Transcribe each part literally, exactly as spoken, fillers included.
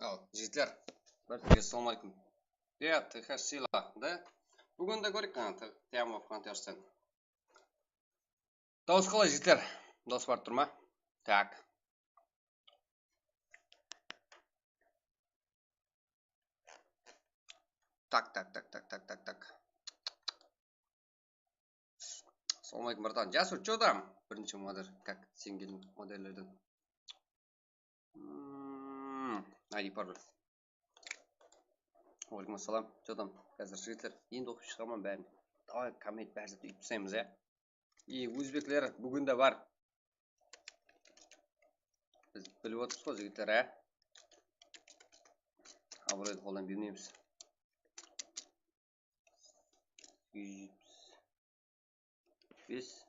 Al, jigitler. Bir kere assalamu aleykum. Ya, T H Sila, da? Búgin de kóreyik, qana, T-, Team of Hunters-ten. Dawıs qalay, jigitler? Dawıs barıp tur ma? Tak. Tak, tak, tak, tak, tak, tak, tak. Assalamu aleykum, bratan. Jasur, чё там? Birinshi model, как, sen keldiń modellerden. Hmm, I D parol. Aleykum assalam. Чё там? Házir jigitler, endi oqıp shıǵaman bárin. Davay, komment, bári zat úytip taslaymız, ya. I ózbekler búgin de bar. Biz bilip otırmız ǵoy, jigitler, á? Abıroydı qoldan bermeymiz. Bes,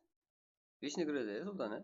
bes ne kiredi, ya, sondan, á?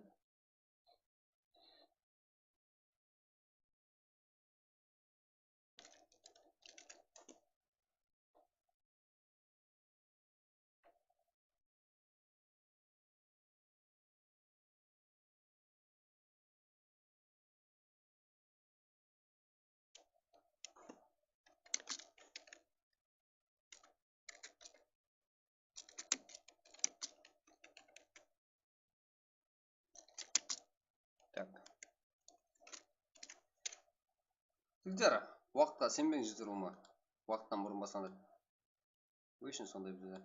Tak. Jigitler, waqıtqa isenbeń, jigitler, ulıwma. Waqıttan burın baslandı. Óshin sonday bizde.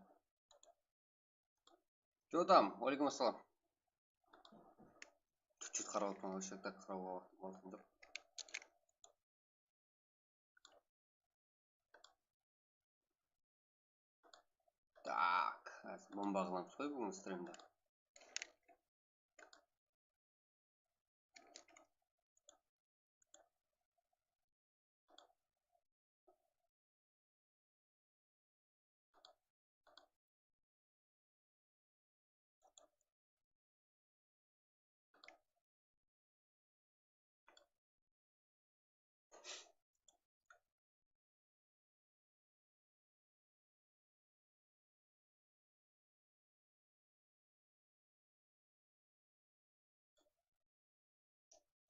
Jodam, aleykum assalam. Túrtshit qarap atırman, óshin tak qarap atırman. Tak, házir bomba qılamız ǵoy búgin stremde.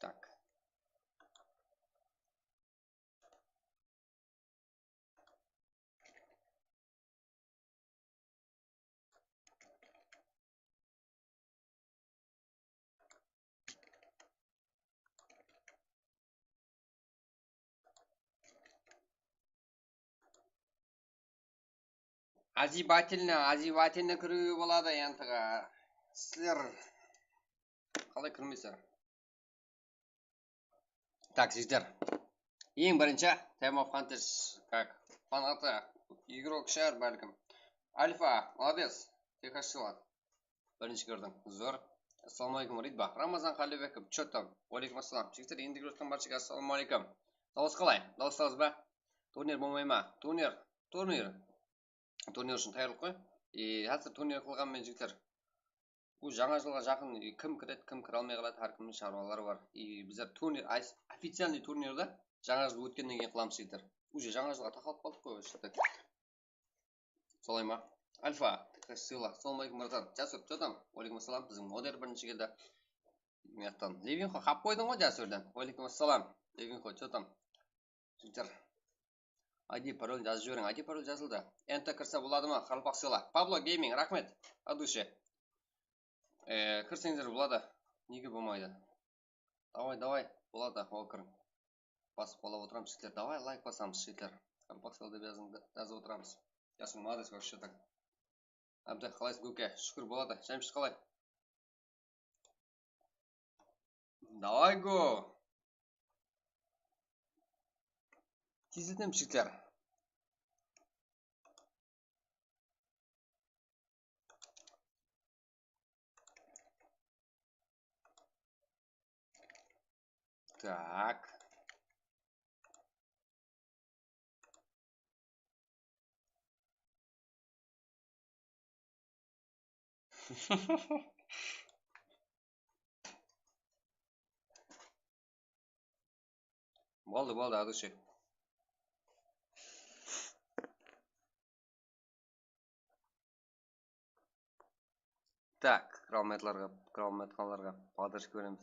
Tak. Azibatelno, azibatelno kiriwge boladı, entaǵa. Sizler qalay kirmeysizler? Tak, jigitler. Eń birinshi Time of Hunters, как, fanatı, igrok shıǵar bálkim. Alfa, молодец, Texas Shield. Birinshi kirdiń, zor. Assalamu aleykum, Ridba. Ramazan Qalibekov, чё там? Aleykum assalam. Jigitler, endigi júrtken barshege assalamu aleykum. Dawıs qalay? Dawıs alasız ba? Turnir bolmay ma? Turnir, turnir. Turnir ushın tayarlıq ǵoy. E, házir turnir qılǵanmen, jigitler. Bul jańa jılǵa jaqın, e, kim kiredi, kim kire almay qaladı, hár kimniń sharwaları bar. E, bizler turnir, ay-, официальный turnirdi jańa jıl ótkennen keyin qılamız, jigitler. Уже jańa jılǵa taqalıp qaldıq ǵoy, jigitler. Solay ma? Alfa, Sıyla, assalamu aleykum, bratan. Jasur, чё там? Aleykum assalam, biziń moder birinshi keldi. Mıyaqtan. Levinxo, qap qoydıń ǵoy, Jasurdan. Aleykum assalam. Levinxo, чё там? Jigitler. I D parol jazıp jiberiń. I D parol jazıldı. Enta kirse boladı ma? Qaraqalpaq Sıyla. Pablo Gaming, raxmet. От души. E, kirseńizler boladı. Nege bolmaydı? Davay, davay. Boladı, ol kiriń. Basıp qalap otıramız, jigitler. Davay, layk basamız, jigitler. Qaraqalpaq Sıyla dep jazıń, jazıp otıramız. Jasur, молодец, вообще так. Ábdi, qalaysız, Góke? Shúkir, boladı. Jámshid qalay? Davay, go! Tezletem, jigitler. Так. Boldı, boldı, от души. Так, krawmetlarǵa, krawmetxanlarǵa поддержка beremiz.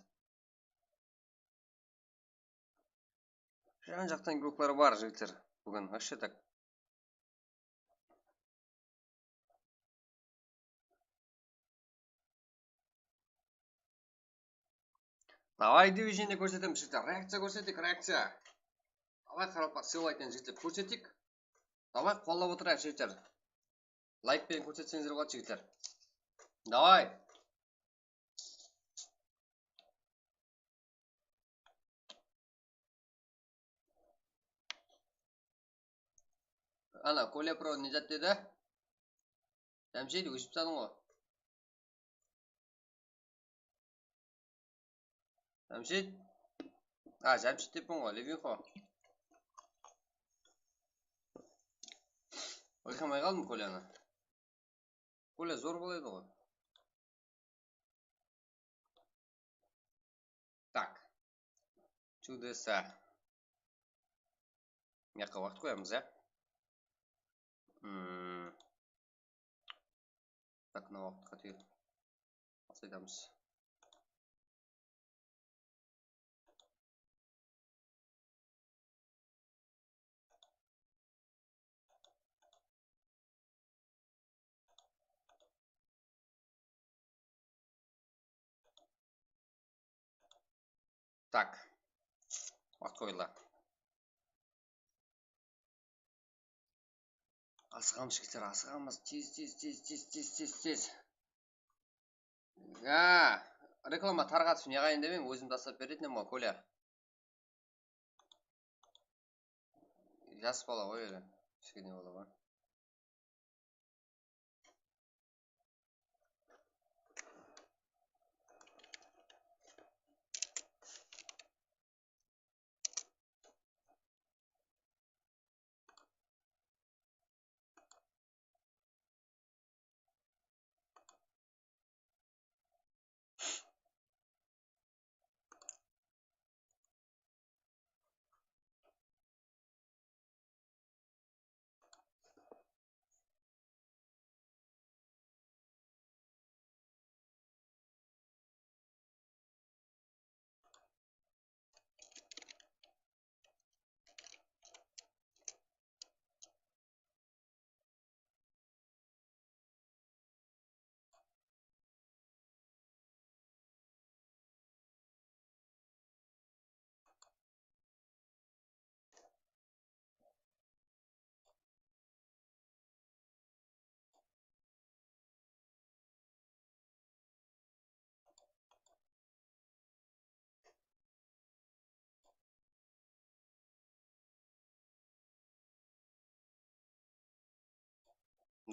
Jan-jaqtan igroklar bar, jigitler. Búgin вообще так. Davay, divizionni kórsetemiz, jigitler. Reakciya kórsetik, reakciya. Davay, qaraqalpaq sıylaytın jigitler, kórsetik. Davay, qollap otırayıq, jigitler. Layk penen kórsetseńizler boladı, jigitler. Davay. Ana, Kolya Pro ne zat dedi? Jámshid, ósip tasań ǵo. Jámshid? A, Jámshid deppen ǵo, Levinxo. Bayqamay qaldım Kolyanı. Kolya zor boladı ǵo. Так. Чудеса. Mına jaqqa waqıt qoyamız, ya. Hmm. Так, mına waqıtqa tiyip. Baslaytamız. Так. Waqıt qoyıldı. Asıǵamız, jigitler, asıǵamız. Tez, tez, tez. Ya, reklama tarqatıp ne qıyın demeń, ózim taslap beretin edim ǵoy, Kolya. Jas bala ǵoy ele. Kishkene bala ǵoy.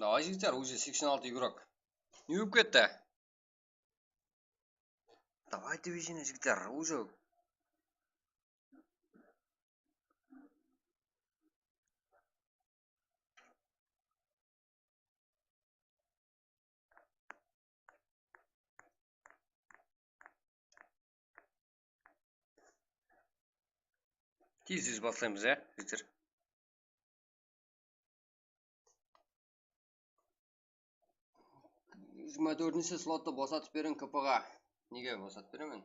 Davay, jigitler, уже seksen altı igrok. Ne bolıp ketti? Davay, движение, jigitler, уже. Tez-tez baslaymız, ya, jigitler. Jigirma tórtinshi slottı bosatıp beriń K P ǵa. Nege bosatıp beremen?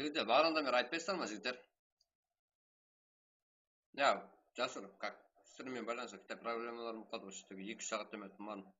Jigitler, baǵırdan beri aytpaysızlar ma, jigitler? Ya, Jasur, как? Sizler menen baylanısta kitta problemalarım qaladı, usı eki-úsh saat demey turman.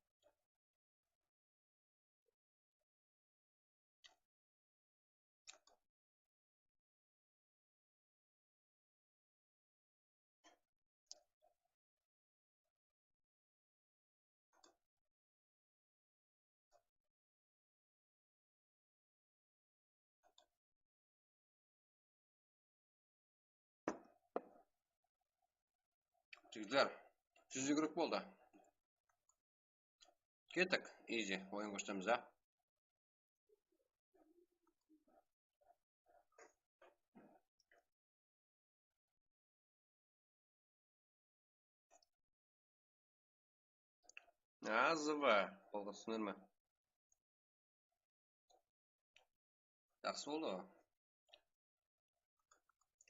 Jigitler, júz igrek boldı. Kettik, easy, oyın kórsemiz, a? A, zıva, qolǵa túsinder me? Jaqsı boldı ǵoy.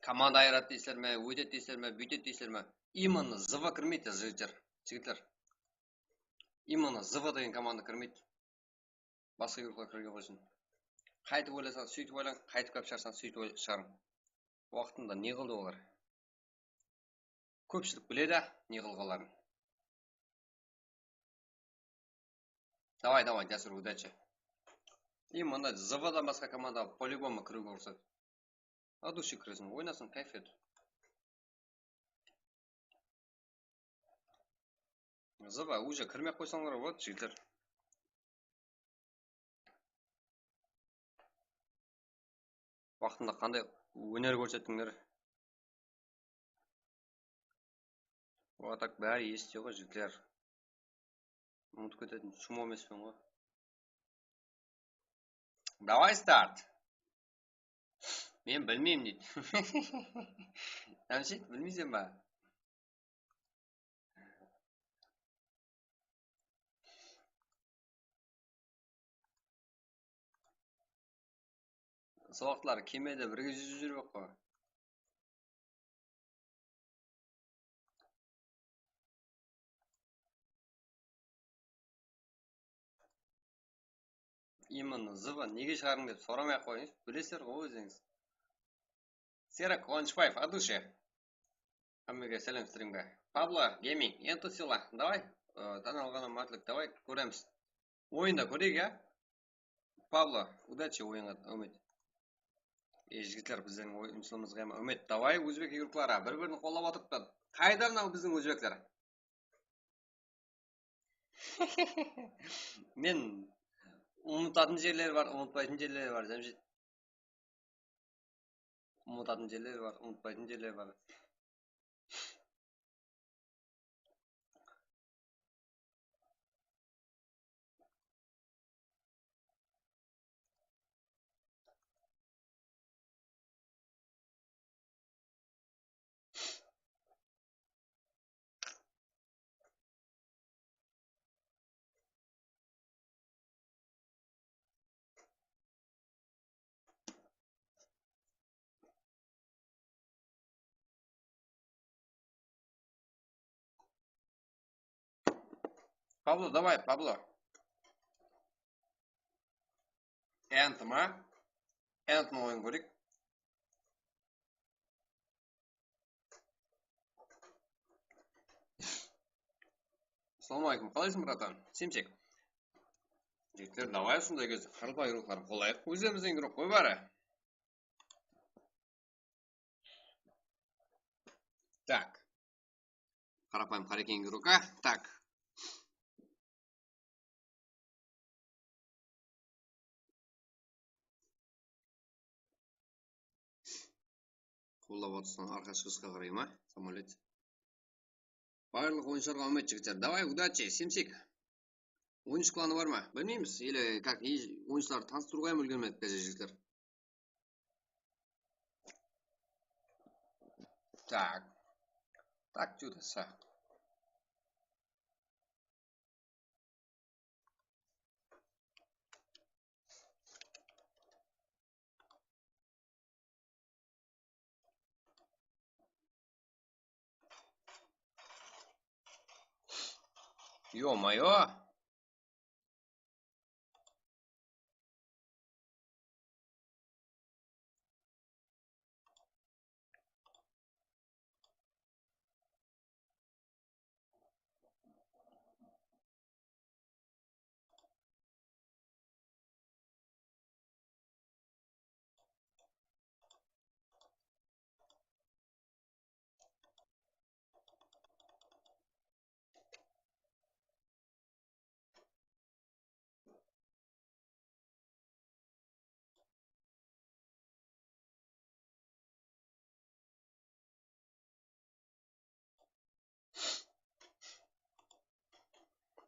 Komanda ayıradı deysizler me, óytedi deysizler me, búytedi deysizler me? Именно zıva kirmeydi, jigitler. Jigitler. Именно zıva degen komanda kirmeydi. Basqa guruhqa kirgen qoysın. Qaytip oylasań, sóytip oylań, qaytip gáp shıǵarsań, sóytip oy-, shıǵarıń. Waqtında ne qıldı olar? Kópshilik biledi, ne qılǵanların. Давай, давай, Jasur, удачи. И mında zıvadan basqa komanda по-любому kiriwge ruxsat. От души kiresin, oynasın, кайф et. Zıva, уже kirmey-aq qoysańlar boladı, jigitler. Waqtında qanday óner kórsettińler? Otak bári esite ǵoy, jigitler. Umıtıp ketetin chumo emespen ǵoy. Давай, старт. Men bilmeymen, deydi. Jamshid, bilmeyseń ba? Sol waqıtları kemede birge júzip júrip aq ǵoy. Именно zıva nege shıǵardıń dep soramay-aq qoyıńız, bilesizler ǵoy ózińiz. Serak Quwanıshbaev, от души. Hámmege sálem strimge. Pablo Gaming, Ento Sila, давай, ı, tan alǵanıma mártlik, давай, kóremiz. Oyında kóreyik, ya? Pablo, удачи oyınǵa, Úmit. E, jigitler, bizlerdiń oy-, umsılımızǵa ema. Úmit, давай, ózbek igrokları, bir-birin qollap otırıptı. Qayda mınaw bizdiń ózbekler? Men umıtatın jerleri bar, umıtpaytın jerleri bar, Jámshid. Umıtatın jerleri bar, umıtpaytın jerleri bar. Pablo, давай, Pablo. Anthem, a? Anthem oyın kóreyik. Assalawma aleykum, qalaysıń, bratan? Simsek. Jigitler, давай, usınday gezde qarapayım igroklardı qollayıq. Ózlerimizdiń igrok ǵoy bári. Так. Qarapayım Qareken igrok, a? Так. Qollap otırsań, arqa shıǵısqa qaray ma? Samolet. Barlıq oyınshılarǵa úmit, jigitler. Давай, удачи, Simsek. On úsh klanı bar ma? Bilmeymiz. Или как, и oyınshılardı tanıstırıwǵa hám úlgermedik, jigitler. Так. Так, чудо, са. Ё-моё!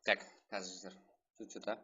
Tak, házir júr. Júr, júr da.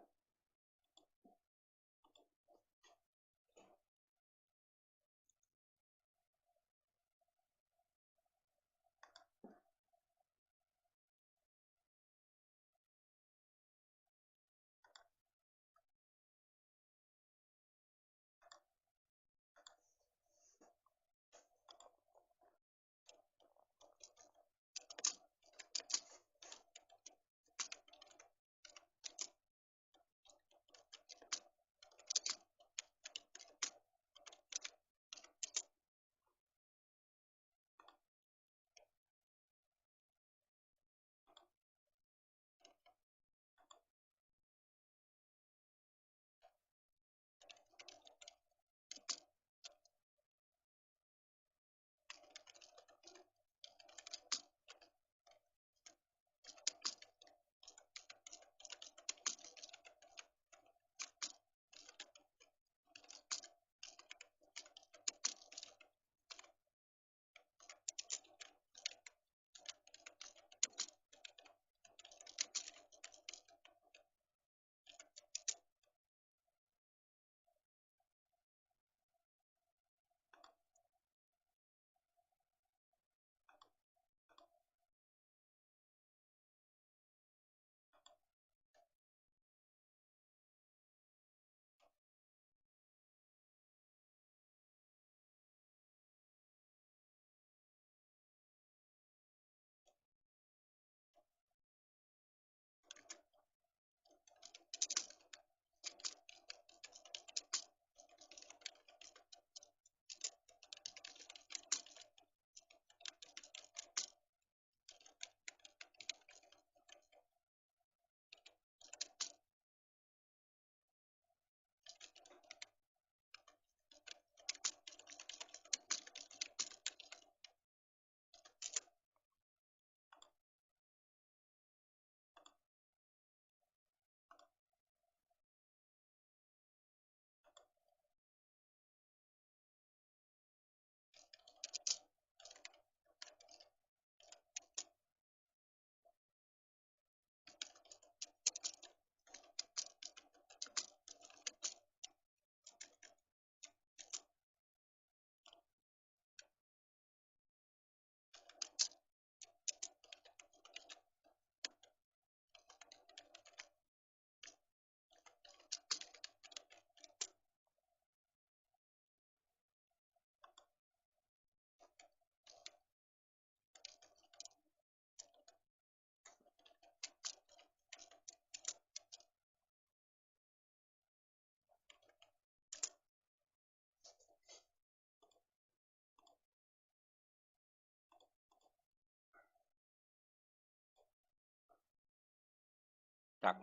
Tak.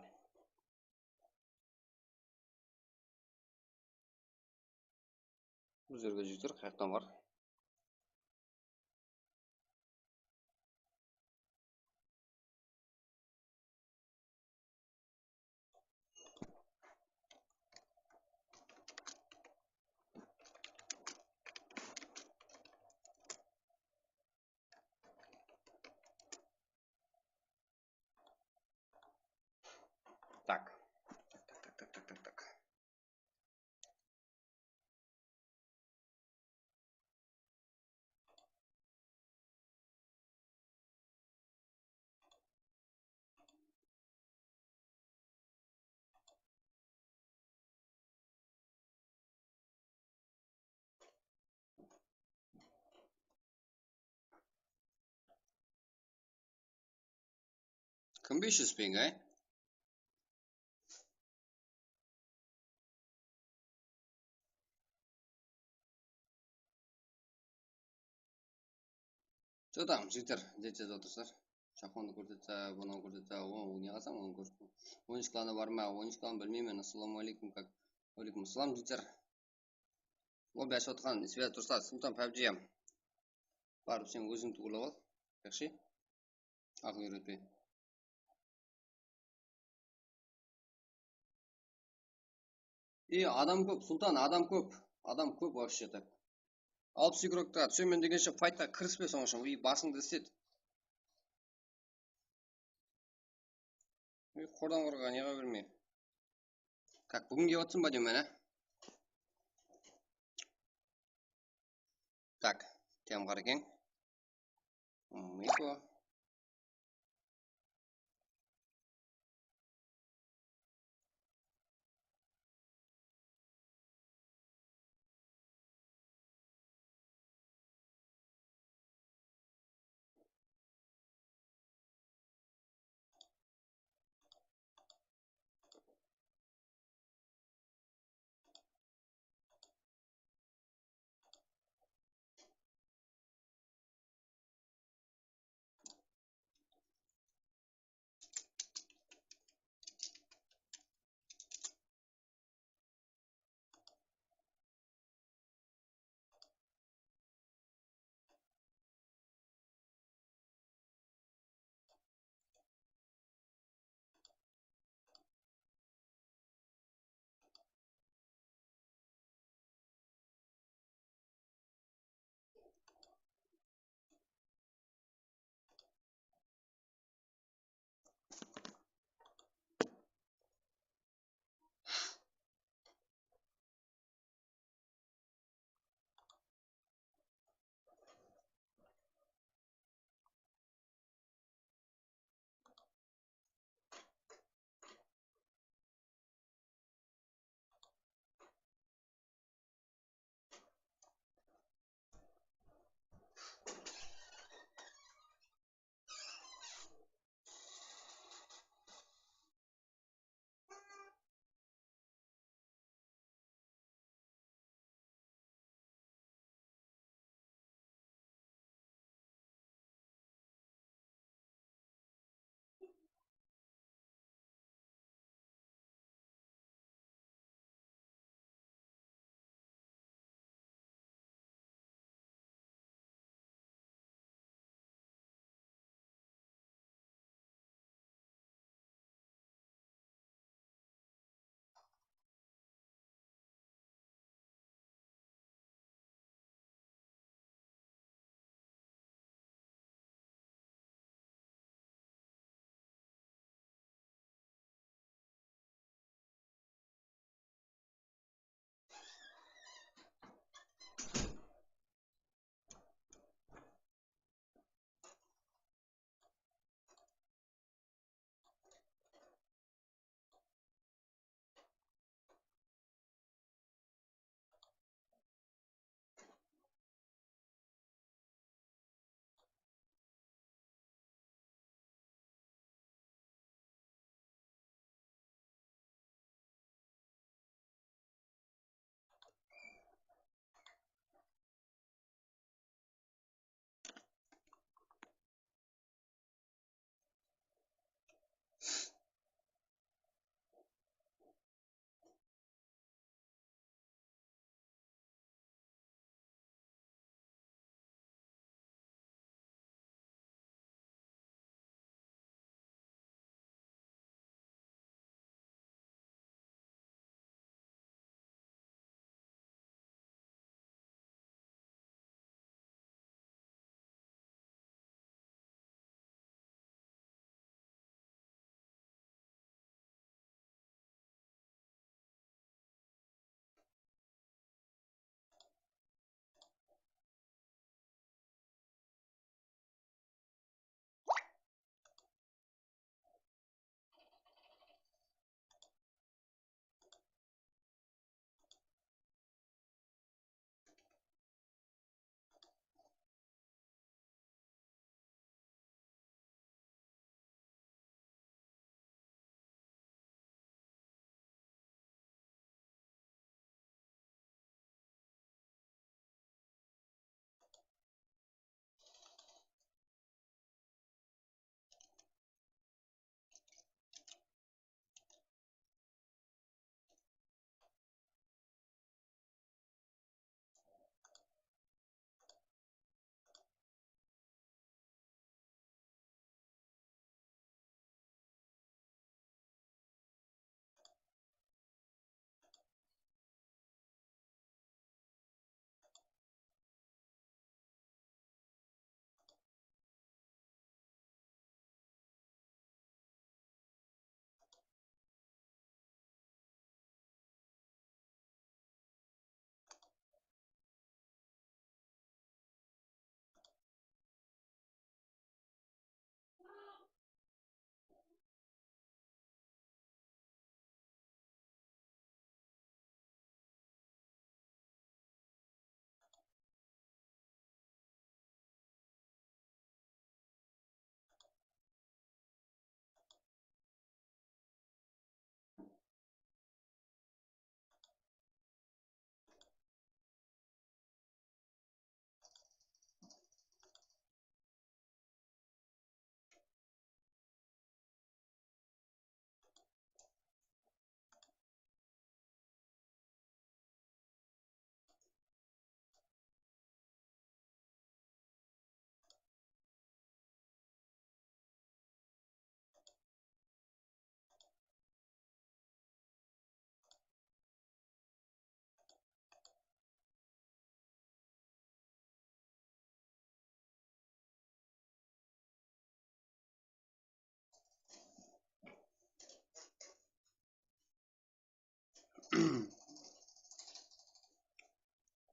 Bul jerge júzler qayaqtan bar? Tak. Tak, tak, tak, tak, tak, tak. Kim bes júz penge, ay? Что там, jigitler, ne jazıp atırsızlar? Shaxondı kórsetse, bunı kórsetse, o, ne qılsam, onı kórsetpey. Oyınshılarına barma, oyınshılarını bilmeymen. Assalamu aleykum, kak. Aleykum assalam, jigitler. Lobby ashıp atırǵan, isbet tursa, Sultan pabjiyam. Barıp sen ózińdi tuwrılap al. Yaqshı? Aqıl úyretpey. E, adam kóp, Sultan, adam kóp. Adam kóp вообще так. Alpıs igrokta túsemen degenshe faytqa kirispe soń ushın, и basıńdı islet. Ey, qordan qorǵan, neǵe bermey? Tak, búgin kep atırsań ba deymen, á? Tak, temqar eken. Miko.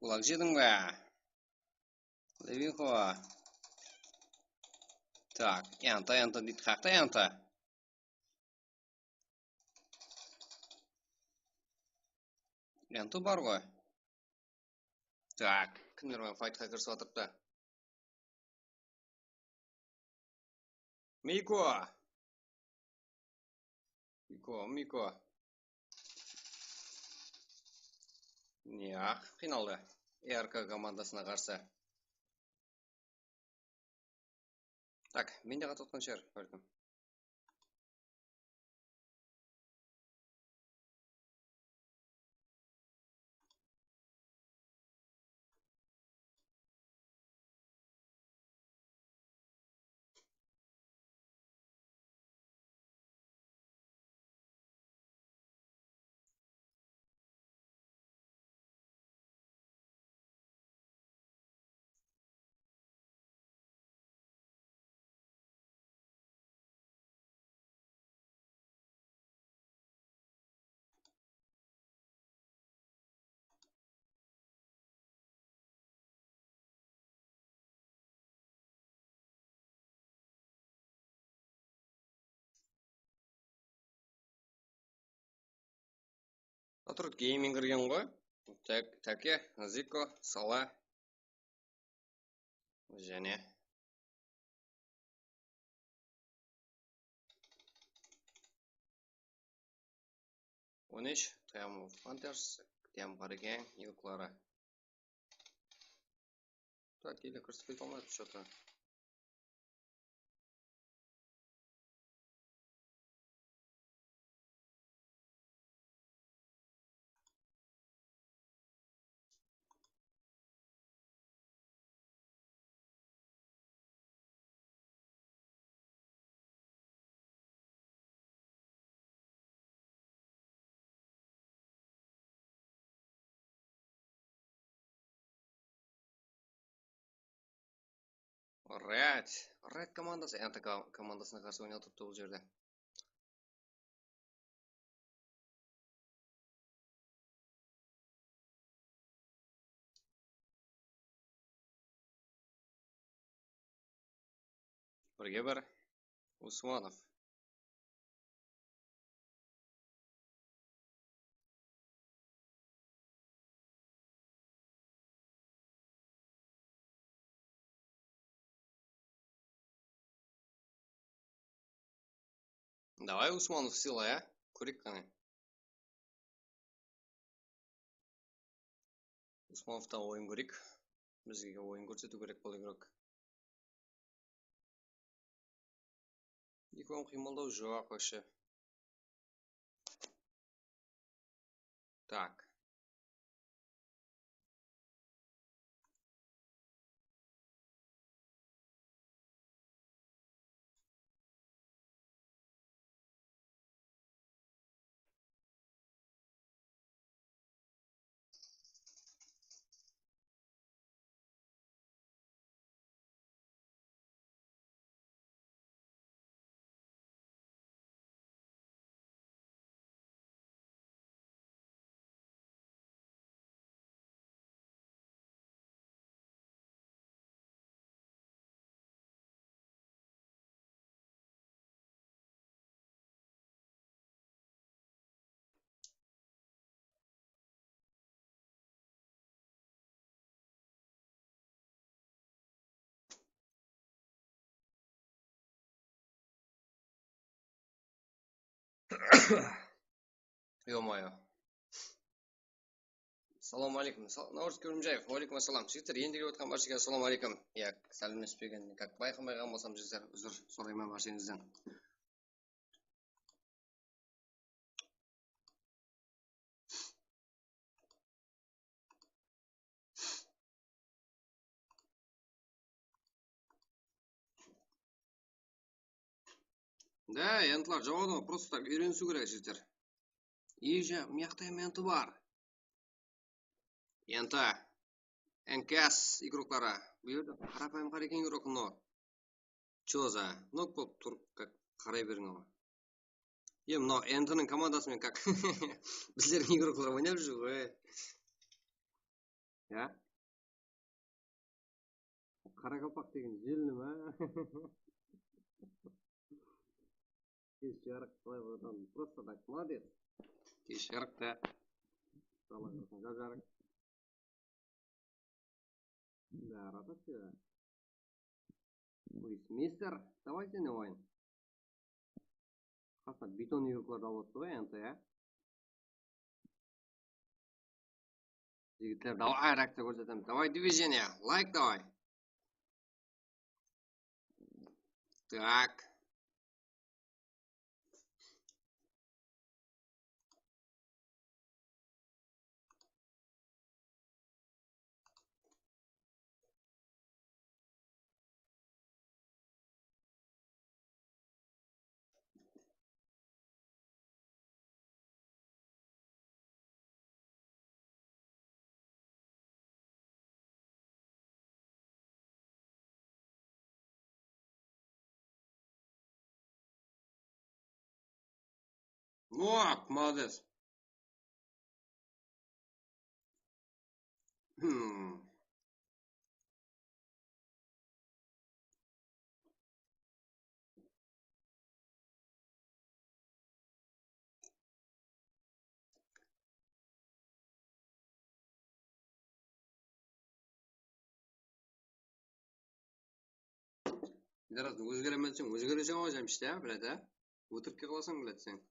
Qulaq jediń be? Levinko. Tak, enta, enta deydi, qaqta enta. Enta bar ǵoy. Tak, kimler menen faytqa kirisip atırıptı? Miko. Miko, Miko. Ya, qıynaldı. R K komandasına qarsı. Tak, mende qatıp atqan shıǵar, bálkim. Atur Gaming kirgen ǵoy. Tak, Take, Ziko, Sala. Jáne. On úsh, Time of Hunters, Time Hurricane, Yıqları. Tak, ele kórsetpey qalmaydı shotı. Red. Red komandası, Enta ko-, komandasına qarsı oynap turıptı bul jerde. Birge bir. Usmanov. Davay, Usmanov, sıyla, ya. Kóreyik qáne. Usmanovtan oyın kóreyik. Bizge oyın kórsetiw kerek bul igrok. Ekewin qıymıldaw joq вообще. Так. Ё-моё. Salam aleykum. Sal-, Navrız Kórimjaev. Aleykum assalam. Jigitler, endi kelip atqan barshaǵa salam aleykum. Ya, sálemlespegen, как, bayqamay qalǵan bolsam, jigitler, úzir sorayman barshańızdan. Да, entalar jawadı, просто так úyrenisiw kerek, jigitler. Ija, mıyaqta ham enti bar. Enta. N K S igrokları. Bul jerde qarapayım Hurricane igrok, no. Чё за? Nok bolıp tur, как, qaray beriń oǵan. E, mınaw Entiniń komandası menen как bizlerdiń igroklar oynap júr ǵoy. Ya? Qaraqalpaq degen jelli ma? Kesh, Jarıq, qalay bolǵan? Просто так, молодец. Kesh, Jarıq ta. Sala qırsın, jap-jarıq. Да, ротация. Полицмейстер, давай sen de oyın. Qasına beton yurıqlardı alıp atırdı ǵoy, endi, ya. Jigitler, давай, reakciya kórsetemiz. Давай, движение, лайк давай. Так. Nok, молодец. Hmm. Biraz ózgeremen deseń, ózgereseń ǵoy, Jamshid, á, блядь, á? Ótirikke qalasań, блядь, sen.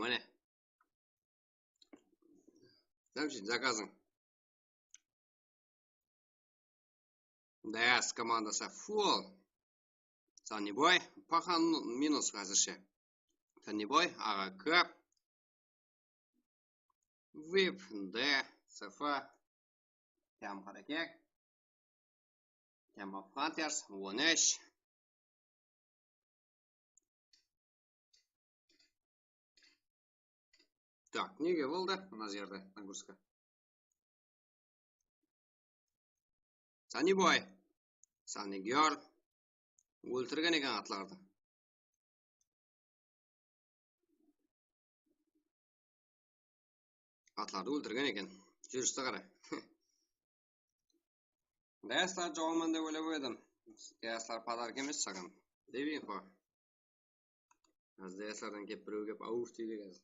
Mine. Jamshid, zakazıń. Dayas komandası full. Sanniboy, paxan minus házirshe. Sanniboy, A Q K. Vip, D, C F. Tiyam Qarakek. Tiyam Hunters, on úsh. Так, nege boldı mına jerde nagruzka? Sanniboy, Sanniger óltirgen eken atlardı. Atlardı óltirgen eken. Júristi qara. Dayaslar joǵaman dep oylap edim. Dayaslar podarka emes saǵan. Dep edim ǵo. Házir dayaslardan kelip birew kelip awuf deydi házir.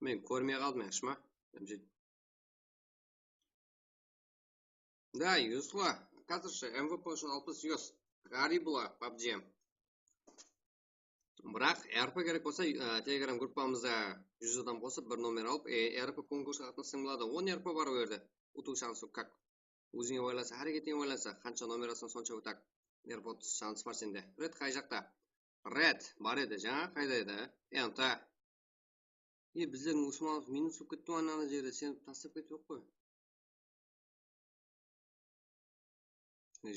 Men kórmey qaldım, yaqshı ma? Да, Yusla, házirshi M V P ushın alpıs yus. Ǵaribla, pabji. Biraq R P kerek bolsa, e, Telegram gruppamızda júz adam qosıp, bir nomer alıp, e, R P konkursqa qatnassań boladı. On R P bar o jerde. Utıw shansı kak. Ózińe baylanısa, háreketińe baylanısa, qansha nomer alsań, sonsha utak. R P shansı bar sende. Red qay jaqta? Red bar edi, jańa qayda edi? Enta. E, bizlerdiń Usmanov minus bolıp ketti ma, ana jerde sen taslap ketip qoy.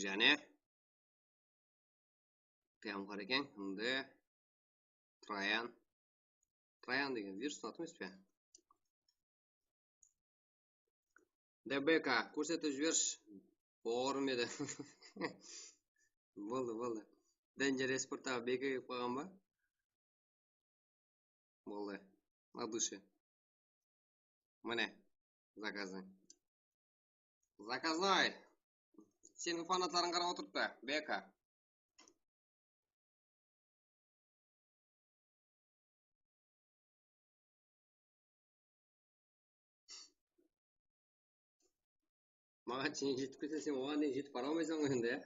Jáne. Qıyamqar eken, endi Trayan. Trayan degen virustın atı emes pe? D B K, kórsetip jibershi. Boǵırım edi. Boldı, boldı. Danger Esporttaǵı B K kelip qalǵan ba? Boldı. От души. Mine, zakazıń. Zakaznoy. Seniń fanatlarıń qarap otırıptı, B K. Maǵan shekem jetip kelse, sen oǵan deyin jetip bara almaysań ǵoy endi, ya.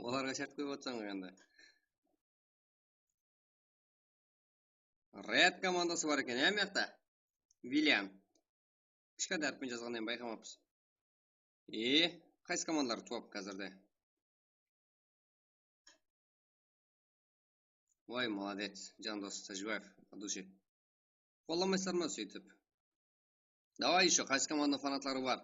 Olarǵa shárt qoyıp atsań ǵoy endi. Red komandası bar eken, ya, mıyaqta? William. Kishkentay háripten jazǵanın bayqamapız. E, qaysı komandalar tuwap házirde? Voy, молодец, Jandos Tájibaev, от души. Qollamaysızlar ma sóytip? Давай ещё, qaysı komanda fanatları bar?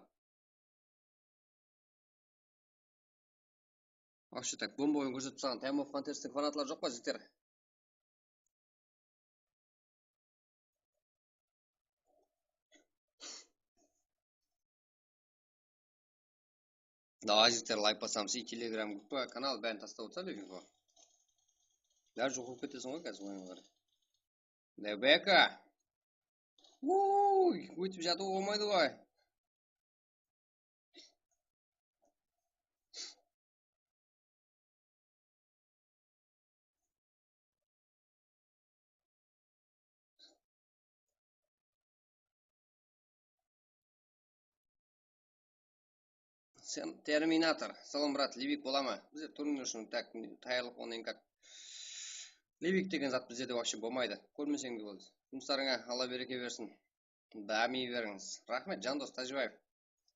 Вообще так, bomba oyın kórsetip taslaǵan Time of Fantasy-tiń fanatları joq pa, jigitler? Davay, jigitler, layk basamız. I Telegram gruppa, kanal, bárin taslap otsa, levin go. Bári joq bolıp keteseń ǵoy házir oyınǵa qaray. Rebeka! Uy, óytip jatıw bolmaydı ǵoy. Sen Terminator. Salam, brat, Livik bola ma? Bizde turnirdin ushın tak tayarlıq onıń kak. Livik degen zat bizde de вообще bolmaydı. Kórmeseń de boldı. Jumıslarıńa Alla bereke bersin. Dami berińiz. Raxmet, Jandos Tájibaev.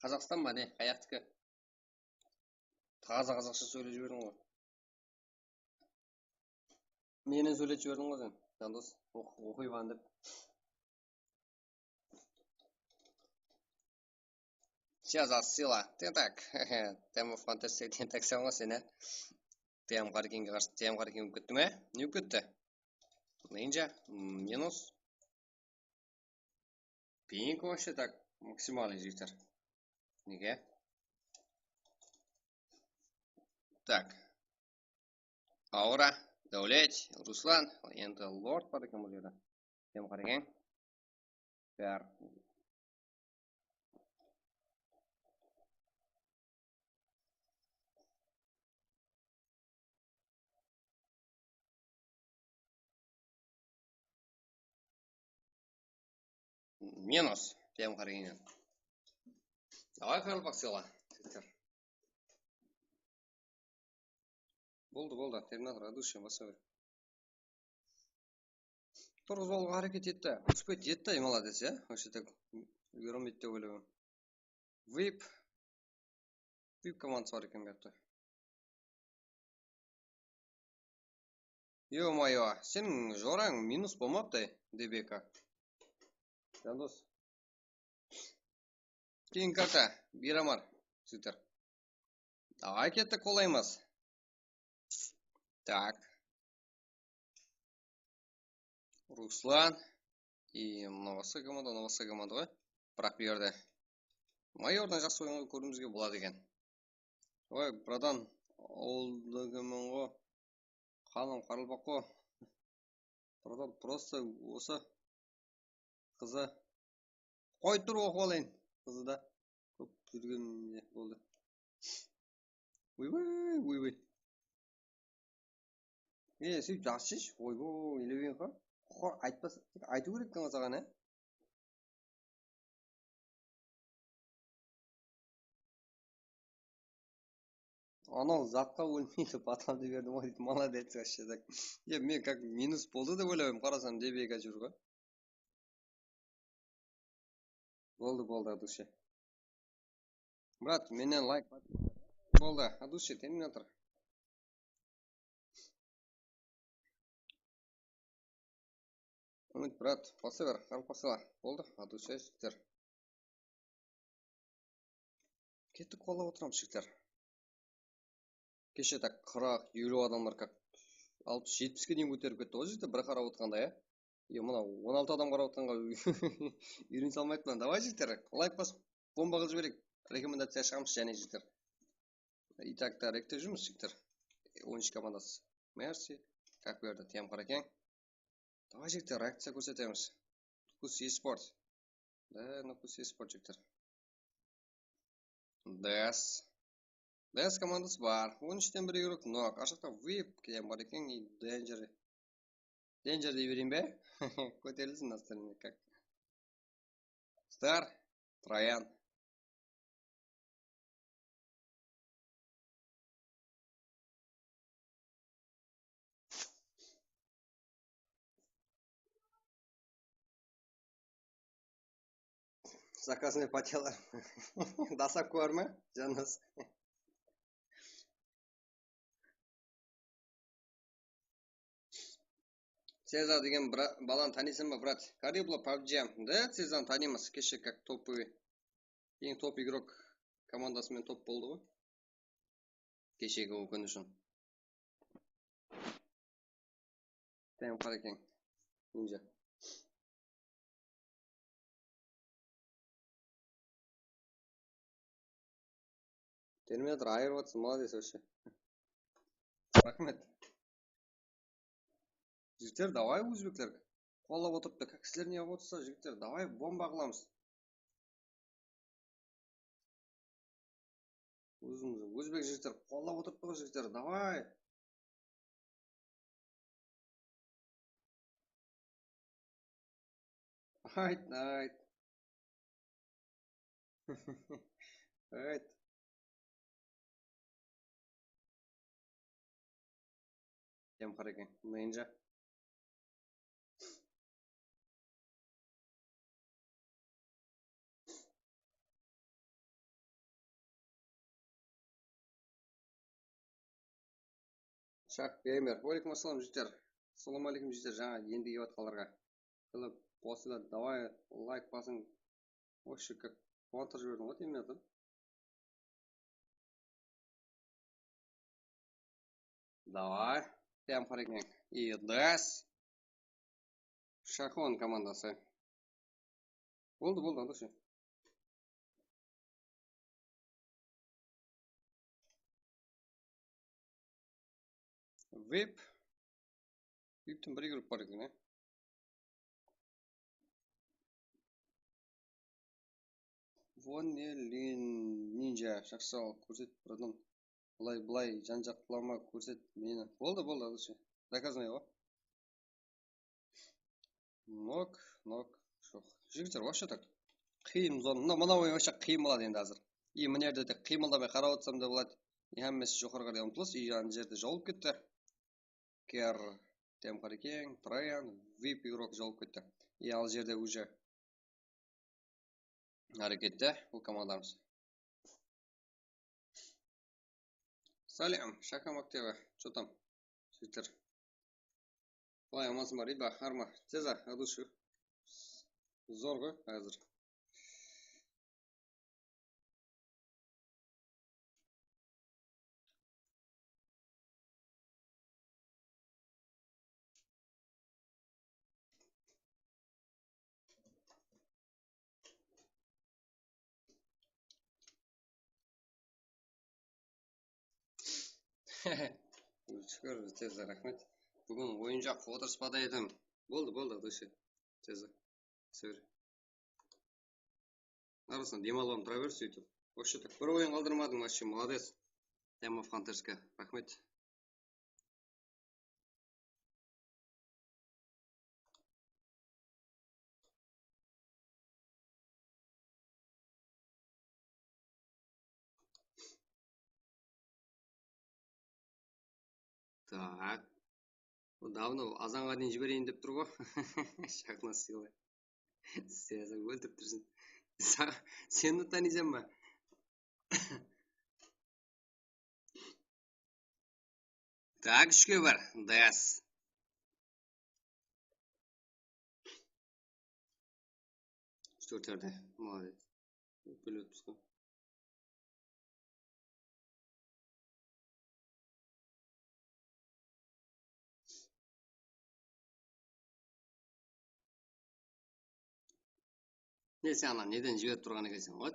Qazaqstan ba ne? Qayaqtiki? Taza qazaqsha sóylep jiberdiń ǵoy. Menen sóyletip jiberdiń ǵoy sen, Jandos. Oq-, oqıyman dep. Сейчас, Asila. Tentak. Time of Fantasy tentak sen ǵoy sen, á? T M Qarkenge qarsı, T M Qarkenge ótip ketti me? Ne ótip ketti? Ninja, minus. Ping вообще так максимальный, jigitler. Nege? Так. Aura, Dáwlet, Ruslan, endi Lord bar eken bul jerde. Sen qaraǵan. Bár. Minus, T M Qarkenge. Davay, qaraqalpaq sıyla. Boldı, boldı, Terminator, Adusha, basqa ber. Turǵızıp alıwǵa háreket etti. Uspet etti, молодец, ya. Вообще так, úlgere almaydı dep oylayman. Vip. Vip komandası bar eken bu jaqta. Ё-моё, seniń jorań minus bolmaptı, Debeka. Jandos. Keyin karta, Biramar, jigitler. Davay, kettik, qolaymız. Так. Ruslan. И mına basqa komanda, mına basqa komanda ǵoy. Biraq bu jerde Mayordan jaqsı oyın kóriwimizge boladı eken. Oy, bratan, awıldaǵıman ǵo. Qanım qaralpaq ǵo. Bratan, просто osı qızı. Qoy tur, oqıp alayın qızı da. Kóp júrgen boldı. Oybay, oybay. E, sóytip jaqsı shesz. Oybay, Levinka. Qoqar aytpas, aytıw kerek eken saǵan, e? Anaw zatqa ólmeydi, batamdı berdim ǵoy deydi. Молодец, вообще так. E, men как minus boldı dep oylayman, qarasam, Debeka júr ǵoy. Boldı, boldı, Adusha. Brat, mennen layk. Boldı, Adusha, Terminator. Umid, brat, basa ber, qaraqalpaq sıyla. Boldı, Adusha, jigitler. Kettik, qollap otıramız, jigitler. Keshe tak qırq, eliw adamlar как alpıs, jetpiske deyin kóterip ketti ǵoy, jigitler, bir qarap otırǵanda, ya. E, mına on altı adam qarap otırǵanǵa úyren salmayıppan. Davay, jigitler, layk basıp, bomba qılıp jibereyik. Rekomendaciya shıǵamız jáne, jigitler. Itak, tarek te júrmiz, jigitler. On úsh komandası. Mersi. Как berdi, T M Qarakeń. Davay, jigitler, reakciya kórsetemiz. Nukus eSport. Da, Nukus eSport, jigitler. D S. D S komandası bar. On úshten bir igrok nok. Ashıqta Vip kiyem bar eken. I Danger. Danger dey bereyin be? Kóterilsin настроение как. Star. Trayan. Zakazanıy patiyalar. Dasap kór me? Jannas. Seza degen bra-, balanı tanıysań ba, brat? Karibla pabji. Da, Sezanı tanıymız. Keshe как topovıy. Eń top igrok komandası menen top boldı ǵoy. Keshegi kún ushın. Tayam qara eken. Ninja. Terminator ayırıp atırsın, молодец вообще. Raxmet. Jigitler, davay, ózbekler. Qollap otırıptı. Sizler ne qılıp otırsa, jigitler, davay, bomba qılamız. Ózimiz, ózbek jigitler qollap otırıptı ǵoy, jigitler, davay. Ayt, ayt. Ayt. Dem qara eken, ninja. Shak Gamer. Waleykum assalam, jigitler. Assalawma aleykum, jigitler. Jańa endi kelip atqanlarǵa. Klip qosıla, davay, layk basıń. Вообще, как, quwantırıp jiberdiń ǵoy, Terminator. Davay. Tayam qara eken. I D S. Shahon komandası. Boldı, boldı, aldıq. Vip. Viptiń bir grup bar eken, e. Vonne Lin Ninja, jaqsı al, kórset, bratан. Bılay, bılay, jan-jaqlama, kórset meni. Boldı, boldı, aldıq. Dokazanıy ǵoy. Nok, nok, joq. Jigitler, вообще так. Qıyın zona. Mına, mına oyın вообще qıyın boladı endi házir. И mına jerde tek qıymıldamay qarap otırsań da boladı. И hámmesi joqarıǵa qaray umtılıs. И ana jerde jawılıp ketti. Ker, Temqar eken, Trayan, Vip igrok jawılıp ketti. И al jerde уже hárekette bul komandamız. Salam, Shakamak T V, что там? Jigitler. Qalay, amansız ba, Riba, Arma, Ceza, Adushi. Zor ǵoy házir. Shúkir, Ceza, raxmet. Búgin oyınshaq otırıspada edim. Boldı, boldı, Adushi. Ceza. Sóyre. Arasında dem alıp tura ber, sóytip. Вообще так bir oyın qaldırmadıń, вообще молодец. Time of Hunterska, raxmet. Так. Давно azanǵa deyin jibereyin dep tur ǵoy. Shaqnas sıyla. Sen óltirip tursın. Sen de tanıysań ba? Так, úshke bir. Des. Úsh-tórtlerde. Молодец. Bilip tursań. Ne, sen ana neden jiberip turǵan ekenseń ǵoy?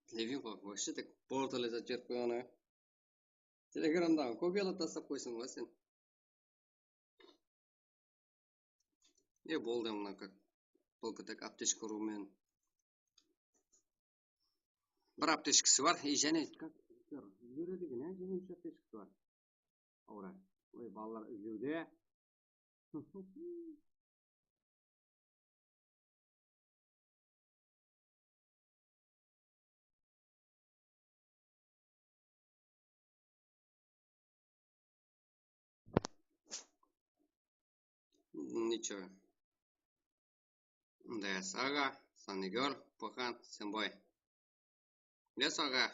Tilevin qoy, вообще так portal etip jiberip qoyǵan ǵoy. Telegramdaǵı kopiyalap taslap qoysań ǵoy sen. E, boldı, mına как только так aptechka urıwmen. Bir aptechkası bar. E, jáne как júredi eken, e, jáne úsh aptechkası bar. Awra. Oy, balalar izlewde. Ничего. Des aǵa, Sanigor, Paxan, Senboy. Des aǵa,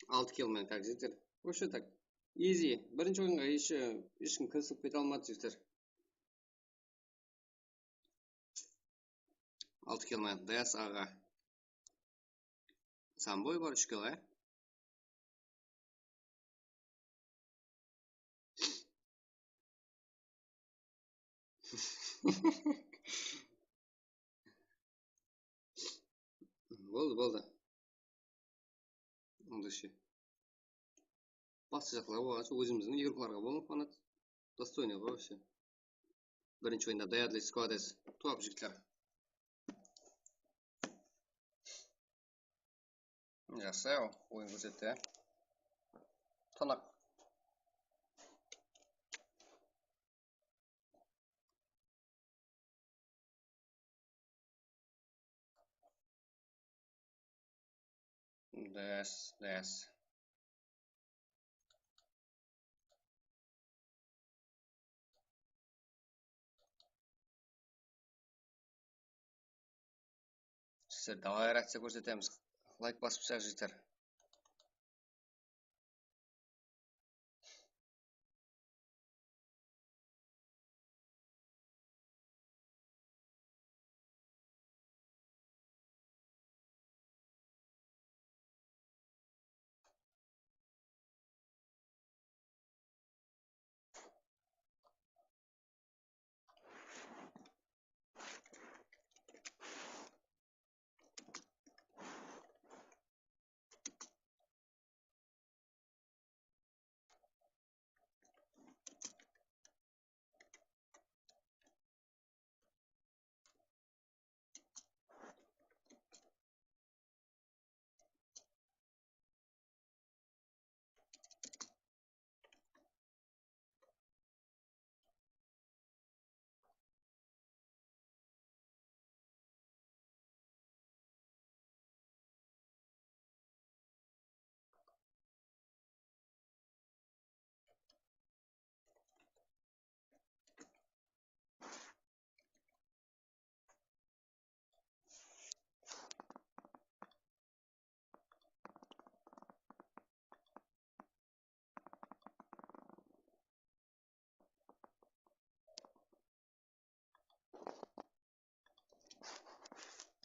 altı kill menen, как, jigitler. Вообще так. Easy. Birinshi oyınǵa hesh, hesh kim kirisip kete almadı, jigitler. Altı kill menen, Des aǵa. Sanboy bar, úsh kill, e? Boldı, boldı. Onda she. Basqa jaqlar bolǵanshı, ózimizdiń igroklarǵa bolıń fanat. Достойный ǵoy вообще. Birinshi oyında Deadly Squad edi. Top jigitler. Jaqsı, oyın kórsetti. Tanaq. Des, des. Sizler davay reakciya kórsetemiz. Layk basıp shaq jeter.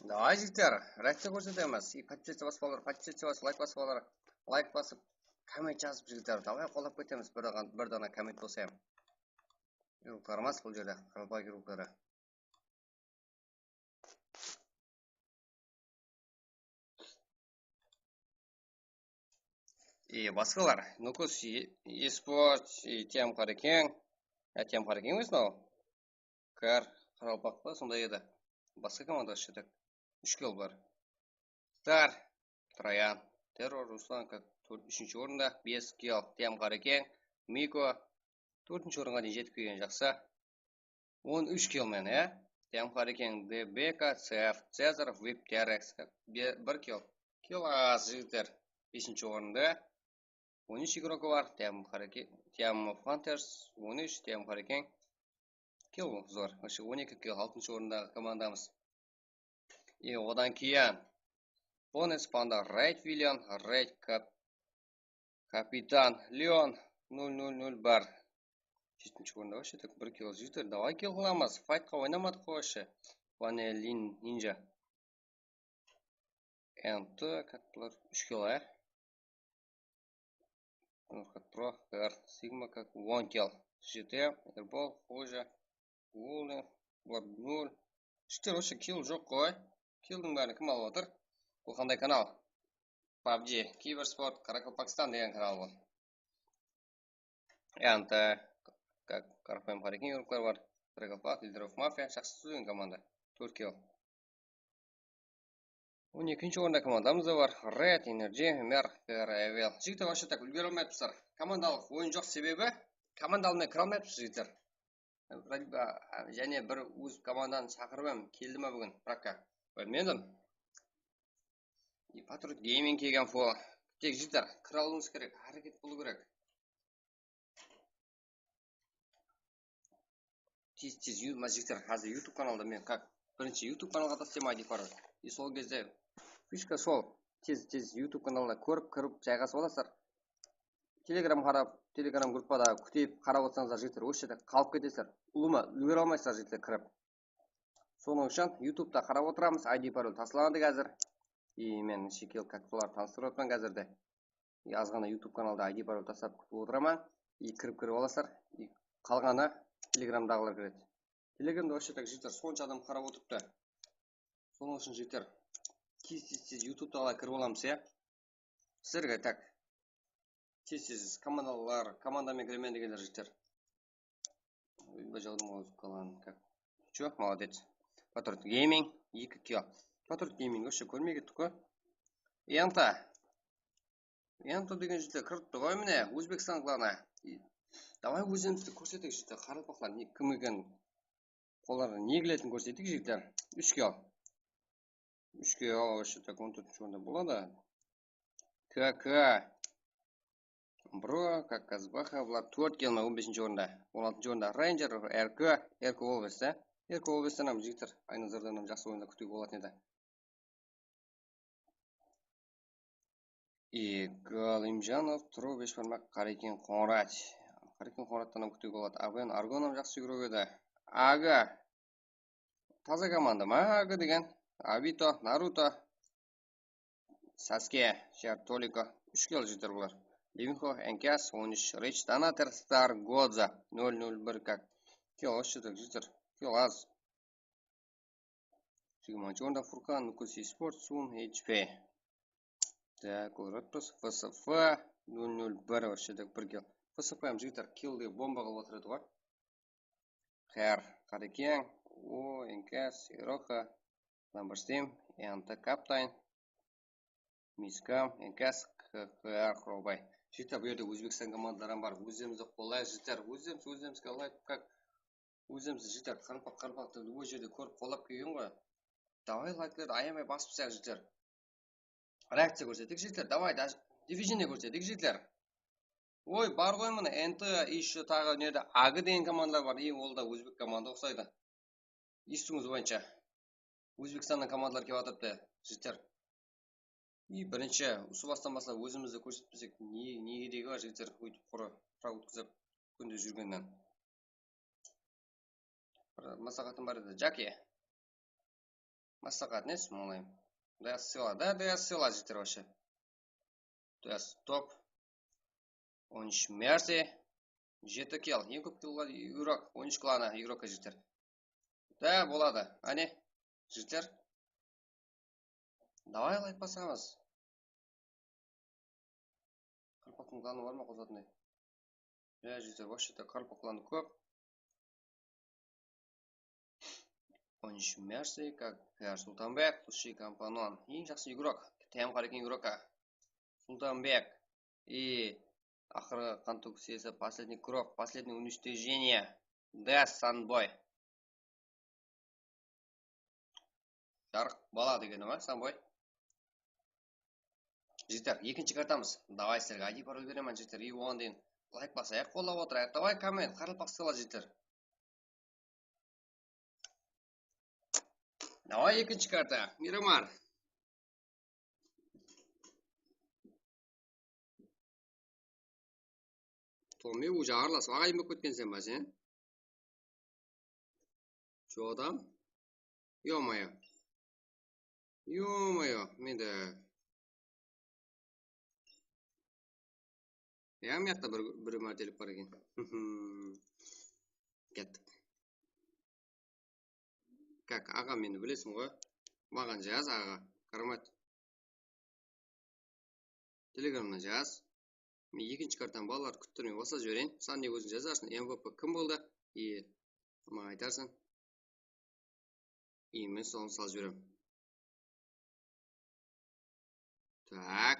Davay, jigitler, reakciya kórsetemiz. I podpisatsiya basıp alıwlar, podpisatsiya basıp, layk basıp alıwlar, layk basıp, komment jazıp, jigitler. Davay, qollap ketemiz. Bir dana, bir dana komment bolsa hám. Igroklarımız bul jerde, qaraqalpaq igrokları. I basqalar, Nukus e-, eSport, i Tiyam Qarekeń. Ya, Tiyam Qarekeń emes mınaw. Kar, qaraqalpaq pa, sonday edi. Basqa komanda shıdıq. Úsh kill bar. Star, Troyan, Terror, Ruslan, kak, tórt, úshinshi orında, bes kill, Tiyam Qarekeń, Miko, tórtinshi orınǵa deyin jetip kelgen, jaqsı. On úsh kill men, ya. Tiyam Qarekeń, D B K, Cef, Cezar, Vip, T R X, be-, bir kill. Kill az, jigitler. Besinshi orında. On úsh igrokı bar. Tiyam Qareke-, Tiyam Hunters, on úsh, Tiyam Qarekeń. Kill zor. Вообще, on eki kill, altınshı orındaǵı komandamız. E, odan keyin Bones, Panda, Red William, Red Kap-, Kapitan Leon, nol nol nol bir. Jetinshi orında вообще tek bir kill, jigitler, davay kill qılamız. Faytqa oynamadıq ǵoy вообще. Vanelin Ninja. Ent, kak bular, úsh kill, a? Norqat Pro, Ger, Sigma, kak, on kill. G T, Airball, Xoja, Golden, bular nol. Jigitler, вообще kill joq ǵoy. Killdiń bárin kim alıp atır? Bul qanday kanal? PUBG, Kibersport, Qaraqalpaqstan degen kanal bul. Ent, kak, Qaraqalpaq Qarekeń igroklar bar. Qaraqalpaq, Leader of Mafia, jaqsı túzilgen komanda. Tórt kill. On ekinshi orında komandamız da bar. Red, Energy, Mer, K R, Evel. Jigitler, вообще так úlgere almayapsızlar. Komandalıq oyın joq sebebi, komandalıq menen kire almayapsız, jigitler. Jáne bir óz komandanı shaqırıp em, keldi ma búgin? Brakka. Bilmedim. I Patriot Gaming kelgen fo. Tek, jigitler, kire alıwıńız kerek, háreket bolıw kerek. Tez, tez, yu-, mına jigitler, házir YouTube kanalda men как birinshi YouTube kanalǵa taslayman I D parol. И sol gezde fishka sol, tez, tez YouTube kanalda kórip, kirip, jayǵasıp alasızlar. Telegram qarap, Telegram gruppada kútip, qarap otırsańızlar, jigitler, ósi jerde qalıp ketesizler. Ulıwma úlgere almaysızlar, jigitler, kirip. Sonıń ushın YouTubeta qarap otıramız, I D parol taslamadı házir. И men shekil как bulardı tanıstırıp atırman házirde. И azǵana YouTube kanalda I D parol taslap kútip otıraman. И kirip, kirip alasızlar. И qalǵanı Telegramdaǵılar kiredi. Telegramda вообще так, jigitler, sonsha adam qarap otırıptı. Sonıń ushın, jigitler, tez-tez-tez YouTube'da alay kirip alamız, ya. Sizlerge tak tez-tez komandalar, komandamı kiremen degenler, jigitler. Ой, bajawdım ǵoy, kalan, kak. Чё, молодец. Patriot Gaming, eki kill. Patriot Gaming вообще kórmey kettik ǵoy. Enta. Enta degen jigitler kiripti ǵoy, mine, Ózbekstan klanı. Davay, ózimizdi kórseteyik, jigitler, qaraqalpaqlar ne, kim eken. Qolardan ne keletin kórsetik, jigitler. Úsh kill. Úsh kill, вообще так, on tórtinshi orında boladı. K K. Bro, kak Kazbaxa, bular tórt kill, on besinshi orında. On altınshı orında Ranger, R K, R K Wolves, á? R K Wolves'ten hám, jigitler, aynazardan hám jaqsı oyınlar kútiwge bolatın edi. И Galimjanov, Turo, Beshbarmaq, Qareken, Qońırat. Qareken, Qońırattan hám kútiwge boladı. Aben, Argon hám jaqsı igrok edi. Aga. Taza komanda ma, Aga degen? Abito, Naruto, Saske, Jar, Toliko. Úsh kill, jigitler, bular. Levinko, Enkas, on úsh, Rich, Donator, Star, Godza, nol nol bir, kak. Kill az, jigitler, jigitler. Kill az. Jigirmanshı orında Furkan, Nukus Esport, Sun, H P. Так, F S F, nol nol bir, вообще так, bir kill. F S F hám, jigitler, killdi bomba qılıp atıradı ǵoy. Qıyar, Qareken, O, Enkas, Iroxa, Lamberstim, Enta, Kaptayn, Miskam, Enkas, Qıyar, Qıraubay. Jigitler, bul jerde Ózbekstan komandaları hám bar. Ózlerimizdi qollayıq, jigitler. Ózlerimiz, ózlerimizge layk, kak. Ózlerimiz, jigitler, qaraqalpaq, qaraqalpaqtı любой jerde kórip qollap kelgen ǵoy. Davay, layklardı ayamay basıp taslayıq, jigitler. Reakciya kórsetik, jigitler. Davay, даже движение kórsetik, jigitler. Oy, bar ǵoy mına, N T, ещё taǵı nede, Agi degen komandalar bar. Eń, ol da ózbek komanda uqsaydı. Esitiwińiz boyınsha, Ózbekstannan komandalar kelip atırıptı, jigitler. I birinshi, usı bastan baslap ózimizdi kórsetpesek, ne, ne keregi bar, jigitler, óytip qurı prak ótkizip, kúnde júrgennen. Bir másláhátim bar edi, Jake. Másláhát nesi, molayım? Daya sıyla, da, daya sıyla, jigitler, вообще. Daya top. On úsh Mercy. Jeti kill. Eń kóp kill igrok. On úsh klanı igrokka jeter. Da, boladı. Áne, jigitler. Davay, layk basamız. Qaraqalpaqtıń klanı bar ma qosatınday? Ya, jigitler, вообще-то qaraqalpaq klanı kóp. On úsh Mercy, kak Sultanbek, Lushi Kampanon. Eń jaqsı igrok. T M Qareken igrokka. Sultanbek. I aqırǵı qan tókisesi, последний круг, последнее уничтожение. Death Sunboy. Jarıq bala degeni ma, Sunboy? Jigitler, ekinshi kartamız. Davay, sizlerge I D parol beremen, jigitler. I oǵan deyin layk basayıq, qollap otırayıq. Davay, komment, qaraqalpaq sıyla, jigitler. Davay, ekinshi karta. Miramar. Tomi, уже aralasıp aǵayin bolıp ketkenseń ba sen? Чё там? Ё-моё. Ё-моё, mende. Ya, mıyaqta bir, bir mártelik bar eken. Kettik. Kak, aǵa, meni bilesiń ǵoy. Maǵan jaz, aǵa. Karamat. Telegramnan jaz. Men ekinshi kartanı balalardı kúttirmey baslap jibereyin. San ne óziń jazarsıń, M V P kim boldı? I maǵan aytarsıń. I men sonı salıp jiberemen. Tak.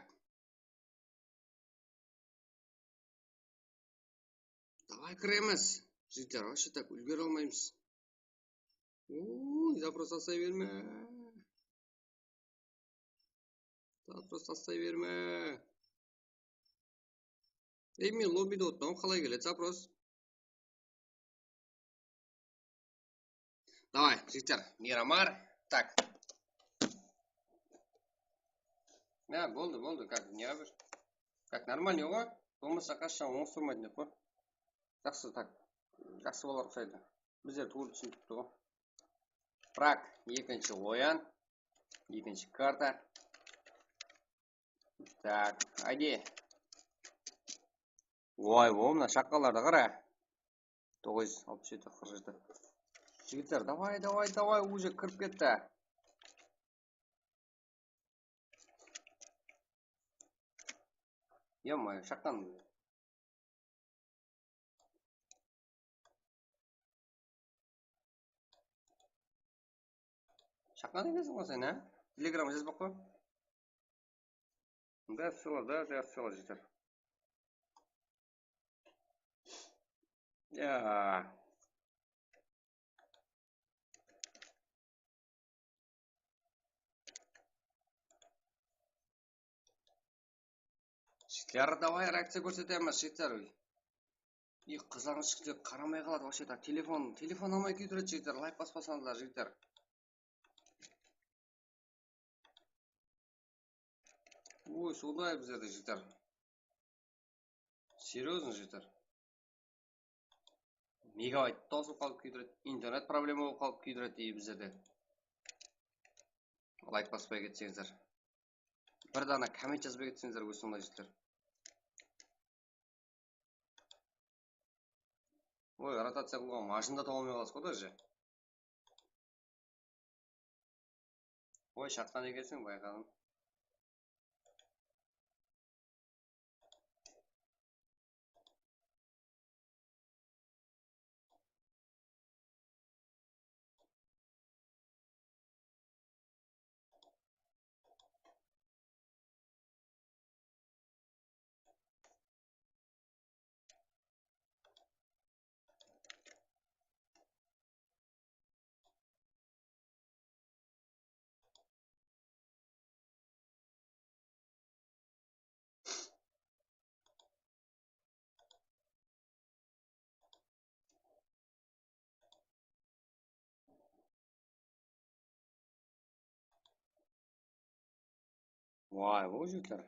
Davay, kiremiz. Jigitler, вообще так úlgere almaymız. Uy, запрос taslay berme. Запрос taslay berme. Ey, men lobbide otırman, qalay keledi запрос? Davay, jigitler, Miramar. Tak. Ya, boldı, boldı, kak, ne bir. Kak, нормальный ǵoy. Bolmasa, qashshan oń uslamaydın edi ǵoy. Jaqsı, tak. Jaqsı bolar uqsaydı. Bizler tuwrı túsinip turıptı ǵoy. Prak, ekinshi oyın. Ekinshi karta. Tak, ayde. Oy, o, mına shaqqanlardı qara. Toǵız júz alpıs jeti, qırq jeti. Jigitler, davay, davay, davay, уже kirip ketti. Yo-moyo, shaqqan. Shaqqan ekensiń ǵoy sen, á? Telegramǵa jazbaq pa? Да, ссыла, да, да, ссыла, jigitler. Ya. Jigitler, davay, reakciya kórsetemiz, jigitler. Ey, qızarǵısh jigitler qaramay qaladı, вообще так. Telefon, telefon almay kúydiredi, jigitler. Layk baspasańızlar, jigitler. Oy, sonday bizlerde, jigitler. Серьёзно, jigitler. Megabayt tawsılıp qalıp kúydiredi, internet problema bolıp qalıp kúydiredi, ey, bizlerde. Layk baspay ketseńizler. Bir dana komment jazbay ketseńizler, óz sonday jigitler. Oy, rotaciya qılǵan mashın da taba almay qalasız ǵoy, даже. Oy, shaqqan ekensiń, bayqadım. Vay, bul jigitler.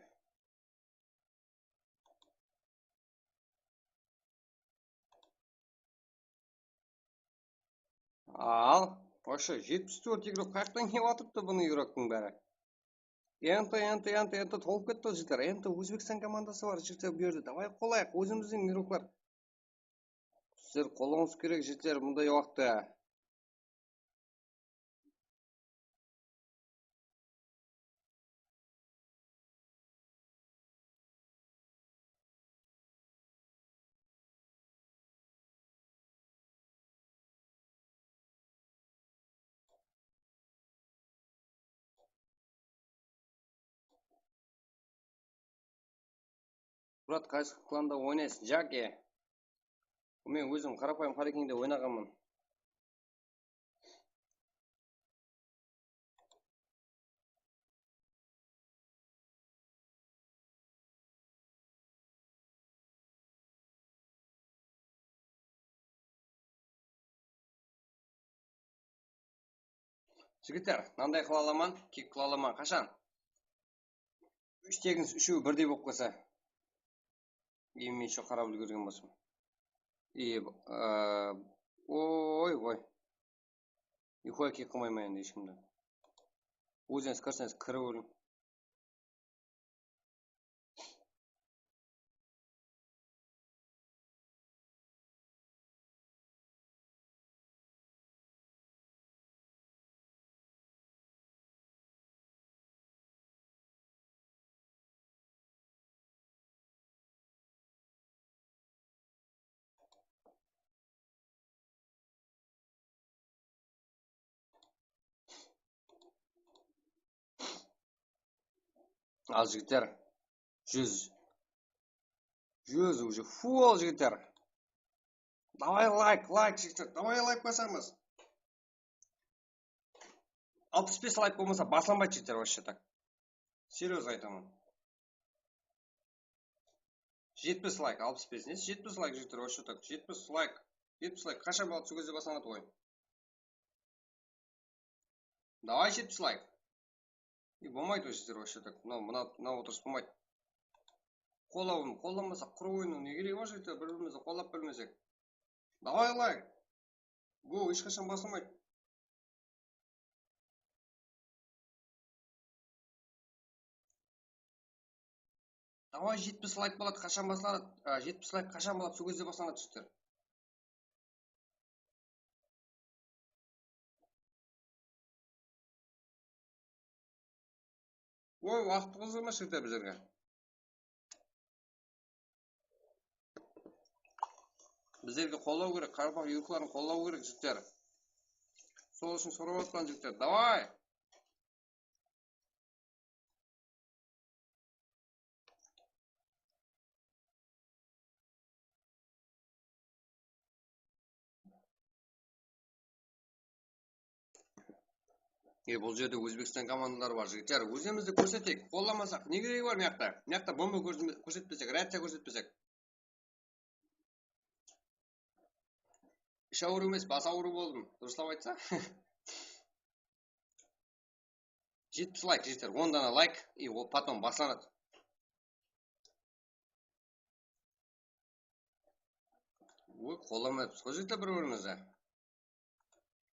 Al, вообще jetpis tórt igrok qayaqtan kelip atırıptı bunıń igroktıń bári. Enti, enti, enti, enti tolıp ketti, jigitler. Enti Ózbekstan komandası bar, jigitler, bul jerde. Davay, qollayıq, ózimizdiń igroklar. Sizler qollaǵıńız kerek, jigitler, bunday waqıtta. Murat, qaysı klanda oynaysıń? Jake. Men ózim qarapayım Qarekengde oynaǵanman. Jigitler, mınanday qıla alaman, kik qıla alaman. Qashan? Úsh teginis úshewi birdey bolıp qalsa. Emin shu qarap úlgergen bolsam. E, oy, oy. Uyqıǵa kek qılmayman endi hesh kimdi. Ózińiz kirseńiz, kirip óliń. Al, jigitler. Júz. Júz уже full, jigitler. Davay, layk, layk, jigitler. Davay, layk basamız. Alpıs bes layk bolmasa, baslanbaydı, jigitler, вообще так. Серьёзно aytaman. Jetpis layk, alpıs bes, ne? Jetpis layk, jigitler, вообще так. Jetpis layk. Jetpis layk. Qashan boladı, sol gezde baslanadı ǵoy. Davay, jetpis layk. E, bolmaydı, вообще так. Mınaw, mınaw, mınaw otırıs bolmaydı. Qollawın, qollanbasaq, qurı oynaw ne keregi bar, jigitler, bir-birimizdi qollap bilmesek. Davay, layk. Go, hesh qashan basılmaydı. Davay, jetpis layk boladı, qashan baslanadı? A, jetpis layk qashan boladı, sol gezde baslanadı, jigitler. Oy, waqıt qızdırma shıǵıptı bizlerge. Bizlerge qollaw kerek, qaraqalpaq yurıqların qollaw kerek, jigitler. Sol ushın sorap atırman, jigitler. Davay! E, bul jerde Ózbekstan komandaları bar, jigitler. Ózimizdi kórseteyik. Qollamasaq, ne keregi bar mıyaqta? Mıyaqta bomba kórsetpesek, raciya kórsetpesek. Ish awırıw emes, bas awırıw boldım. Durıslap aytsa. Jetpis layk, jigitler, on dana layk, и ol потом baslanadı. Oy, qollamayapsız ǵoy, jigitler, bir-birimizdi.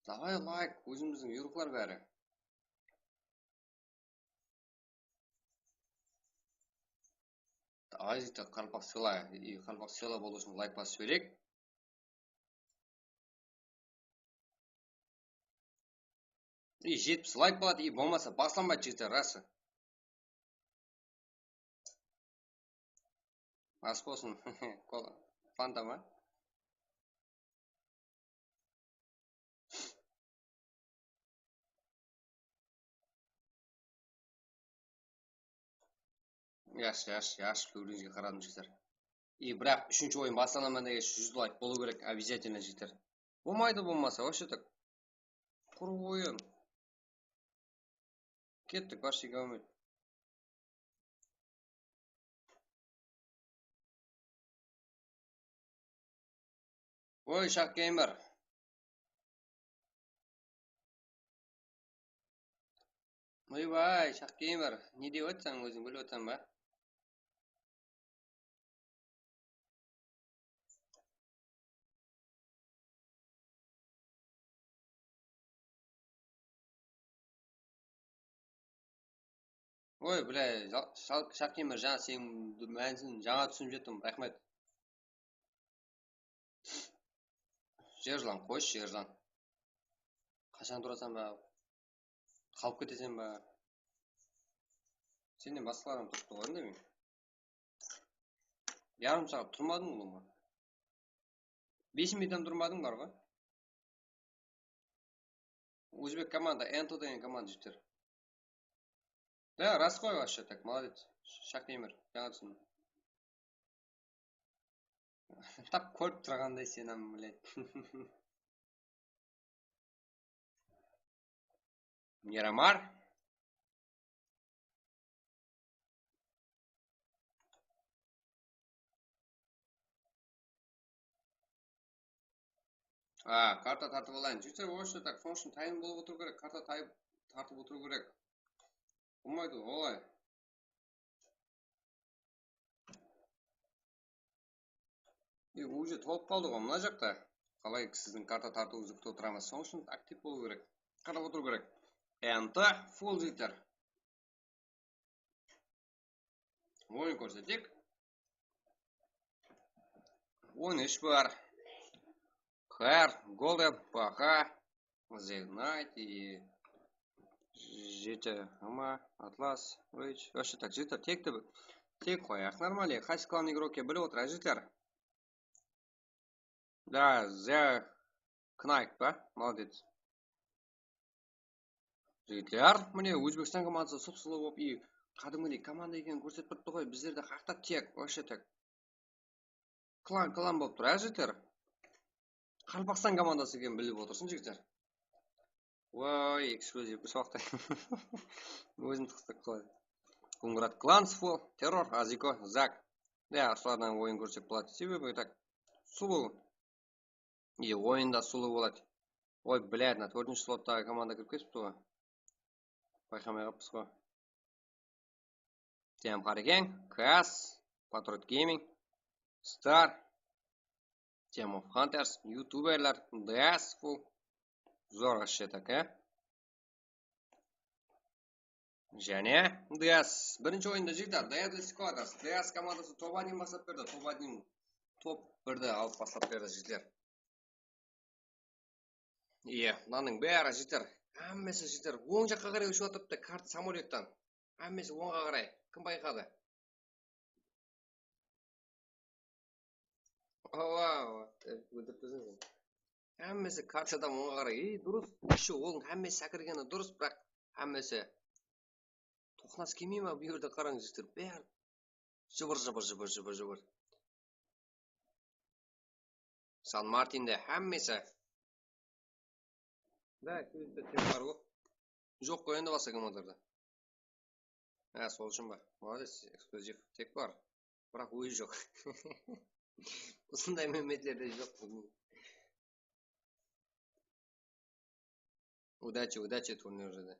Davay layk, ózimizdiń yurıqlar bári. Davay, jigitler, qaraqalpaq sıyla, и qaraqalpaq sıyla bolıw ushın layk basıp jibereyik. И jetpis layk boladı, и bolmasa baslanbaydı, jigitler, rası. As bolsın. Fanta ma? Yaqshı, yaqshı, yaqshı, kóriwimizge qaradım, jigitler. И biraq úshinshi oyın baslanaman degenshe júz layk bolıw kerek, обязательно, jigitler. Bolmaydı, bolmasa, вообще так. Qurı oyın. Kettik, вообще kelmeydi. Oy, Shaq Gamer. Oybay, Shaq Gamer, ne dep atsań, óziń bilip atsań ba? Oy, bile, Shaq Gamer, jańa seniń mánisin jańa túsinip jettim, raxmet. Jer jılan, qoyshı, jer jılan. Qashan turasań ba? Qalıp keteseń ba? Sennen basqalar hám turıptı ǵoy, indemey. Yarım saat turmadıń ulıwma. Bes minut hám turmadıń bar ǵoy. Ózbek komanda, Ento degen komanda jigitler. Да, ras ǵoy, вообще так, молодец. Shaq Gamer, jańa túsindim. Tap kórip turǵanday sen hám, блядь. Miramar. A, karta tartıp alayın. Jigitler, вообще так, sonıń ushın tayın bolıp otırıw kerek, karta tayıp, tartıp otırıw kerek. Bolmaydı, olay. E, уже tolıp qaldı ǵoy mına jaqta. Qalay sizdiń karta tartıwıńızdı kútip otıramız. Sonıń ushın aktiv bolıw kerek. Qarap otırıw kerek. Ento full, jigitler. Oyın kórseteyik. On úsh bar. Kar, Golden, Paxa, Zegnayt, и jeti, Ama, Atlas, Rich. Вообще так, jigitler, tekti, tek qoyaq, нормально. Qaysı klan igroki bilip otıra, jigitler. Да, The Knight pa? Молодец. Jigitler, mine, Ózbekstan komandası sıp-sılı bolıp, и qádimgidey komanda ekenin kórsetip turıptı ǵoy, bizlerde haqta tek, вообще так. Klan, klan bolıp tur, á, jigitler? Qaraqalpaqstan komandası ekenin bilip otırsın, jigitler. Oy, eksklyuziv, usı waqıtta. Ózim tıqıstaq qılay. Kungrat Klan, Sfo, Terror, Aziko, Zak. Ya, usılardan oyın kórsek boladı. Sebebi, так, sulıw. E, oyında sulıw boladı. Oy, блядь, mına tórtinshi slottaǵı komanda kirip ketipti ǵoy. Bayqamay qalıppız ǵoy. Tem Harekeń, Kas, Patriot Gaming, Star, Team of Hunters, youtuberler, Deathful. Zor вообще так, e? Jáne Death. Birinshi oyında, jigitler, Deadly Squaders. Death komandası top odnin baslap berdi. Top odnin, top birdi alıp baslap berdi, jigitler. Iya, mınanıń bári, jigitler. Hámmesi, jigitler, oń jaqqa qaray ushıp atırıptı, karta samolyottan. Hámmesi ońǵa qaray. Kim bayqadı? Awa, awa, e, óltirip tursań sen. Hámmesi kartada ońǵa qaray. Ey, durıs. Еще onıń hámmesi sákirgeni durıs, biraq hámmesi toqnas kelmey ma? Bu jerde qarań, jigitler, bári jıbır, jıbır, jıbır, jıbır, jıbır. San Martinde hámmesi. Da, kelip ketken bar ǵo. Joq ǵoy endi basqa komandalarda. Há, sol ushın ba? Molodec, ekskluziv. Tek bar. Biraq ózi joq. Usınday mámletlerde joq. Удачи, удачи turnirde.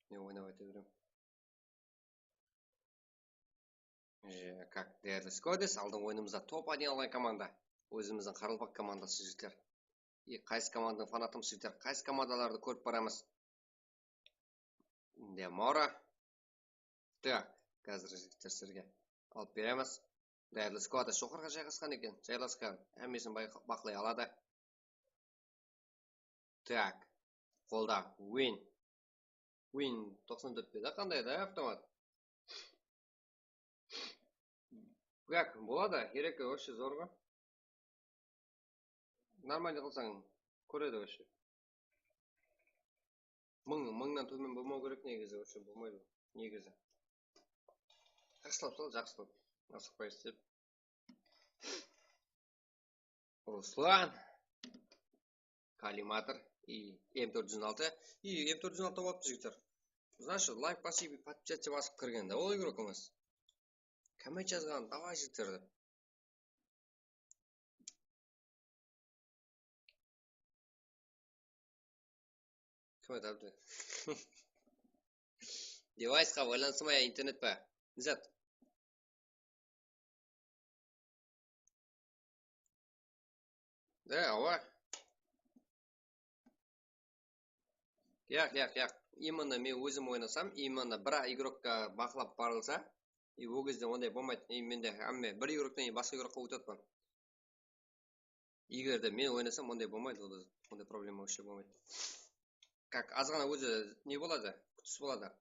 Men oynap ayta berem. E, как, Deadly Squaders, aldın oyınımızda top oynay alǵan komanda. Ózimizdiń qaraqalpaq komandası, jigitler. E, qaysı komandanıń fanatımız, jigitler? Qaysı komandalardı kórip baramız? Demora. Так, házir jigitler sizlerge alıp beremiz. Deadly Squaders joqarıǵa jayǵasqan eken, jaylasqan. Hámmesin bay-, baqlay aladı. Так, qolda win. Win toqsan tórt pe da, qanday da avtomat? Как, boladı, kerek, вообще zor ǵo. Нормально qılsań, kóredi вообще. Mıń, mıńnan tómen bolmaw kerek negizi, вообще bolmaydı, negizi. Jaqsılap sal, jaqsılap. Asıqpay islep. Ruslan. Kollimator. I M tórt júz on altı. I M tórt júz on altı bolıptı, jigitler. Значит, лайк basıp, подписаться basıp kirgen da ol игрокımız. Komment jazǵan, давай, jigitler, dep. Kim aytaptı? Devaysqa baylanısı ma ya internet pa? Ne zat? Da, awa. Yaq, yaq, yaq. Именно men ózim oynasam, именно bir igrokka baqlap barılsa, и ol gezde onday bolmaydı. И mende hámme bir igroktan keyin basqa igrokqa ótip atırman. Eger de men oynasam, onday bolmaydı, onday, onday problema вообще bolmaydı. Как, azǵana ózi ne boladı? Kútis boladı.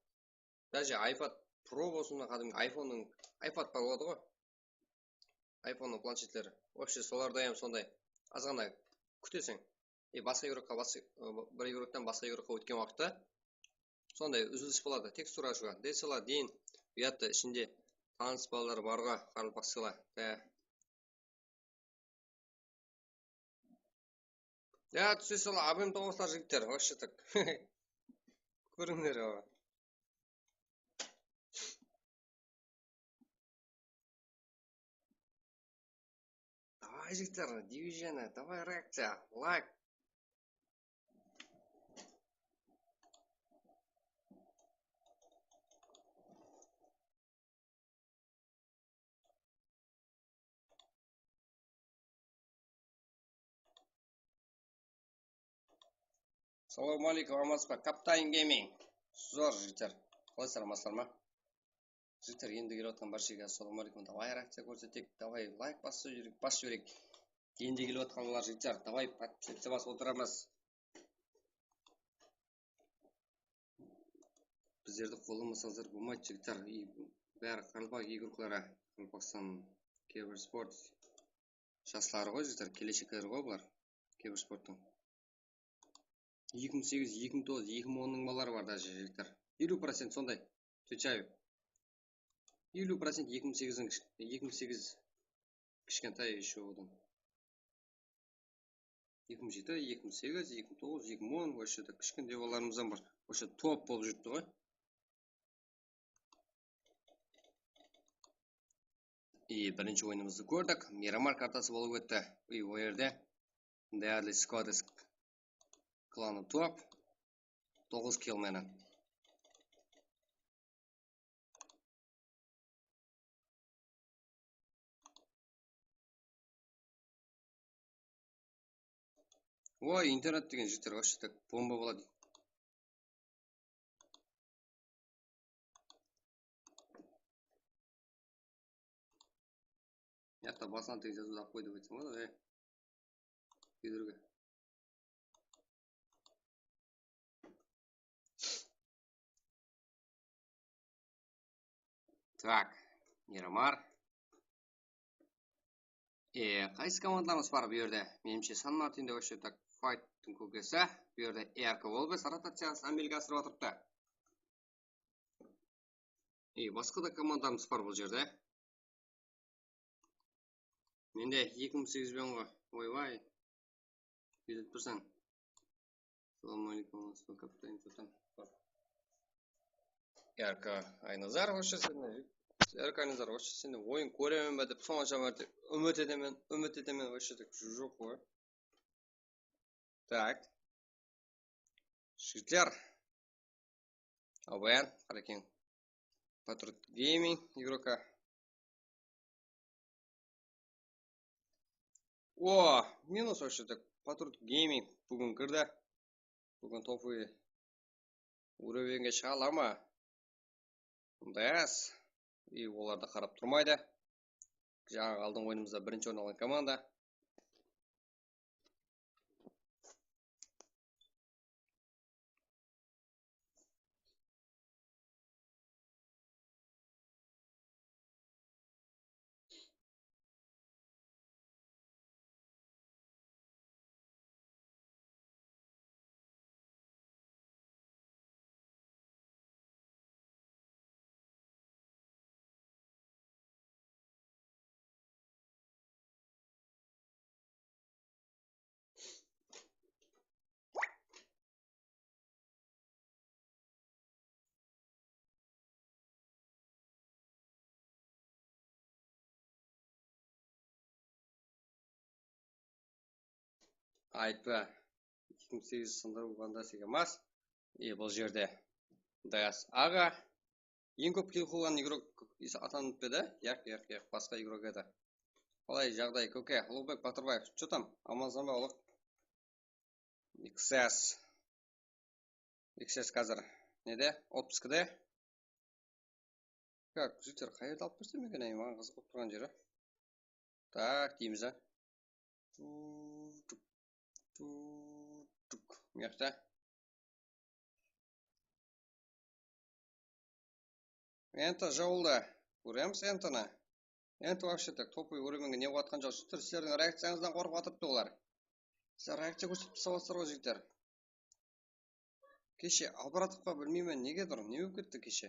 Даже iPad Pro bolsın, qádimgi iPhone-nıń, iPad bar boladı ǵoy. iPhone-nıń planshetleri. Вообще, solarda hám sonday azǵana kúteseń. E, basqa igrokqa, basqa, bir igroktan basqa igrokqa ótken waqıtta sonday úzilis boladı. Tekstura ashıwǵa. Desala deyin uyatta ishinde tanıs balalar bar ǵoy, qaraqalpaqsılar. Há. Ya, túse sala, abim toǵıslar, jigitler, вообще так. Kórińler, awa. Давай, jigitler, Division, давай, reakciya, layk. Salawma aleykum, amansız ba? Captain Gaming. Zor, jigitler. Qalaysızlar, amansızlar ma? Jigitler, endi kelip atqan bárshege assalamu aleykum. Davay, reakciya kórsetek. Davay, layk basıp jibereyik, basıp jibereyik. Endi kelip atqanlar, jigitler, davay, podpisatsiya basıp otıramız. Bizlerdi qollamasańızlar bolmaydı, jigitler. I, bári qaraqalpaq igrokları, Qaraqalpaqstan kibersport jasları ǵoy, jigitler, keleshekleri ǵoy bular kibersporttıń. Eki mıń segiz, eki mıń toǵız, eki mıń onnıń balaları bar, даже, jigitler. Eliw procent sonday. Отвечаю. Eliw procent eki mıń segiz, eki mıń segiz kishkentay ещё odan. Eki mıń jeti, eki mıń segiz, eki mıń toǵız, eki mıń on, вообще-то kishkentay balalarımızdan bar. Вообще top bolıp júripti ǵoy. I birinshi oyınımızdı kórdik. Miramar kartası bolıp ótti. I o jerde Deadly Squaders klanı top. Toǵız kill menen. Oy, internet degen jigitler вообще так bomba boladı. Mıyaqta basınan tez jazıwdı alıp qoy dep aytsam boladı, e. Kúydirgi. Tak, Miramar. E, qaysı komandalarımız bar bu jerde? Menimshe, San Martinde вообще так fighttıń kókesi. Bu jerde R K Volbes rotaciyasın ámelge asırıp atırıptı. E, basqa da komandalarımız bar bul jerde. Mende eki mıń segiz benen ǵoy. Oybay. Ketip tursań. Assalamu aleykum, Aslan kapitan, kapitan. R K Aynazar, вообще sen de, R K Aynazar, вообще sen de oyın kóremen be dep, sonsha márte úmit etemen, úmit etemen, вообще так joq ǵoy. Tak. Jigitler. Abayan, Qarekeń. Patriot Gaming игрока. O, minus вообще так. Patriot Gaming búgin kirdi. Búgin topuy úrovenge shıǵa ala ma? Mınday as. И olar da qarap turmaydı. Jańaǵı aldın oyınımızda birinshi orın alǵan komanda. Aytpa, eki mıń segiz sındırıw bandası emas. E, bul jerde Dayas aǵa. Eń kóp kill qılǵan igrok atanıp pa edi? Yaq, yaq, yaq, basqa igrok edi. Qalay jaǵday, kóke? Uluǵbek Batırbaev, что там? Amansań ba, ulıq? X S. X S házir nede? Otpuskide. Kak, jigitler, qayerde alıp bersem eken, ay, maǵan qızıq bolıp turǵan jeri. Tak, deymiz, a. Tutuk, tutuk. Mıyaqta. Enta jawıldı. Kóremiz Entini. Enta вообще так topuy úrovenge ne qılıp atqan joq. Jigitler, sizlerdiń reakciyańızdan qorqıp atırıptı olar. Sizler reakciya kórsetip tasıp atırsızlar ǵoy, jigitler. Keshe Abratovqa bilmeymen, negedur, ne bolıp ketti keshe?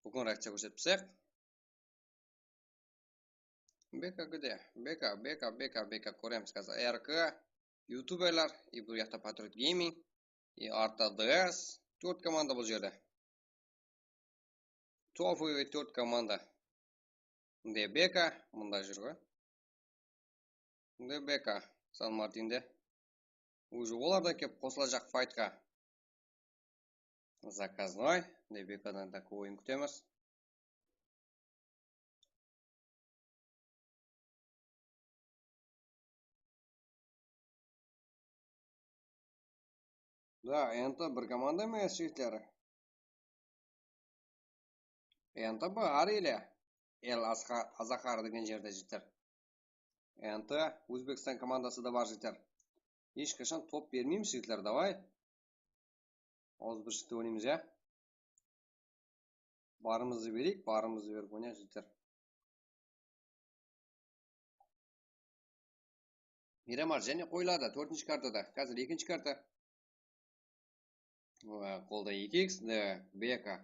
Búgin reakciya kórsetip taslayıq. Beka gde? Beka, Beka, Beka, Beka, kóremiz házir. R K, youtuberlar, и bul jaqta Patriot Gaming, и artta D S, tórt komanda bul jerde. Topuy tórt komanda. D B K, mında júr ǵoy. D B K, San Martinde. Уже olar da kelip qosılajaq faytqa. Заказной, D B K-dan da oyın kútemiz. Da, enti bir komanda emes, jigitler. Enti bar ele. El Azha-, Azahar degen jerde, jigitler. Enti Ózbekstan komandası da bar, jigitler. Hesh qashan top bermeymiz, jigitler, davay. Awızbirshilkte oynaymız, ya? Barımızdı bereyik, barımızdı berip oynayıq, jigitler. Miramar jáne qoyıladı, tórtinshi kartada. Házir ekinshi karta. Wa, qolda eki iks, da, Beka.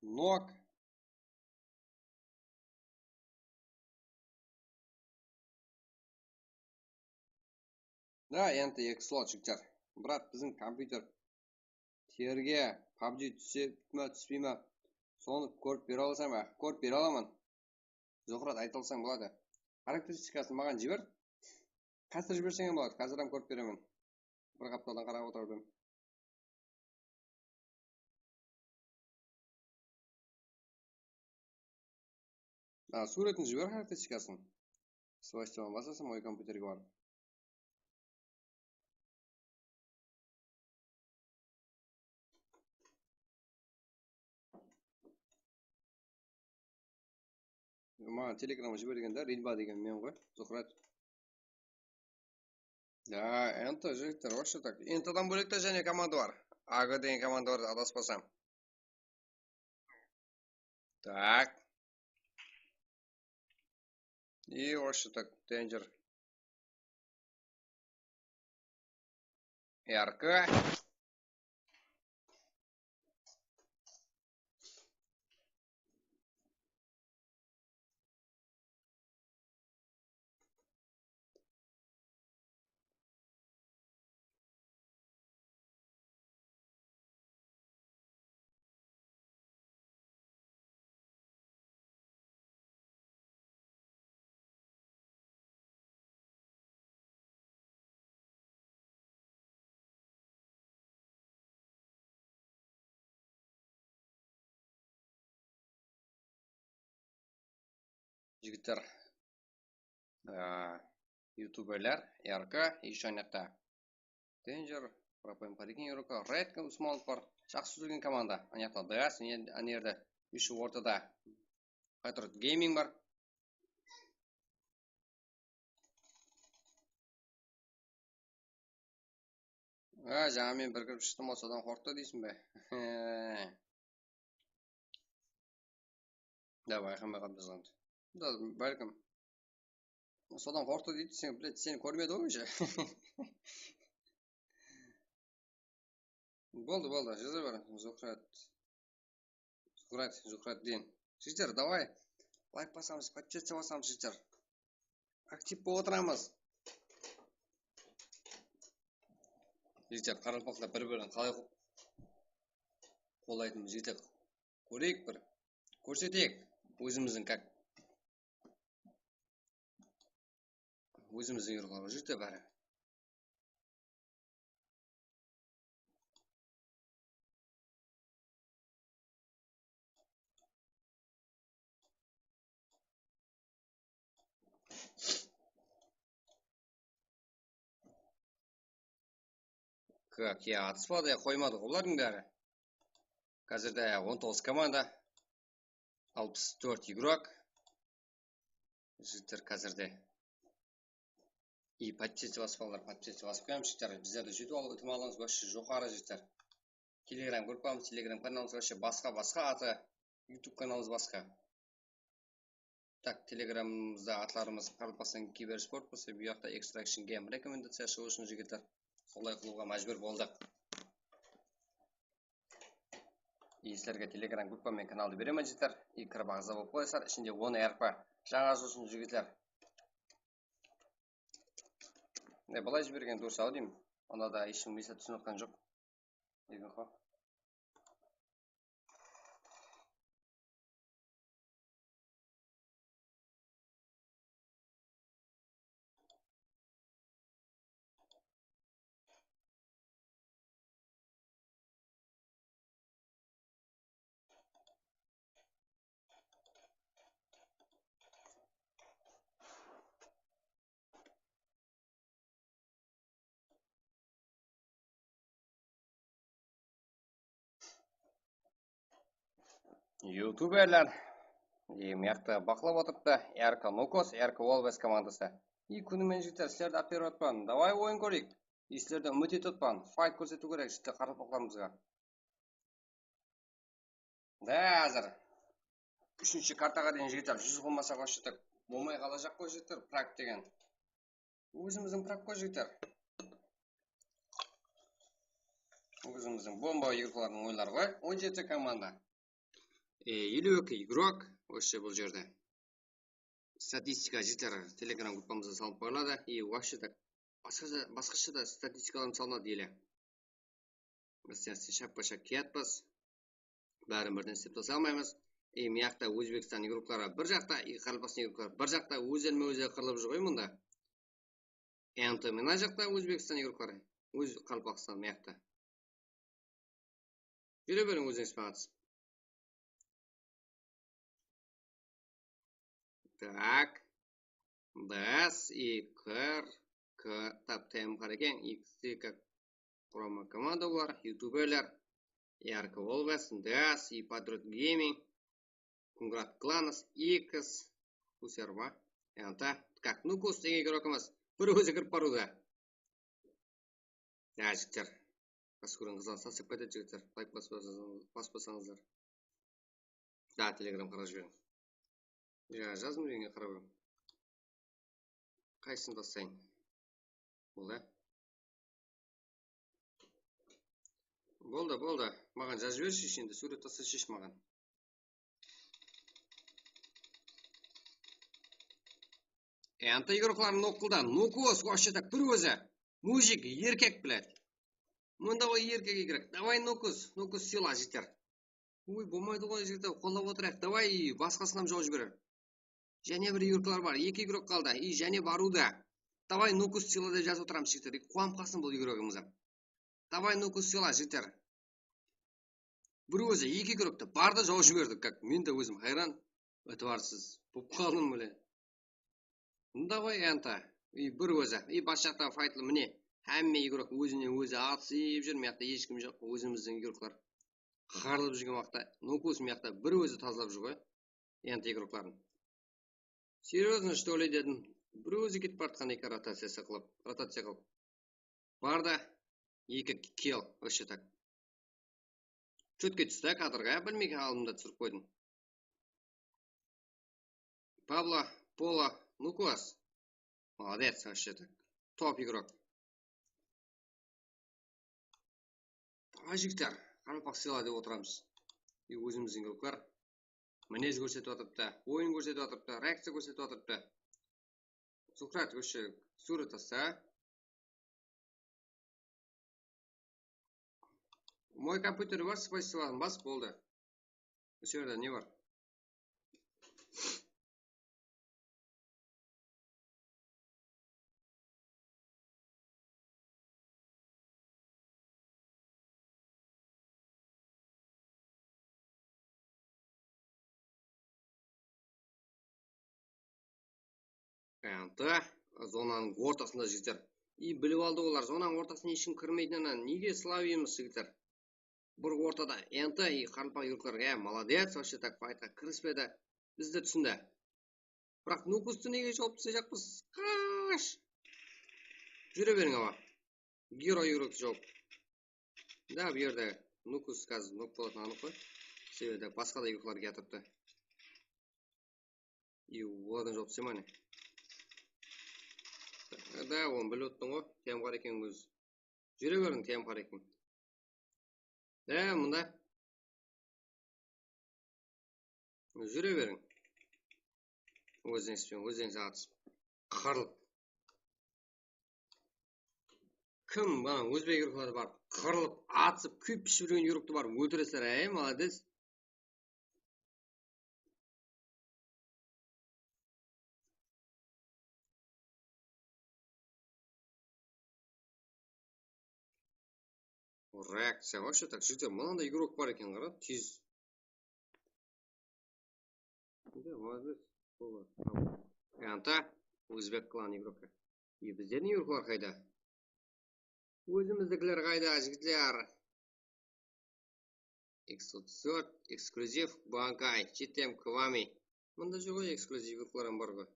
Nok. Da, endi eki slot, jigitler. Brat, biziń kompyuter terge, pabji túse ma, túspey ma, sonı kórip bere alasań ba? Kórip bere alaman. Zuhrat, ayta alsań boladı. Xarakteristikasın maǵan jiber. Házir jiberseń hám boladı, házir hám kórip beremen. Bir qaptaldan qarap otıra berem. A, súwretin jiber, xarakteristikasın. Svaystva basasań, oy kompyuterge barıp. Maǵan telegramǵa jibergende, Rilba degen men ǵoy, Zuhrat. Ya, enti, jigitler, вообще так. Entiden bólek te jáne komanda bar. A G degen komanda bar, adaspasam. Так. И вообще так, Danger. R K. Jigitler, aa, youtuberler, R K, ещё anaqta Danger, Propain Parikin, Red Usmanov bar. Jaqsı dúzilgen komanda. Anaqta D S, ane, ane jerde úsh ortada Patriot Gaming bar. A, jańa men bir kirip shıqtım ǵoy, sodan qorqtı deysiń be? Davay, hámme qaldırǵan. Da, bálkim. Sodan qorqtı deydi, sen, блядь, seni kórmedi ǵoy ózi. Boldı, boldı, jaza ber, Zuhrat. Zuhrat, Zuhratdin. Jigitler, davay. Layk basamız, podpisatsiya basamız, jigitler. Aktiv bolıp otıramız. Jigitler, qaraqalpaqlar bir-birin qalay qo-, qollaytın, jigitler, kóreyik bir. Kórseteyik. Ózimizdiń как. Ózimizdiń yurtlar, jigitler, bári. Kak, ya, atıspadı, ya, qoymadı ǵoy bulardıń bári. Házirde on toǵız komanda, alpıs tórt igrok. Jigitler házirde. I podpisatsiya basıp aldılar, podpisatsiya basıp qoyamız, jigitler. Bizlerdi júytip alıw itimalımız вообще joqarı, jigitler. Telegram gruppamız, Telegram kanalımız вообще basqa, basqa atı, YouTube kanalımız basqa. Tak, Telegramımızda atlarımız Qaraqalpaqstan kibersport bolsa, bu jaqta Extraction Game rekomendaciya shıǵıw ushın, jigitler, solay qılıwǵa májbúr boldıq. I sizlerge Telegram gruppa menen kanaldı beremen, jigitler. I kirip aǵza bolıp qoyaysızlar, ishinde on R P. Jańa jıl ushın, jigitler. Ne, bılay jibergen durıs-aw deymen. Onda da hesh kim mısa túsinip atqan joq. Ekin qo. Youtuberler, e, mıyaqta baqlap otırıptı. R K Nukos, R K Wolves komandası. I kúni menen, jigitler, sizlerdi áperip atpan. Davay, oyın kóreyik. I sizlerden úmit etip atpan. Fayt kórsetiw kerek, jigitler, qaraqalpaqlarımızǵa. Da, házir úshinshi kartaǵa deyin, jigitler, júz qılmasaq, вообще так bolmay qalajaq ǵoy, jigitler, prak degen. Ózimizdiń prak ǵoy, jigitler. Ózimizdiń bomba igroklardıń oyınları ǵoy. On jeti komanda. E, eliw eki igrok, вообще, bul jerde. Statistika, jigitler, Telegram gruppamızda salıp qoyıladı. I вообще так basqasha, basqasha da statistikalar salınadı ele. Biz siyasıy shappa-shap kiyatpız. Bárin birden islep tasa almaymız. I mıyaqta Ózbekstan igrokları bir jaqta, i Qaraqalpaqstan igrokları bir jaqta, ózlerme-ózleri qırılıp júr ǵoy mında. Endi mına jaqta Ózbekstan igrokları, óz Qaraqalpaqstan mıyaqta. Júre beriń ózińiz paǵatsız. Так. Д С, I К Р, К, tap, T M Qarekeń, X, как qurama komanda bular, youtuberler, R K Wolves, D S, I Patriot Gaming, Kungrat Clans, X, Userma, Anta, как, Nukos degen igrokımız. Bir ózi kirip barıwda. Ya, jigitler. Qas kóren qızǵan sasıp ketedi, jigitler. Layk baspasańız-, baspasańızlar. Ja, Telegram qarap jiberiń. Ja, jazdım degenge qarap alıń. Qaysısın taslayın? Boldı. Boldı, boldı. Maǵan jazıp jibershi, endi súwret taslashish maǵan. Ente igroklar nokılda, Nukos, вообще так, bir ózi. Mujik, erkek, блядь. Mında ǵoy erkek igrok. Davay, Nukos, Nukos sıyla, jigitler. Oy, bolmaydı ǵoy, jigitler, qollap otırayıq. Davay, basqasın hám jawıp jiberer. Jáne bir igroklar bar, eki igrok qaldı. I, jáne barıwda. Davay, Nukos sıyla dep jazıp otıramız, jigitler. Quwanıp qalsın bul igrogımız hám. Davay, Nukos sıyla, jigitler. Bir ózi eki igrokta bardı jawıp jiberdi, как. Men de ózim hayran. Itibarsız bolıp qaldım, блин. Mında ǵoy, enta. I, bir ózi. I, bas jaqta faytlı, mine. Hámme igrok ózinen ózi atısıp júr, mıyaqta hesh kim joq, ózimizdiń igroklar. Qarılıp júrgen waqıtta, Nukos mıyaqta bir ózi tazalap júr ǵoy. Enta igrokların. Серьёзно, что ли, dedim. Bir ózi ketip baratqan eken, rotaciyası qılıp, rotaciya qılıp. Bar da, eki kill, вообще так. Chótke tústi kadrǵa, bilmegen halımda túsirip qoydım. Pablo, Polo, Nukos. Молодец, вообще так. Top igrok. Davay, jigitler, qaraqalpaq sıyla dep otıramız. I, ózimizdiń igroklar. Minez kórsetip atırıptı, oyın kórsetip atırıptı, reakciya kórsetip atırıptı. Suhrat, вообще, súwret tasta. Moy kompyuter bar, спасибо, bas, boldı. Usı jerde ne bar? Enti zonanıń ortasında, jigitler. I, bilip aldı olar, zonanıń ortasına hesh kim kirmeytinin. Nege slavimiz, jigitler? Bir ortada enti, i, qaraqalpaq igroklar, e, молодец, вообще так, faytqa kirispedi. Bizdi túsindi. Biraq Nukostı nege jawıp taslayjaqpız? Qash! Júre beriń, awa. Geroy igrokti jawıp. Da, bu jerde Nukos házir nok bolatını anıq ǵoy. Sebebi basqa da igroklar kiyatırıptı. I, olardan jawıp taslayman, ne? Da, onı bilip ottıń ǵoy, tiyamqar eken ózi. Júre beriń, tiyamqar eken. E, mında. Júre beriń. Ózinińiz benen, ózinińiz atısıp. Qırılıp. Kim, mına, ózbek igrokları bar. Qırılıp, atısıp, kúyip piship júrgen igroklar bar. Óltiresizler, áy, молодец. Reakciya, вообще так, jigitler, mınanday igrok bar eken, qara, tez. Anta, ózbek klan igrok. E, bizlerdiń igroklar qayda? Ózimizdikiler qayda, jigitler? X otız dört, eksklyuziv, Bankay, Chitem, Kvami. Mında joq ǵoy, eksklyuziv igroklar hám bar ǵoy.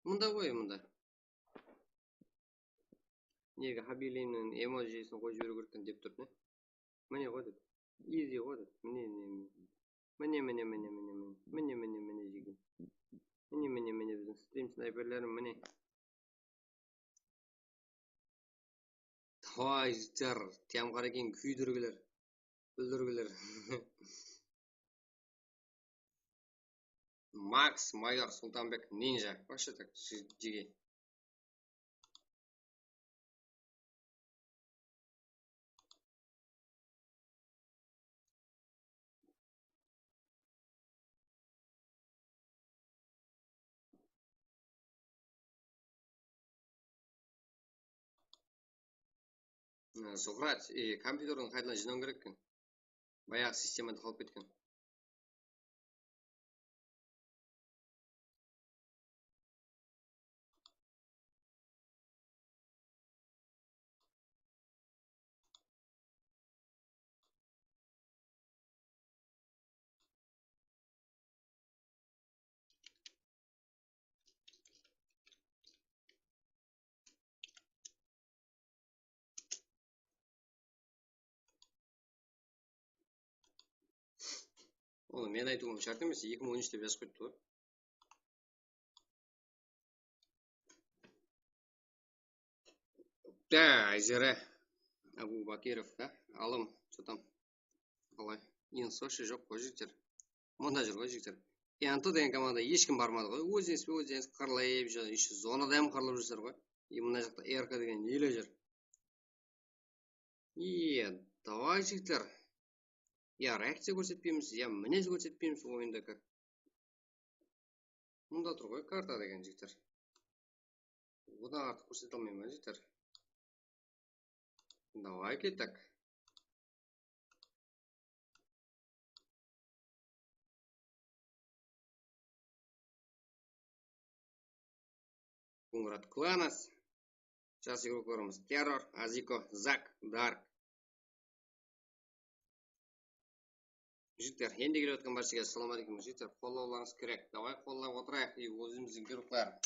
Mında ǵoy, mında. Nege Habilimniń emojisin qoyıp jiberiw kerek eken dep tur, ne? Mine ǵoy dep. Easy ǵoy dep. Mine, mine, mine. Mine, mine, mine, mine, mine. Mine, mine, mine, jigim. Mine, mine, mine, biziń strim snayperlerim, mine. Davay, jigitler, tiyamqar eken, kúydirgiler, búldirgiler. Max, mayor, Sultanbek, ninja. Вообще так, jige. Suhrat, e, kompyuterdiń qaytadan jıynawıń kerek eken. Bayaǵı sistemada qalıp ketken. Onı men aytıwım shárt emes, eki mıń on úsh dep jazıp qoyıptı ǵoy. Da, Ayzera Abubakirov, da, alım, что там, qalay? Info joq ǵoy, jigitler. Mında júr ǵoy, jigitler. Ento degen komanda hesh kim barmadı ǵoy. Ózińiz be ózińiz qırlayıp júr, еще zonada hám qırılıp júrsizler ǵoy. E, mına jaqta R K degen ele júr. E, davay, jigitler. Ya reakciya kórsetpeymiz, ya minez kórsetpeymiz oyında как. Mında tur ǵoy karta degen, jigitler. Odan artıq kórsete almayman, jigitler. Davay, ketek. Kungrat Klanas. Jas igroklarımız Terror, Aziko, Zak, Dark. Jigitler, endi kelip atqan bárshege assalawma áleykum, jigitler, qollawlarıńız kerek. Davay, qollap otırayıq, e, ózimizdiń igroklar.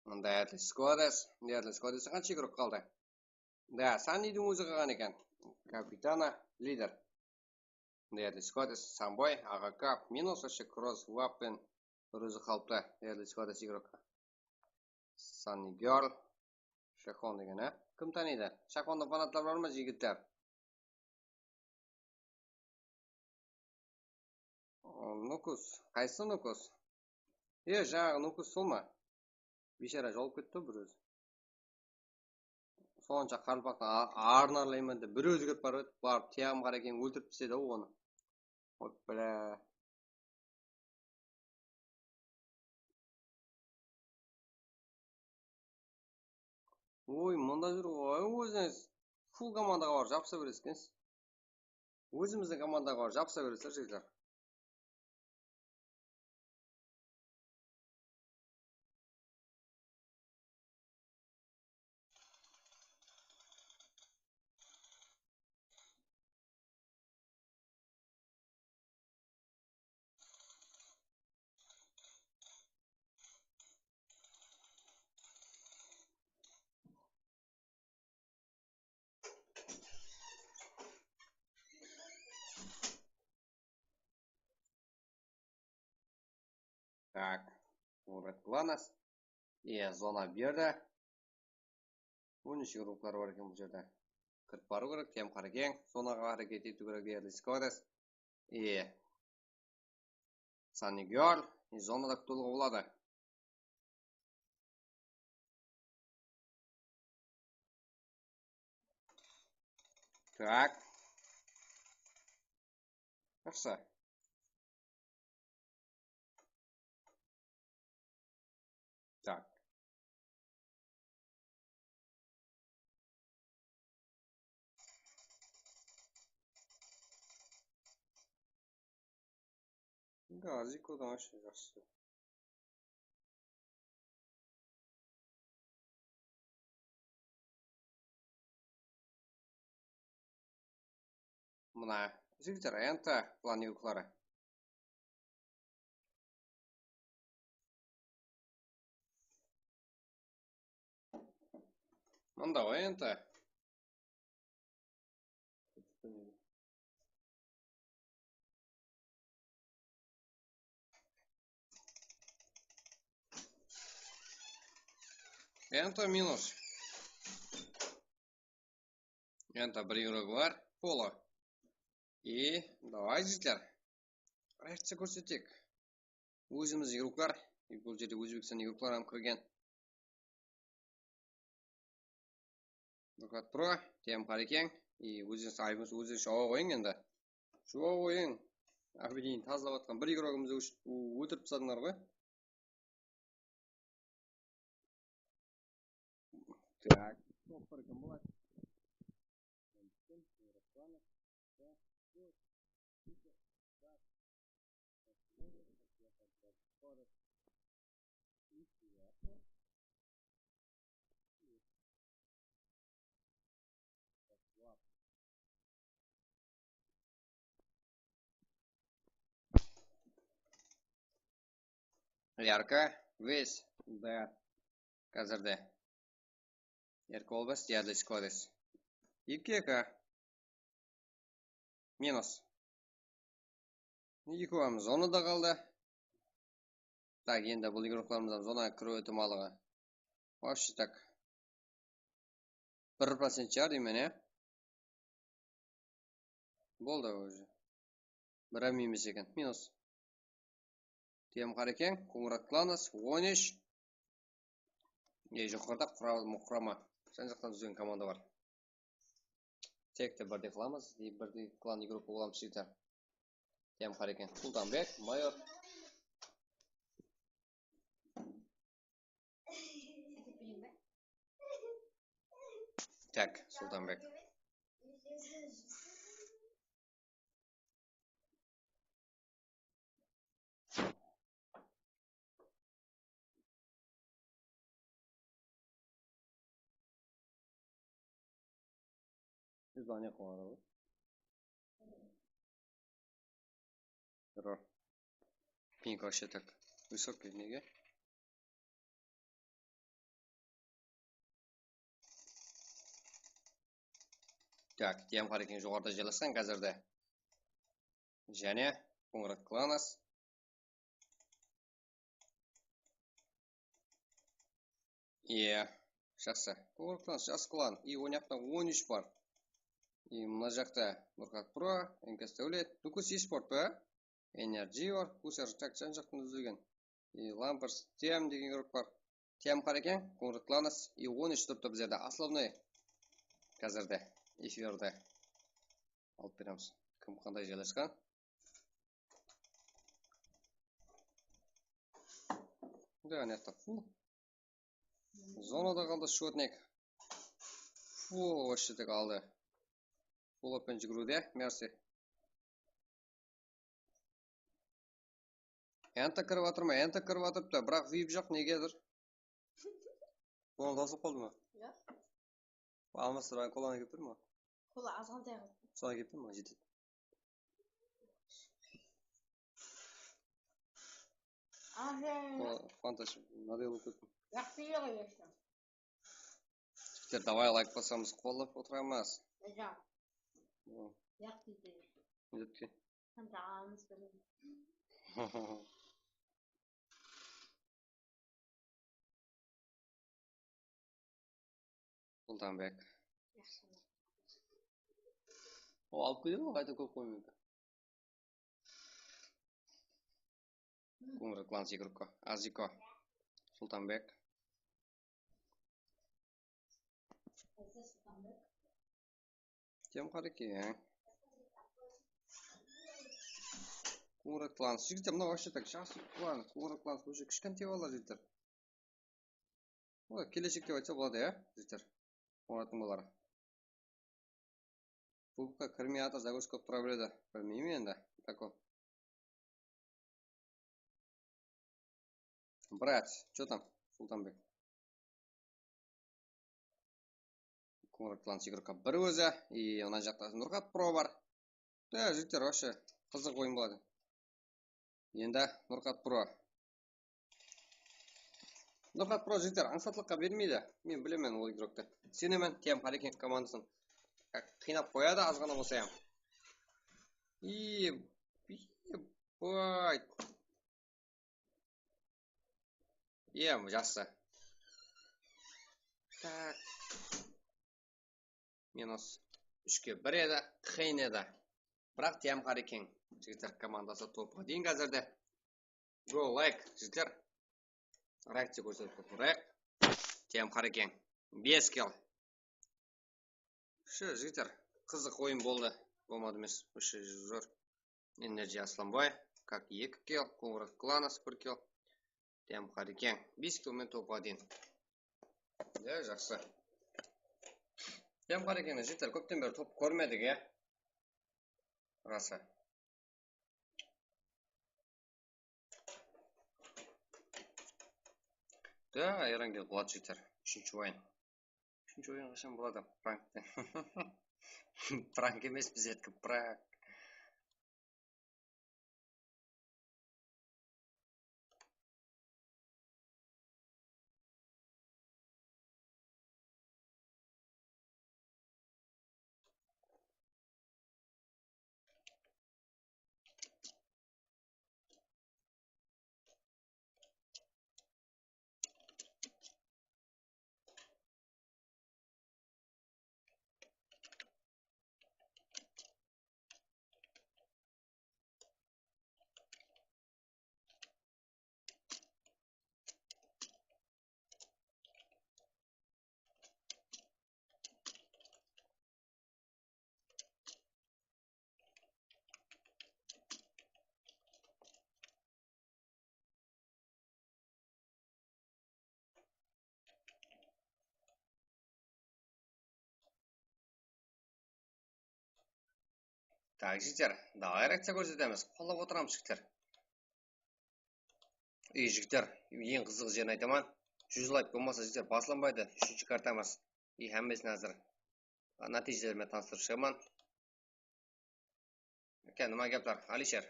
Mında Atlas Squares, Atlas Squares qansha igrok qaldı? Da, Sannidiń ózi qalǵan eken. Kapitana, lider. Deadly Squares, Samboy, Aǵa Kap, minus, вообще Cross, Wappen, bir ózi qalıptı. Deadly Squares igrok. Sunny Girl, Shahon degen, á? Kim tanıydı? Shahondıń fanatları bar ma, jigitler? Nukus. Qaysı Nukus? E, jańaǵı Nukus sol ma? Biyshara jolıp ketti bir ózi. Sonsha qaraqalpaqtan a-, arın arlayman dep bir ózi kirip barıp edi. Barıp Tiyagım Qarakeń óltirip tasladı-aw onı. Hoppa. Oy, mında júr ǵoy, ózińiz full komandaǵa barıp jabısa beresiz ekensiz. Ózimizdiń komandaǵa barıp jabısa beresizler, jigitler. Tak, Robert Glanas. Iya, zona berdi. On úsh igroklar bar eken bul jerde. Kirip barıw kerek, Tiyagım Qarakeń. Zonaǵa háreket etiw kerek, Deadly Squares. Iya. Sunny Girl. Zonada kútiwge boladı. Так. Jaqsı. Так. Gazikodan вообще jaqsı. Mına, jigitler, enta plan igrokları. Mında ǵoy enta. Enta minus. Enta bir igrok bar, Polo. E, davay, jigitler. Reakciya kórseteyik. Ózimiz igroklar. E, bul jerde Ózbekstan igrokları hám kirgen. Dokat Pro, Tiyagım Qarakeń. E, óziniń ayıbıńız ózińiz juwa qoyıń endi. Juwa qoyıń. Ápideyin tazalap atqan bir igrogımızdı ósh-, ó-, óltirip tasladıńlar ǵoy. Так, topper kim boladı? Yarka, Wes, Dayat. Házirde. Yarka olbas, Dayat Skodes. Eki eki. Minus. Ekewimiz zonada qaldı. Tak, endi bul igroklarımız hám zonaǵa kiriw ehtimallıǵı. Вообще так. Bir procent shıǵar deymen, ya. Boldı уже. Bir hám emes eken. Minus. T M Qarekeń, Qońırat Klanas, on úsh. E, joqarıda qura-, qurama. Jan jaqtan dúzgen komanda bar. Tekti birdey qılamız, e, birdey klan igrok bolamız, jigitler. T M Qarekeń, Sultanbek, Mayor. Tak, Sultanbek. Biz bana ne qıladı? Durır. Ping вообще так высокий, nege? Tak, T M Qarekeń joqarıda jerlesken házirde. Jáne Qońırat Klanas. Iya, jaqsı. Qońırat Klanas, jaqsı klan. I, onı jaqta on úsh bar. I, mına jaqta Nurxat Pro, N K S Dáwlet, Nukus Esport pa? Energy bar, Kusar, tak, jan jaqtan dúzilgen. I, Lampers, T M degen igrok bar. T M Qarekeń, Qońırat Klanas, i, on úsh turıptı bizlerde. Основной házirde, efirde. Alıp beremiz. Kim qanday jerlesken? Да, ана jaqta full. Zonada qaldı счётник. Full вообще так aldı. Full open júgiriwde, Mercy. Enta kirip atır ma? Enta kirip atırıptı, biraq vip joq, negedur? Qolın tasıp qaldı ma? Iya. Almastırıp, kolanı kelip ber ma? Kola azǵantay qılıp. Soǵan kelip ber ma? Jetedi. Aferin. Qo-, Quwantash, mınaday bolıp kettim. Yaqtı yere geçtim. Jigitler, davay, layk basamız, qollap otıramız. Eja. Hı. Yaqtı yere. Jetken. Qanday alamız bilen. Sultanbek. O alıp ketedi ǵoy, qayta kóp qoymaydı. Qońırat Klanas igrokka. Aziko. Sultanbek. T M Qarekeń. Qońırat Klanas. Jigitler, mına вообще так jaqsı klan. Qońırat Klanas уже kishkentay balalar, jigitler. Olar keleshek dep aytsa boladı, ya, jigitler. Qońırattıń balaları. Klubqa kirmey atır, загрузка kóp tura beredi. Bilmeymen endi. Tako. Брат, что там, Sultanbek? Qońırat Klanas igrokka bir ózi. I, mına jaqta Nurxat Pro bar. Da, jigitler, вообще qızıq oyın boladı. Endi Nurxat Pro. Nurxat Pro, jigitler, ańsatlıqqa bermeydi. Men bilemen ol igroktı. Isenemen, T M Qarekeń komandasın. Qıynap qoyadı, azǵana bolsa hám. I, i, boy. Em, jaqsı. Tak. Minus úshke bir edi, qıyın edi. Biraq T M Qarekeń jigitler komandası topqa deyin házirde. Go, layk, jigitler. Laykti kórsetip turayıq. T M Qarekeń. Bes kill. Shu, jigitler, qızıq oyın boldı. Bolmadı emes, вообще zor. Energy Aslanbay, как eki kill, Qońırat Klanas bir kill. T M Qarekeń, bes kill men topqa deyin. Ya, jaqsı. T M Qarekeń, jigitler, kópten beri top kórmedik, ya. Rası. Da, Erangel boladı, jigitler. Úshinshi oyın. Úshinshi oyın qashan boladı? Prank. Prank emes, bizertki prank. Tak, jigitler, davay reakciya kórsetemiz. Qollap otıramız, jigitler. Ey, jigitler, eń qızıq jerin aytaman. Júz layk bolmasa, jigitler, baslanbaydı. Úshinshi kartamız. Ey, hámmesin házir nátiyjeler menen tanıstırıp shıǵaman. Aka, nima gaplar, Alisher?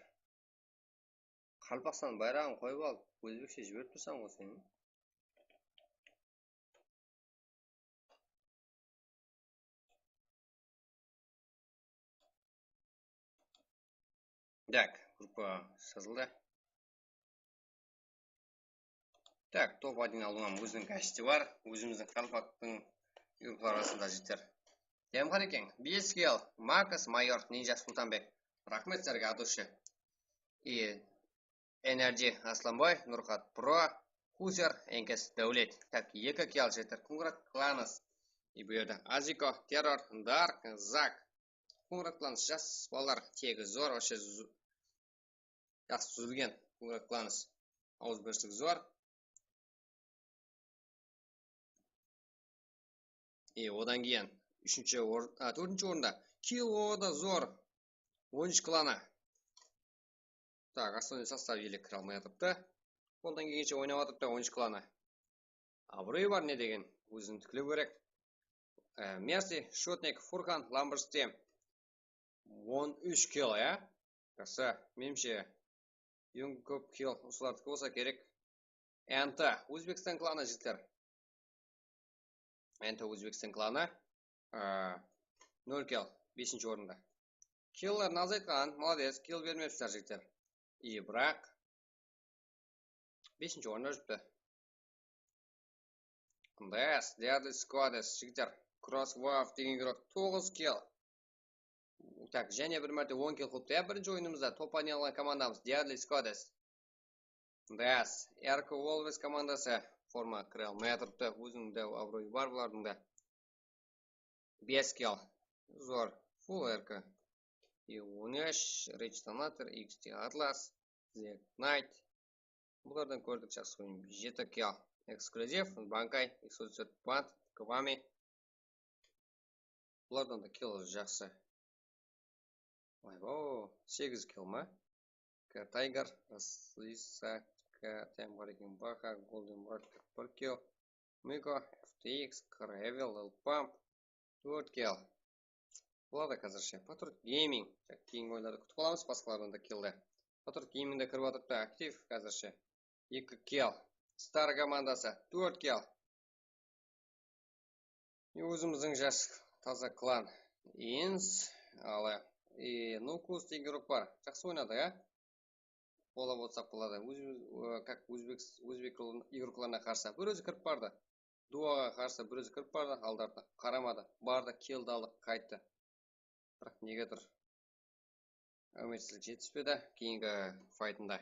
Qalpaqstan bayraǵın qoyıp al, ózbekshe jiberip tursań ǵoy sen. Tak, gruppa jazıldı. Tak, top один aldıwǵa óziniń gashti bar, ózimizdiń qalpaqtıń gruppalar arasında jigitler. Dem Qaraken, Beskil, Markus Mayor, Ninja Sultanbek. Raxmet sizlerge, adushi. I Enerji Aslanboy, Nurxat Pro, Huser, Enkes Dáwlet. Tak, eki kill jigitler, congratulations. I bu jerde Aziko, Terror, Dark, Zak. Congratulations, jas balalar, tegi zor, вообще zu-, jaqsı dúzilgen. Congratulations. Awızbirshilik zor. E, odan keyin úshinshi or-, a, tórtinshi orında Kill oda zor. On úsh klanı. Tak, основной sostav ele kire almay atırıptı. Qoldan kelgenshe oynap atırıptı on úsh klanı. Abırıy bar ne degen, ózin tiklew kerek. E, Mersi, Shotnik, Furkan, Lambersti. On úsh kill, ya? Jaqsı, menimshe, eń kóp kill usılardiki bolsa kerek. Enta, Ózbekstan klanı, jigitler. Enta, Ózbekstan klanı. Aa, nol kill, besinshi orında. Killlerdi azaytqan, molodec, kill bermepsizler, jigitler. I, biraq, besinshi orında júripti. Qanday as, Deadly Squad as, jigitler. Cross Wolf degen igrok, toǵız kill. Tak, jáne bir márte on kill qılıptı, ya, birinshi oyınımızda top oynay alǵan komandamız, Deadly Squad as. Qanday as, R K Wolves komandası forma kire almay atırıptı, óziniń de abıroyı bar bulardıń da. Bes kill. Zor. Full R K. E on úsh, Rage Donator, X T Atlas, Zack Knight. Bulardan kórdik, jaqsı oyın. Jeti kill. Eksklyuziv, Bankay, X otız dört Band, Kwami. Bulardan da kill jaqsı. Aybo, segiz kill ma? K Tiger, Raslisa, K T M Breaking Baha, Golden Bird, qırq bir kill. Miko, F T X, Kravel, Lil Pump, tórt kill. Bular da házirshe. Patriot Gaming. Keyingi oyınlarda kútip qalamız basqalardan da killdi. Patriot Gaming de kirip atırıptı, aktiv házirshe. Eki kill. Star komandası, tórt kill. Ózimizdiń jas taza klan. Ins, al, e, Nukus degen igrok bar. Jaqsı oynadı, ya? Qollap otırsaq boladı. Ózimiz, e, как, ózbek, ózbek igroklarına qarsı bir ózi kirip bardı. Duoǵa qarsı bir ózi kirip bardı, aldı-artına qaramadı. Bardı, killdi aldı, qayttı. Biraq nege tur? Áwmetsizlik jetispedi. Keyingi faytında.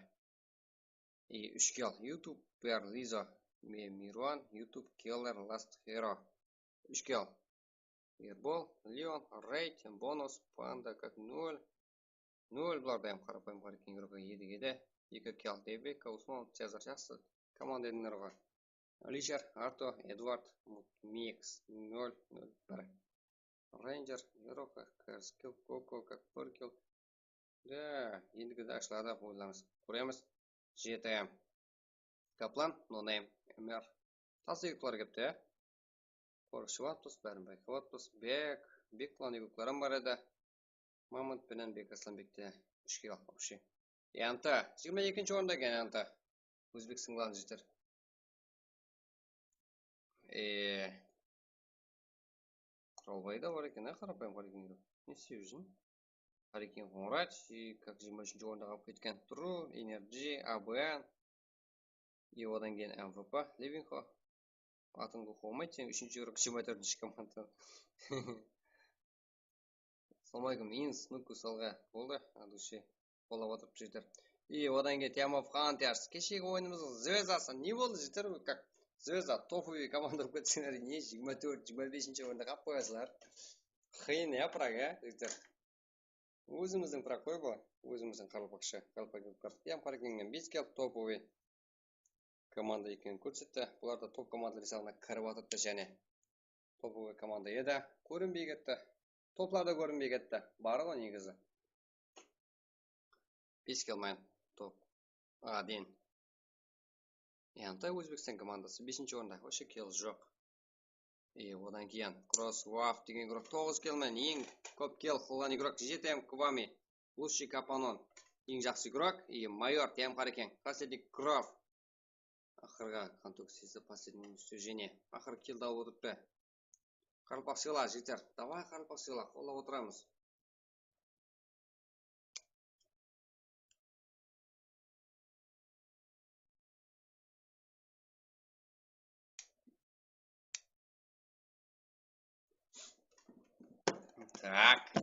И úsh kill. YouTuber Lizo, Me-, Mirwan, YouTube Killer, Last Hero. Úsh kill. Erbol, Leon, Raid, Bonus, Panda, как nol. Nol, bular da hám qarapayım, qarayken, igrok edi, edi. Eki kill. Rebecca, Usman, Cezar, jaqsı komanda edińler ǵoy. Alisher, Arto, Edward, Mix, nol, nol, bir. Ranger, Eroka, Kerskill, Koko, как bir kill. Da, endigi de ashıladı, oylarıńız. Kóremiz. G T M. Kaplan, No Name, M R. Tası igroklar kepti, ya. Qorıqshı atpız, bárin bayqap atpız. Bek, Bek klan igrokları bar edi. Mamut penen Bek Aslanbekte úsh kill вообще. Enta, jigirma ekinshi orında eken Enta. Ózbek singlanı jeter. E, Qıralbay da bar eken, á, qarapayım Qarakin. Ne istep júrsin? Qarakin Qońırat, и как jigirma úshinshi orında qalıp ketken. True, Energy, A B N. И odan keyin M V P, Levinko. Atıńdı qoymaydı, sen úshinshi igrok jigirma tórtinshi komanda. Assalawma aleykum, Ins, Nukus, alǵa. Boldı, adushi. Qollap atırıp jigitler. И odan keyin Team of Hunters. Keshegi oyınımızdıń zvezdası. Ne boldı, jigitler? Как zvezda, топовый komanda bolıp ketseńler, ne jigirma tórt, jigirma besinshi orında qalıp qoyasızlar. Qıyın, ya, праг, ya, jigitler. Ózimizdiń праг ǵoy bul. Ózimizdiń qaraqalpaqsha, qaraqalpaq. Team Qarakengen bes kill, топовый komanda ekenin kórsetti. Bular da top komandalar esabına kirip atırıptı jáne. Топовый komanda edi. Kórinbey ketti. Toplarda kórinbey ketti. Bar ǵoy negizi. Bes kelmay top. Один. Yanıtay Ózbekstan komandası besinshi orında. Вообще kill joq. E, odan keyin Cross Waf degen igrok toǵız kill menen eń kóp kill qılǵan igrok G T M Kubami. Лучший Kapanon. Eń jaqsı igrok. E, Mayor T M Qaraken. Последний Graf. Aqırǵı kontuk sesi последний уничтожение. Aqır kill tawıp otırıptı. Qaraqalpaq sıyla, jigitler. Davay, qaraqalpaq sıyla, qollap otıramız. Так.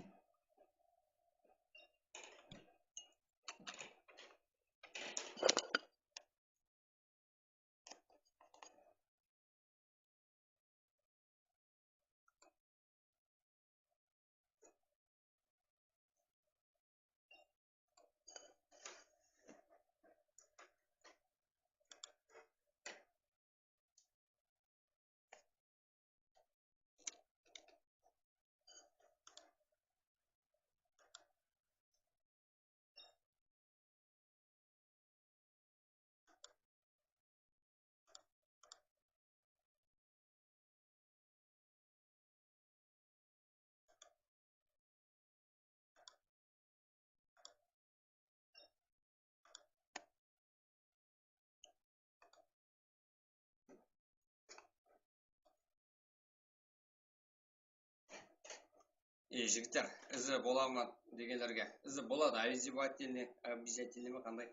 E, jigitler, izi bola ma degenlerge, izi boladı, обязательно, обязательно me qanday?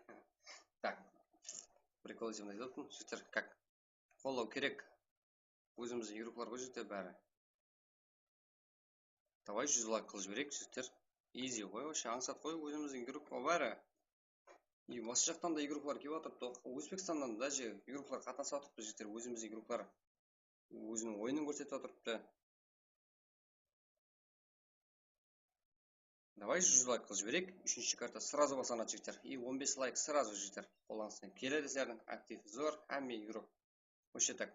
Так, прикол etemiz dep otırmın, jigitler, как? Qollaw kerek. Ózimizdiń igroklar ǵoy, jigitler, bári. Davay, júz layk qılıp jibereyik, jigitler. Изи ǵoy, вообще ańsat ǵoy, ózimizdiń igrok bári. И bası jaqtan da igroklar kelip atırıptı. Ózbekstannan da je igroklar qatnasıp atırıptı, jigitler, ózimizdiń igroklar. Óziniń oyının kórsetip atırıptı. Davay, júz layk qılıp jibereyik. Úshinshi karta сразу baslanadı, jigitler. И on bes layk сразу, jigitler. Qollanıstan keledi sizlerdiń. Aktiv zor, hámme igrok. Вообще так.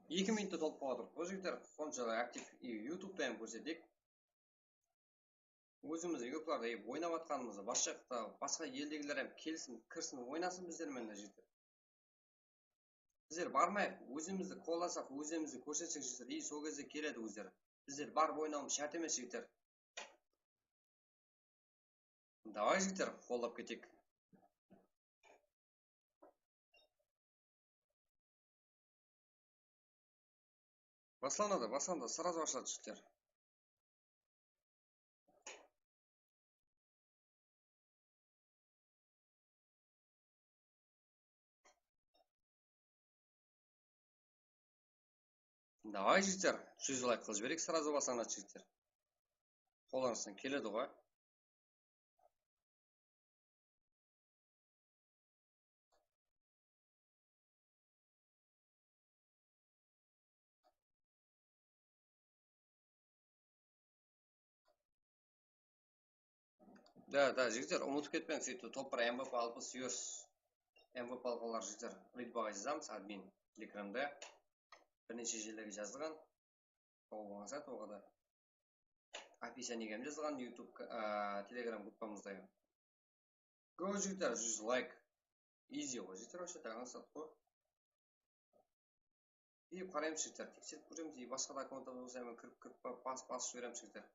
Eki minutta tolıp qalıp atır ǵoy, jigitler. Sonsha aktiv и YouTube-ta hám kórseteyik. Ózimiz igroklarda oynap atqanımızdı, bas jaqta, basqa eldegiler hám kelsin, kirsin, oynasın bizler menen, jigitler. Bizler barmayıq, ózimizdi qollasaq, ózimizdi kórsetsek, jigitler, и sol gezde keledi ózleri. Bizler barıp oynawımız shárt emes, jigitler. Davay, jigitler, qollap keteyik. Baslanadı, baslanadı, сразу ashıladı, jigitler. Davay, jigitler, júz layk qılıp jibereyik, сразу baslanadı, jigitler. Qollanıstan keledi ǵoy. Da, da, jigitler, umıtıp ketpeń, sóytip, topar M V P alpıs yos. M V P alǵanlar, jigitler, readbaǵa jazamız, admin Telegramda. Bir neshe jerlerge jazılǵan. Tawıp alsań, oǵada. Описаниеге hám jazılǵan YouTube, a, Telegram gruppamızda. Go, jigitler, júz layk. Изи ǵoy, jigitler, вообще так ańsat ǵoy. И qaraymız, jigitler, tekserip kóremiz. И basqa da akkauntta bolsa, men kirip, kirip, ba-, bas-, basıp jiberemiz, jigitler.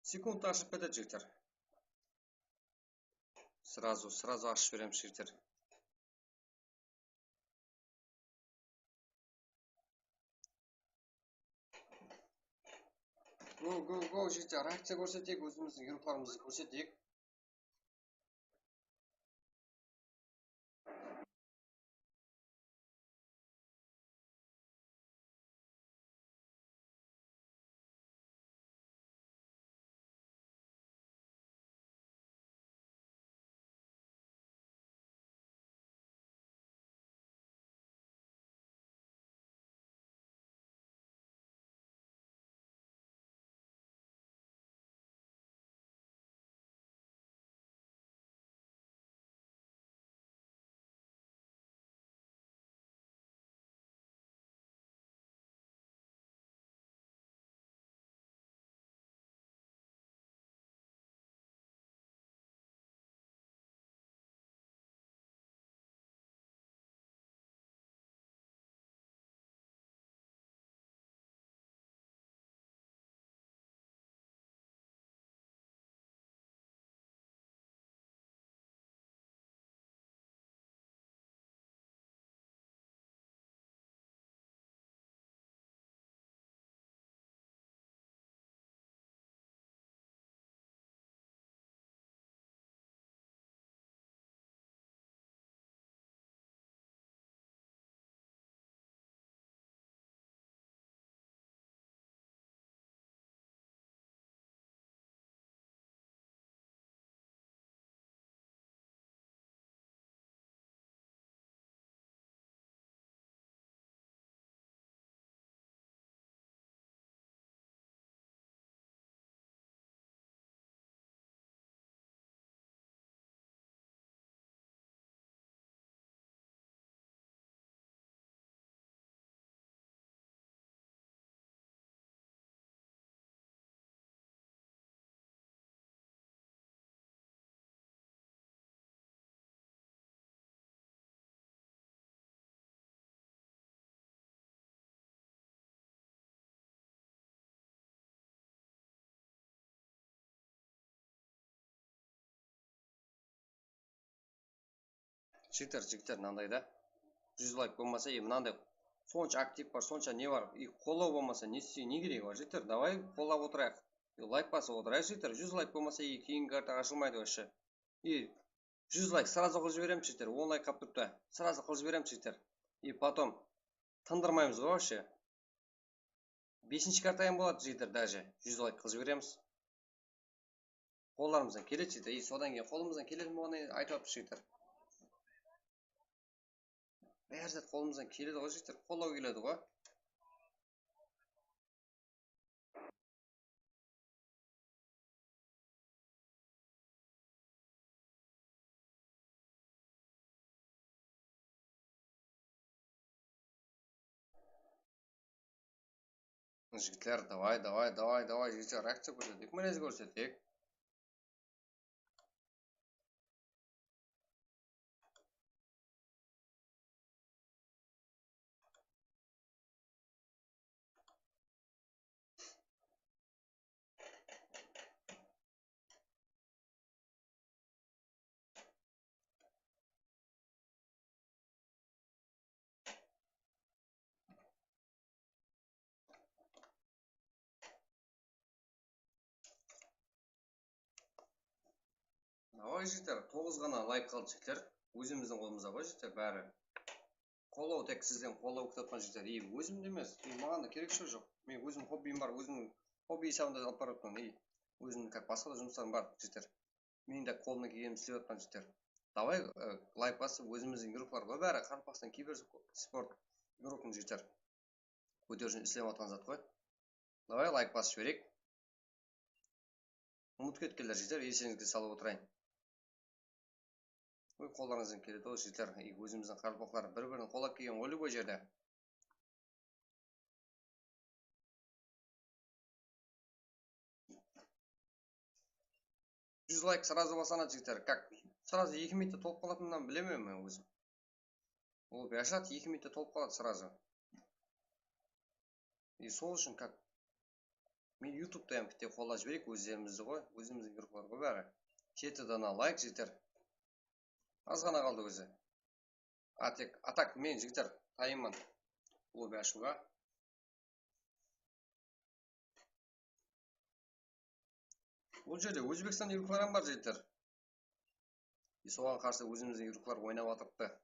Sekundta ashıp ketedi, jigitler. Сразу, сразу ashıp jiberemiz, jigitler. Go, go, go, jigitler, reakciya kórseteyik, ózimizdiń igroklarımızdı kórseteyik. Jigitler, jigitler, mınanday da. Júz layk bolmasa, e, mınanday sonsha aktiv bar, sonsha ne bar, e, qollaw bolmasa, ne istey, ne keregi bar, jigitler? Davay, qollap otırayıq. E, layk basıp otırayıq, jigitler. Júz layk bolmasa, e, keyingi karta ashılmaydı вообще. E, júz layk сразу qılıp jiberemiz, jigitler. On layk qalıp turıptı. Сразу qılıp jiberemiz, jigitler. E, потом tındırmaymız ǵoy вообще. Besinshi karta ham boladı, jigitler, даже júz layk qılıp jiberemiz. Qollarımızdan keledi, jigitler. E, sodan keyin qolımızdan keletin bolǵannan keyin aytıp atırmız, jigitler. Bári zat qolımızdan keledi ǵoy, jigitler. Qollaw keledi ǵoy. Jigitler, davay, davay, davay, davay, jigitler, reakciya kórseteyik, minez kórseteyik. Davay, jigitler, toǵız ǵana layk qaldı, jigitler. Ózimizdiń qolımızda ǵoy, jigitler, bári. Qollaw, tek sizden qollaw kútip atırǵan, jigitler. Ey, ózimdi emes, ey, maǵan da keregi joq. Men ózim hobbim bar, ózimniń hobbi esabında alıp barıp atırman. Ey, ózimniń как basqa da jumıslarım bar, jigitler. Meniń de qolımnan kelgenin islep atırman, jigitler. Davay, e, layk basıp, ózimizdiń igroklar ǵoy bári, qaraqalpaqstan kiber sport igrokın, jigitler. Kóteriwshini islep atırǵan zat ǵoy. Davay, layk basıp jibereyik. Umıtıp ketkenler, jigitler, esingizge salıp otırayın. Oy, qollarıńızdan keledi ǵoy, jigitler. Ey, ózimizdiń qaraqalpaqlar bir-birin qollap kelgen ǵoy любой jerde. Júz layk сразу baslanadı, jigitler. Как? Сразу eki minutta tolıp qalatınınan bilemen men ózim. Ol biyashat eki minutta tolıp qaladı сразу. И sol ushın как? Men yutubta ham bitte qollap jibereyik ózlerimizdi ǵoy, ózimizdiń igroklar ǵoy bári. Jeti dana layk, jigitler. Az ǵana qaldı ózi. A, tek, a так men, jigitler, tayınman lobbi ashıwǵa. Bul jerde Ózbekstan igrokları ham bar, jigitler. E, soǵan qarsı ózimizdiń igroklar oynap atırıptı.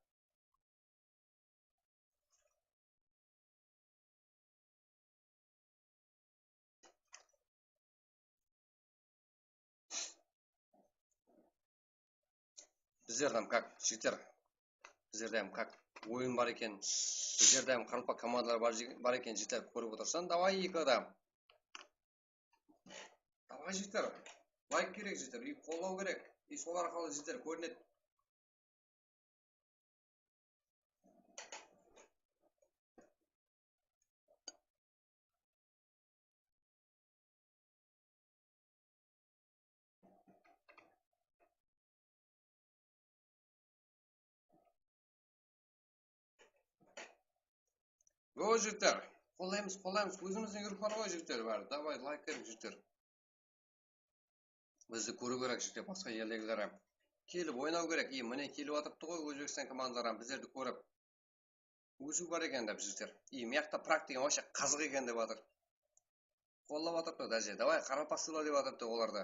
Bizlerde hám как, jigitler, bizlerde hám как oyın bar eken, bizlerde hám qaraqalpaq komandaları bar, bar eken, jigitler, kórip otırsań, davay, eki adam. Davay, jigitler, layk kerek, jigitler, и qollaw kerek, и sol arqalı, jigitler, kórinedi. Go, jigitler, qollaymız, qollaymız. Ózimizdiń igroklar ǵoy, jigitler, bári. Davay, layk kerek, jigitler. Bizdi kóriw kerek, jigitler, basqa eldegiler hám. Kelip oynaw kerek. I, mine, kelip atırıptı ǵoy Ózbekstan komandaları hám bizlerdi kórip. Ósiw bar eken dep, jigitler. I, mıyaqta Prag degen вообще qazıq eken dep atır. Qollap atırıptı, даже. Davay, qaraqalpaq sıyla dep atırıptı olar da.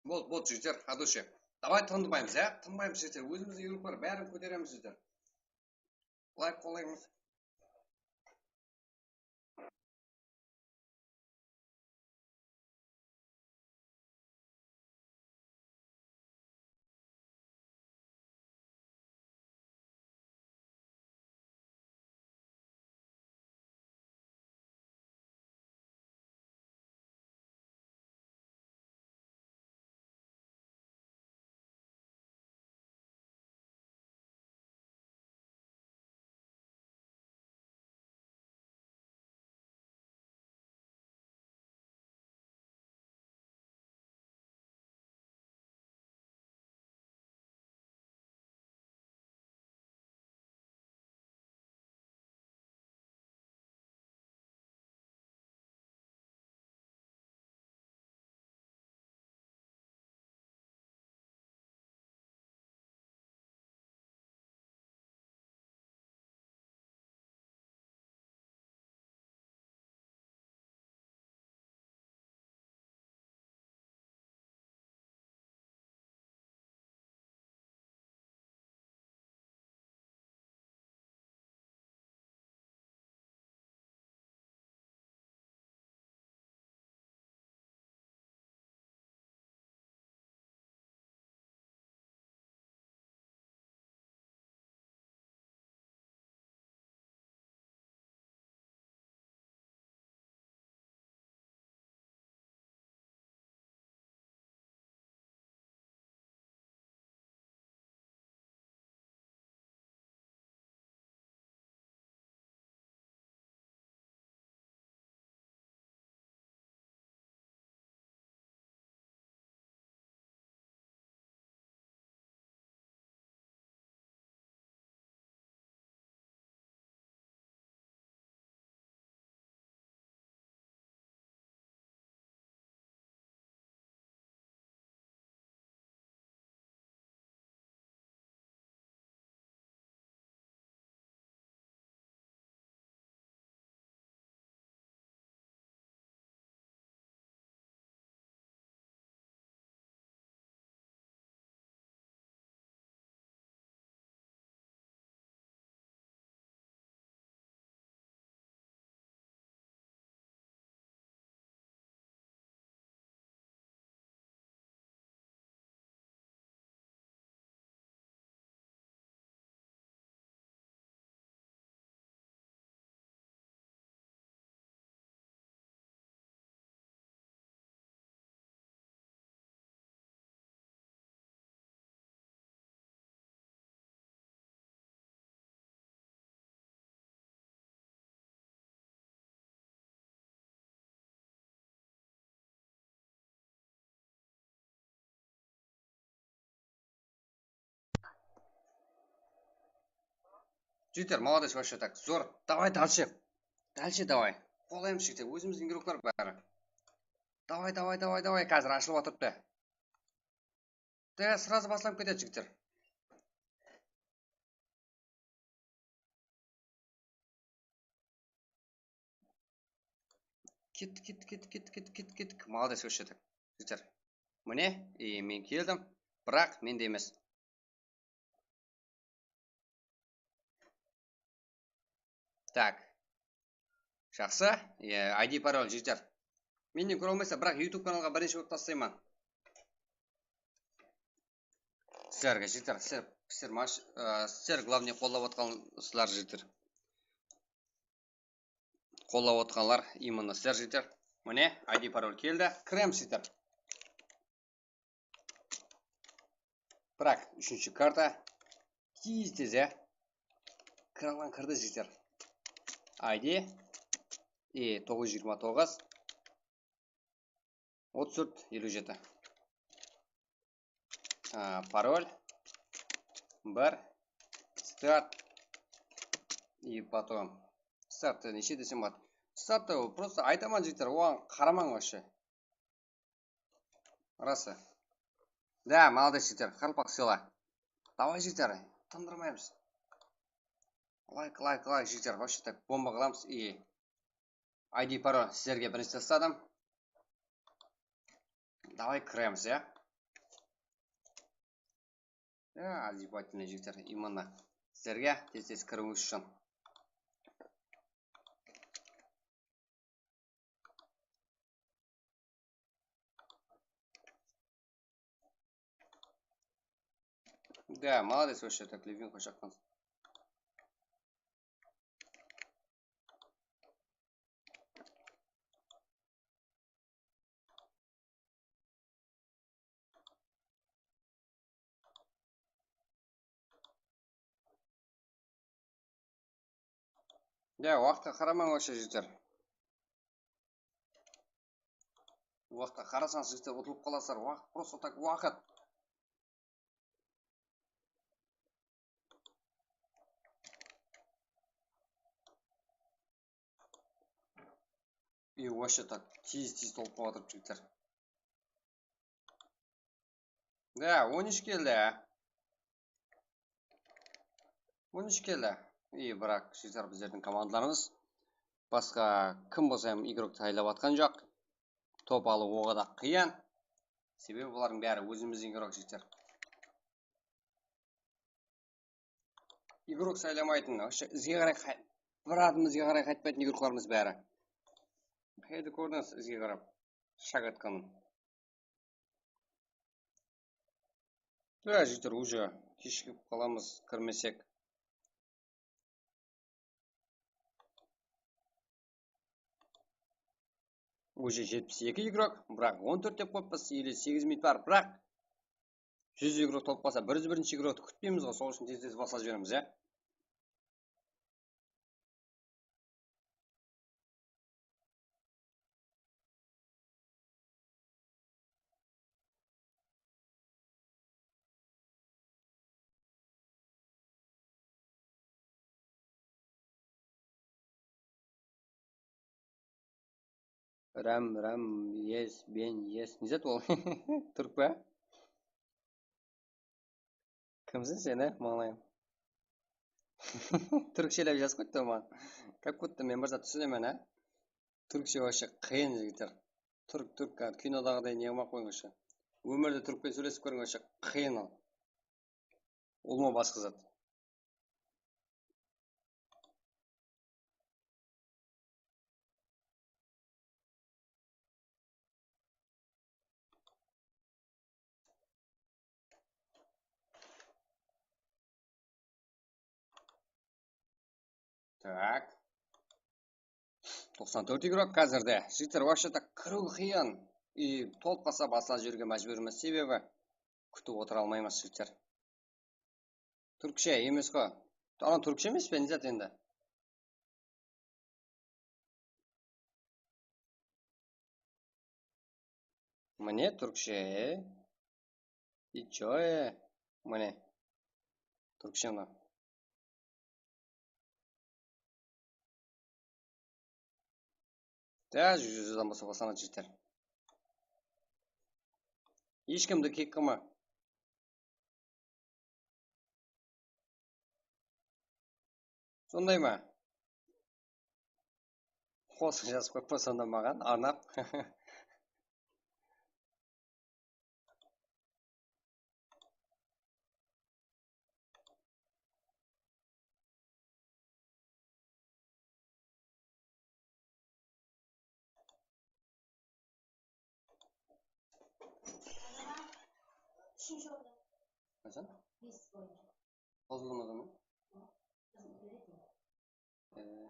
Boldı, boldı, jigitler, от души. Davay, tındımaymız, ya? Tınbaymız, jigitler. Ózimizdiń igroklar, bárin kóteremiz, jigitler. Layk qollaymız. Jigitler, молодец, вообще так. Zor. Davay, dalshe. Dalshe, davay. Qolaymız, jigitler. Ózimizdiń igroklar bári. Davay, davay, davay, davay. Házir ashılıp atırıptı. Da, сразу baslanıp ketedi, jigitler. Kettik, kettik, kettik, kettik, kettik, kettik, kettik. Молодец, вообще так. Jigitler. Mine, e, men keldim. Biraq mende emes. Так. Jaqsı. E, I D parol, jigitler. Mennen kóre almaysa, biraq YouTube kanalǵa birinshi bolıp taslayman. Sizlerge, jigitler, sizler, sizler, mash-, e, sizler, главный, qollap otqansızlar, jigitler. Qollap otqanlar именно sizler, jigitler. Mine, I D parol keldi. Kiremiz, jigitler. Biraq, úshinshi karta. Tez-tez, e. Kiralan kirdi, jigitler. I D. E, toǵız júz jigirma toǵız. Otız tórt, eliw jeti. A, parol. Bir. Start. И потом. Starttı neshe desem boladı. Starttı просто aytaman, jigitler, oǵan qaramań вообще. Rası. Да, молодец, jigitler, qaraqalpaq sıyla. Davay, jigitler, tındırmaymız. Layk, layk, layk, jigitler, вообще так bomba qılamız. И I D parol sizlerge birinshi tasladım. Davay, kiremiz, ya. Ya, обязательно, jigitler, именно sizlerge tez-tez kiriwińiz ushın. Да, молодец, вообще так любимка shaqqan. Ya, waqıtqa qaramań вообще, jigitler. Waqıtqa qarasańız, jigitler, utılıp qalasızlar. Waqıt, просто так waqıt. И вообще так, tez-tez tolıp qalıp atır, jigitler. Да, on úsh keldi. On úsh keldi. И, biraq, jigitler, bizlerdiń komandalarımız basqa kim bolsa hám igrok saylap atqan joq. Top alıw oǵada qıyın. Sebebi bulardıń bári ózimizdiń igrok, jigitler. Igrok saylamaytın, вообще izge qaray qay-, bir adım izge qaray qaytpaytın igroklarımız bári. Qayerde kórdińiz izge qarap shag atqanın? Да, jigitler, уже keshigip qalamız, kirmesek. Уже jetpis eki igrok, biraq on tórt dep qoyıppız, ele segiz minut bar, biraq júz igrok tolıp qalsa, bir júz birinshi igroktı kútpeymiz ǵoy, sol ushın tez-tez baslap jiberemiz, ya. Ram, ram, yes, ben, yes. Ne zat ol? Túrk pa? Kimsiń sen, á, mańlayım? Túrkshelep jazıp qoyıptı maǵan. Как будто men bir zat túsinemen, á? Túrkshe вообще qıyın, jigitler. Túrk, túrk, kinodaǵıday ne qılmay-aq qoyıń вообще. Ómirde túrkpen sóylesip kóriń, вообще qıyın ol. Ulıwma basqa zat. Так. Toqsan tórt igrok házirde. Jigitler, вообще-то kiriw qıyın. И tolıp qalsa baslap jiberge májbúrmiz, sebebi kútip otıra almaymız, jigitler. Túrkshe emes ǵo. Ana túrkshe emes pe, ne zat endi? Mine túrkshe. И чё, e? Mine. Túrkshe mına. Dá, júz, júzden bolsa baslanadı, jigitler. Hesh kimdi kek qılma. Sonday ma? Qosıq jazıp qoyıp pa sonda maǵan arnap. Qashan? Qozılmadı ma? Ee. Ee.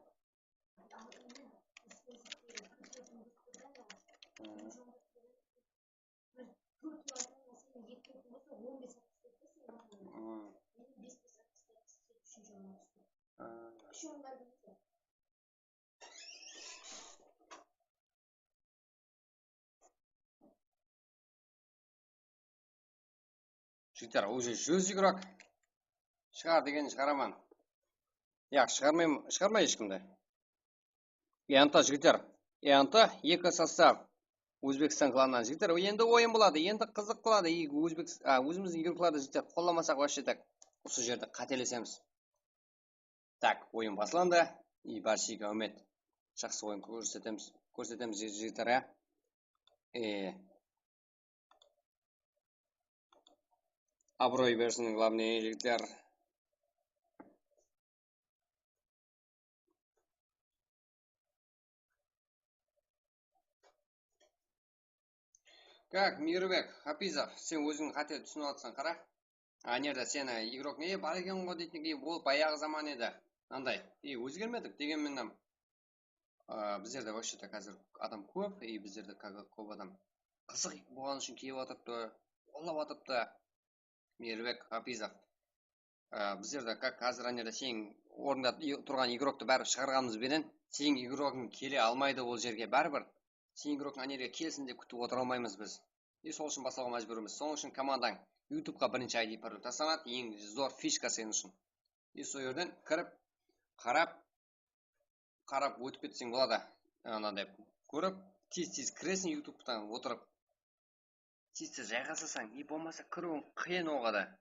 Hmm. Ha. Jigitler, уже júz igrok. Shıǵar degen shıǵaraman. Yaq, shıǵarmayman, shıǵarmay hesh kimdi. Enta, jigitler. Enta eki sostav. Ózbekstan klanınan jigitler. Endi oyın boladı, endi qızıq boladı. Ey, ózbek, a, ózimizdiń igroklardı, jigitler, qollamasaq, вообще так, usı jerde qátelesemiz. Tak, oyın baslandı. I bárshege úmit. Jaqsı oyın kórsetemiz, kórsetemiz, jig-, jigitler, ya. E, Abıroy bersin, главное, jigitler. Kak, Mirbek Hapizov, sen óziń qáte túsinip atırsań, qara. Ana jerde seni igrok ne bar eken ǵoy deytin, ol bayaǵı zaman edi. Anday, e, ózgermedik degen menen. A, bizlerde вообще-то házir adam kóp, e, bizlerde ka-, kóp adam qızıq bolǵanı ushın kelip atırıptı, qollap atırıptı. Mirbek Hapizov. A, bizlerde как házir ana jerde seniń ornında i-, turǵan igroktı báribir shıǵarǵanımız benen seniń igrogiń kele almaydı ol jerge báribir. Seniń igrogiń ana jerge kelsin dep kútip otıra almaymız biz. E, sol ushın baslawǵa májbúrmiz. Sonıń ushın komandań YouTubeqa birinshi I D parol taslanadı, eń zor fishka sen ushın. E, sol jerden kirip, qarap, qarap ótip ketseń boladı. Ananday kórip, tez-tez kireseń YouTubetan otırıp. Tez-tez jayǵasasań, e, bolmasa kiriwiń qıyın oǵada.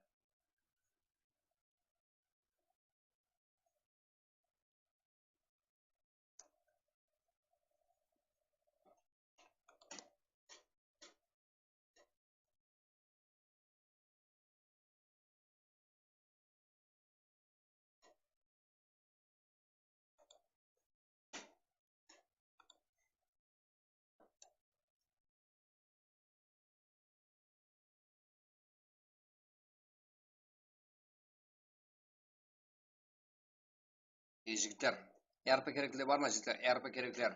E, jigitler, E R P kerekler bar ma, jigitler? E R P kerekler.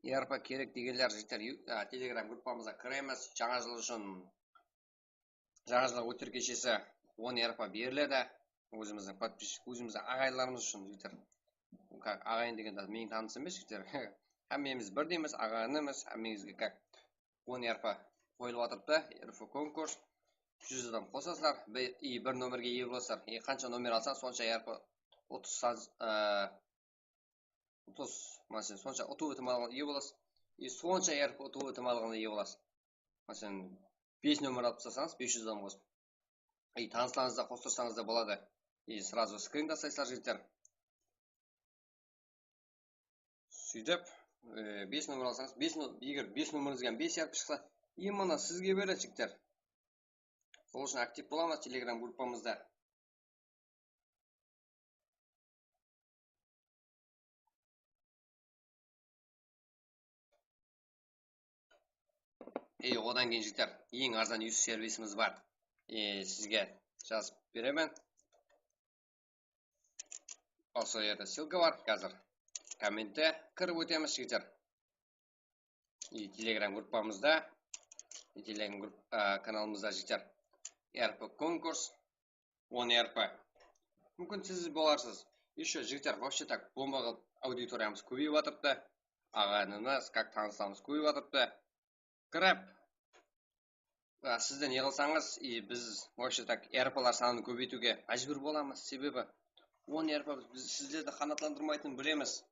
E R P kerek degenler, jigitler, yu-, a, Telegram gruppamızǵa kiremiz. Jańa jıl ushın, jańa jıl ótker keshesi on E R P beriledi. Ózimizdiń podpis-, ózimizdiń aǵayinlarımız ushın, jigitler. Ka-, aǵayin degende meniń tanısım emes, jigitler. Hámmemiz birdeymiz, aǵayinimiz, hámmeńizge как on E R P qoyılıp atırıptı, E R P konkurs. Júz adam qosasızlar, bi-, i, bir nomerge iye bolasızlar. E, qansha nomer alsań, sonsha E R P utıw, e, utıw, máselen, sonsha utıw itimallıǵına iye bolasız. E, sonsha E R P utıw itimallıǵına iye bolasız. Máselen, bes nomer alıp taslasańız, bes júz adam qosıp. E, tanıslarıńızdı da qostırsańız da boladı. E, сразу скрин taslaysızlar, jigitler. Sóytip, e, bes nomer alsańız, bes no-, eger bes nomerińizge bes E R P shıqsa, именно sizge beredi, jigitler. Sol ushın aktiv bolamız Telegram gruppamızda. E, odan keyin, jigitler, eń arzan uy servisimiz bar. E, sizge jazıp beremen. Usı jerde ссылка bar, házir kommentte kirip ótemiz, jigitler. E, Telegram gruppamızda, e, Telegram grupp-, a, kanalımızda, jigitler, E R P konkurs, on E R P. Múmkin siz bolarsız. Ещё, jigitler, вообще так, bomba qılıp auditoriyamız kóbeyip atırıptı. Aǵayinimiz, как tanıslarımız kóbeyip atırıptı. Kirip, a, sizden yıǵılsańız, и biz, вообще так, E R Plar sanın kóbeytiwge májbúr bolamız. Sebebi on E R P biz sizlerdi qanaatlandırmaytının bilemiz.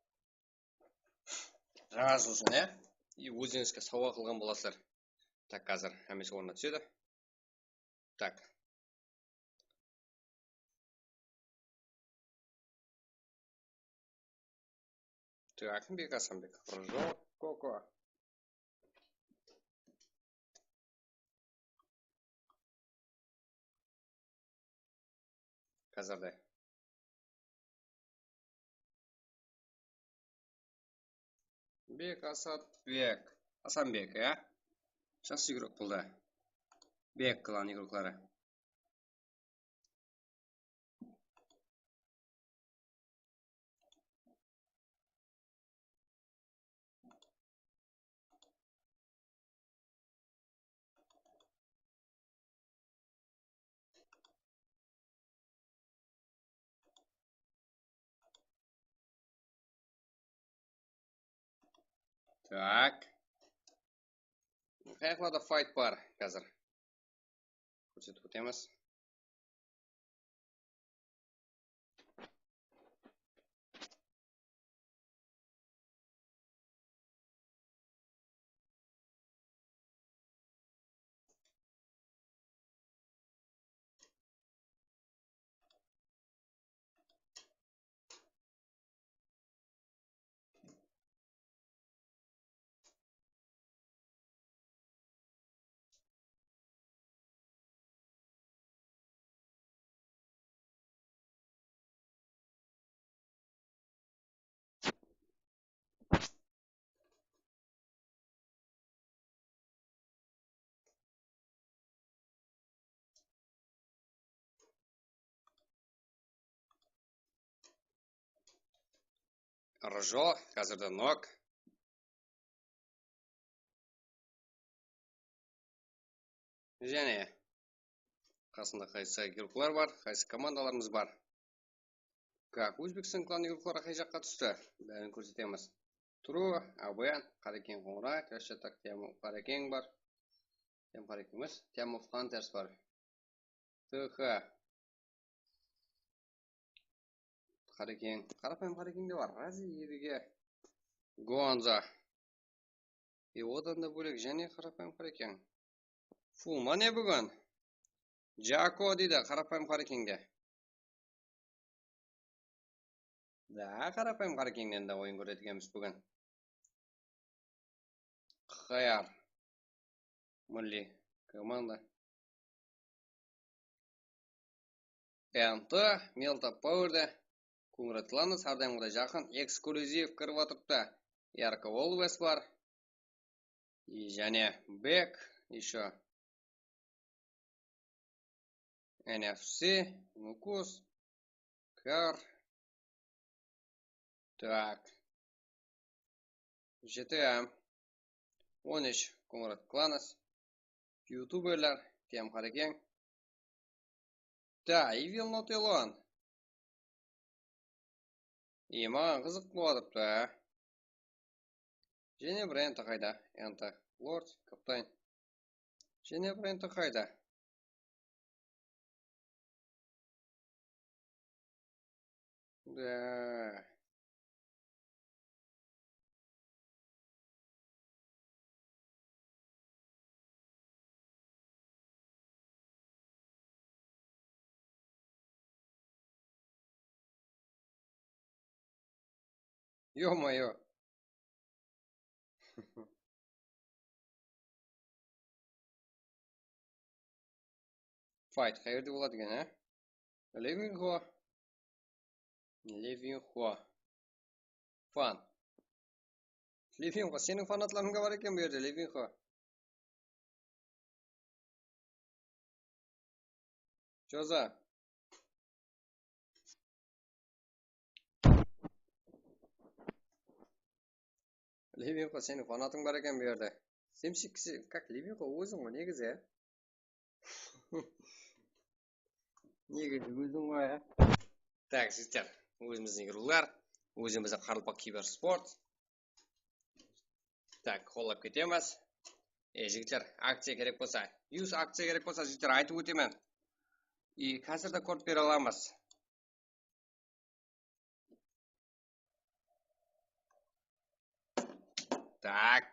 jańa jıl ushın, e? I ózińizge sawǵa qılǵan bolasızlar. Tak, házir hámmesi ornına túsedi. Tak. Так, Bek Asanbek. Прыжок, Koko. Házirde. Bek Asanbek. Asanbek, ya? Jaqsı igrok boldı. Bek klan igrokları. Tak. Qayaqlarda fight bar házir. Kórsetip ótemiz. Ржо, házirde nok. Jáne qasında qaysı igroklar bar, qaysı komandalarımız bar. Kak, Ózbekstan klan igrokları qay jaqqa tústi? Bárin kórsetemiz. Turu, Aben, Qarekeń Qońıray, Krashatak, Tiyam Qarekeń bar. Tiyam Qarekeń emes, Tiyamov Hunters bar. T H. Qarekeń, qarapayım Qarekeń de bar. Razi, Edige, Gonza. E, odan da bólek jáne qarapayım Qarekeń. Fulma ne búgin? Jako deydi qarapayım Qarekeńge. Da, qarapayım Qarekeńnen de oyın kóredigemiz búgin. Q R milliy komanda. N T, Melta Power de. Kóńirat Klanı, hár dayımǵıday jaqın, eksklyuziv kirip atırıptı. Yarko Always bar. И jáne Bek, ещё N F C, Nukus, Kar. Так. G T A. On úsh, Kóńirat Klanı. Youtuberler, Tiyam Qarekeń. Da, I will not alone. E, maǵan qızıq bolıp atırıptı. Jáne bir N T qayda? N T, Lord, Kapitan. Jáne bir N T qayda? Da. Ё-моё. Fight qayerde boladı eken, á? Levinxo. Levinxo. Fan. Levinxo, seniń fanatlarıń da bar eken bu jerde, Levinxo. Joza. Levinxo, seniń fanatıń bar eken bu jerde. Semsik kishi, как Levinxo, óziń ǵoy negizi, á? Negizi óziń ǵoy, á? Так, jigitler, ózimizdiń igroklar, ózimizdiń Qaraqalpaq kibersport. Так, qollap ketemiz. E, jigitler, akciya kerek bolsa, yus akciya kerek bolsa, jigitler, aytıp ótemen. I házir de kort bere alamız. Tak.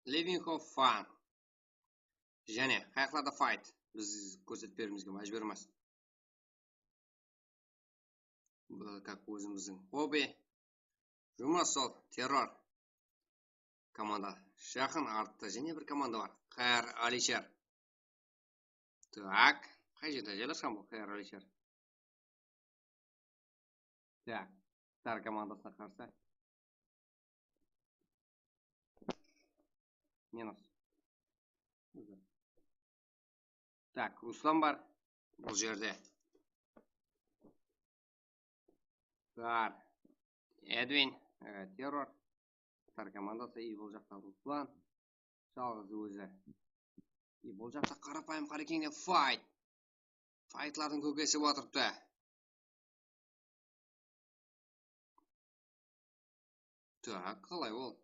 Living of Fun. Jáne qayaqlarda fight? Biz kórsetip beriwimizge májbúrmiz. Bul, как, ózimizdiń hobby. Jumıs sol, terror. Komanda jaqın, artta jáne bir komanda bar. Q R Alisher. Tak, qay jerde jaylasqan bul Q R Alisher? Tak, Star komandasına qarsı. Minus. Tak, Ruslan bar bul jerde. Bar. Edwin, e, terror. Star komandası, i bul jaqta Ruslan. Jalǵız ózi. I bul jaqta qarapayım Qarekeńde fight. Faytlardıń kókesi batırıptı. Tak, qalay ol?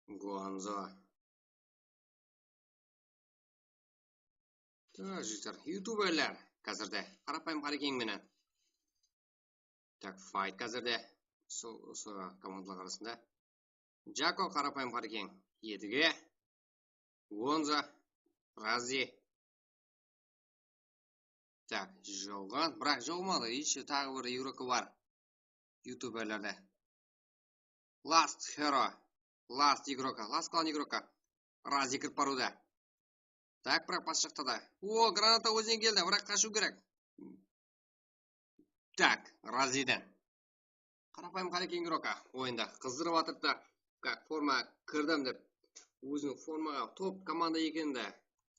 Gonzo. Tak, jigitler, youtuberler házirde qarapayım Qarekeń menen. Tak, fight házirde. Sol, sol komandalar arasında. Jako, qarapayım Qarekeń. Edige. Gonzo. Razi. Tak, joǵan. Biraq joǵmadı. Ещё taǵı bir igrokı bar. Youtuberlerde. Last Hero. Last igroka. Last klan igroka. Razi kirip barıwda. Tak, biraq bas jaqta da. O, granata ózinen keldi. Biraq qashıw kerek. Tak, Raziden. Qarapayım Qarekeń igroka oyında qızdırıp atırıptı. Как, forma kirdim dep, óziniń formaǵa top komanda ekenin de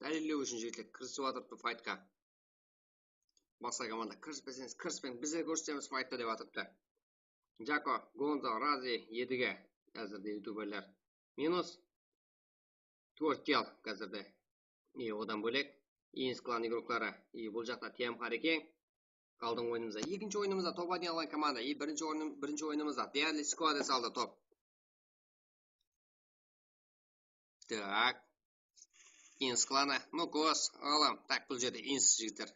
dálillew ushın jigitler kirisip atırıptı faytqa. Basqa komanda kirispeseńiz kirispeń, bizler kórsetemiz fayttı dep atırıptı. Jako, Gonzo, Razi, Edige házirde youtuberler. Minus. Twerk Kel házirde. E, odan bólek Ins klan igrokları. E, bul jaqta T M Qarekeń. Aldınǵı oyınımızda, ekinshi oyınımızda top aytqan komanda. E, birinshi oyınım, birinshi oyınımızda Deadly Squad saldı top. Tak. Ins klanı. Nukos, alam. Tak, bul jerde Ins jigitler.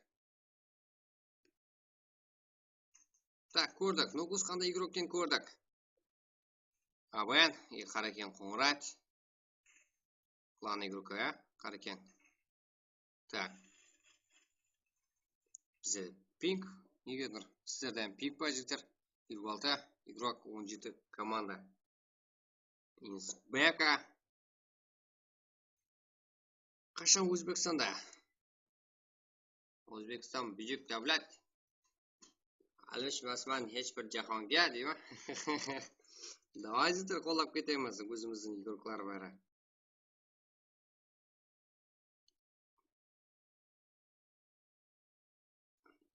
Tak, kórdik. Nukos qanday igrok eken kórdik. Aben, e, Qarekeń Qońırat. Klan igroka, ya, Qarekeń. Tak. Bizde ping, negedur, sizlerde ping bar, jigitler. Elliw altı igrok, on jeti komanda. Insbeka. Qashan Ózbekstanda? Ózbekstan buyuk davlat. Almashmasman hesh bir jahonga, deyman. Davay, jigitler, qollap ketemiz, ózimizdiń igroklar bári.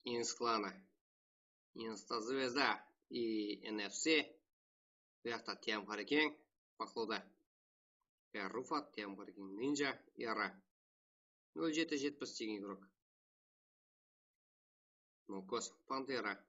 Ins klanı. Insta Zvezda i N F C. Bu jaqta T M Qarekeń baqlawda. Rufat, T M Qarekeń, Ninja, Era. Nol jeti jetpis degen igrok. Nukos, Pantera.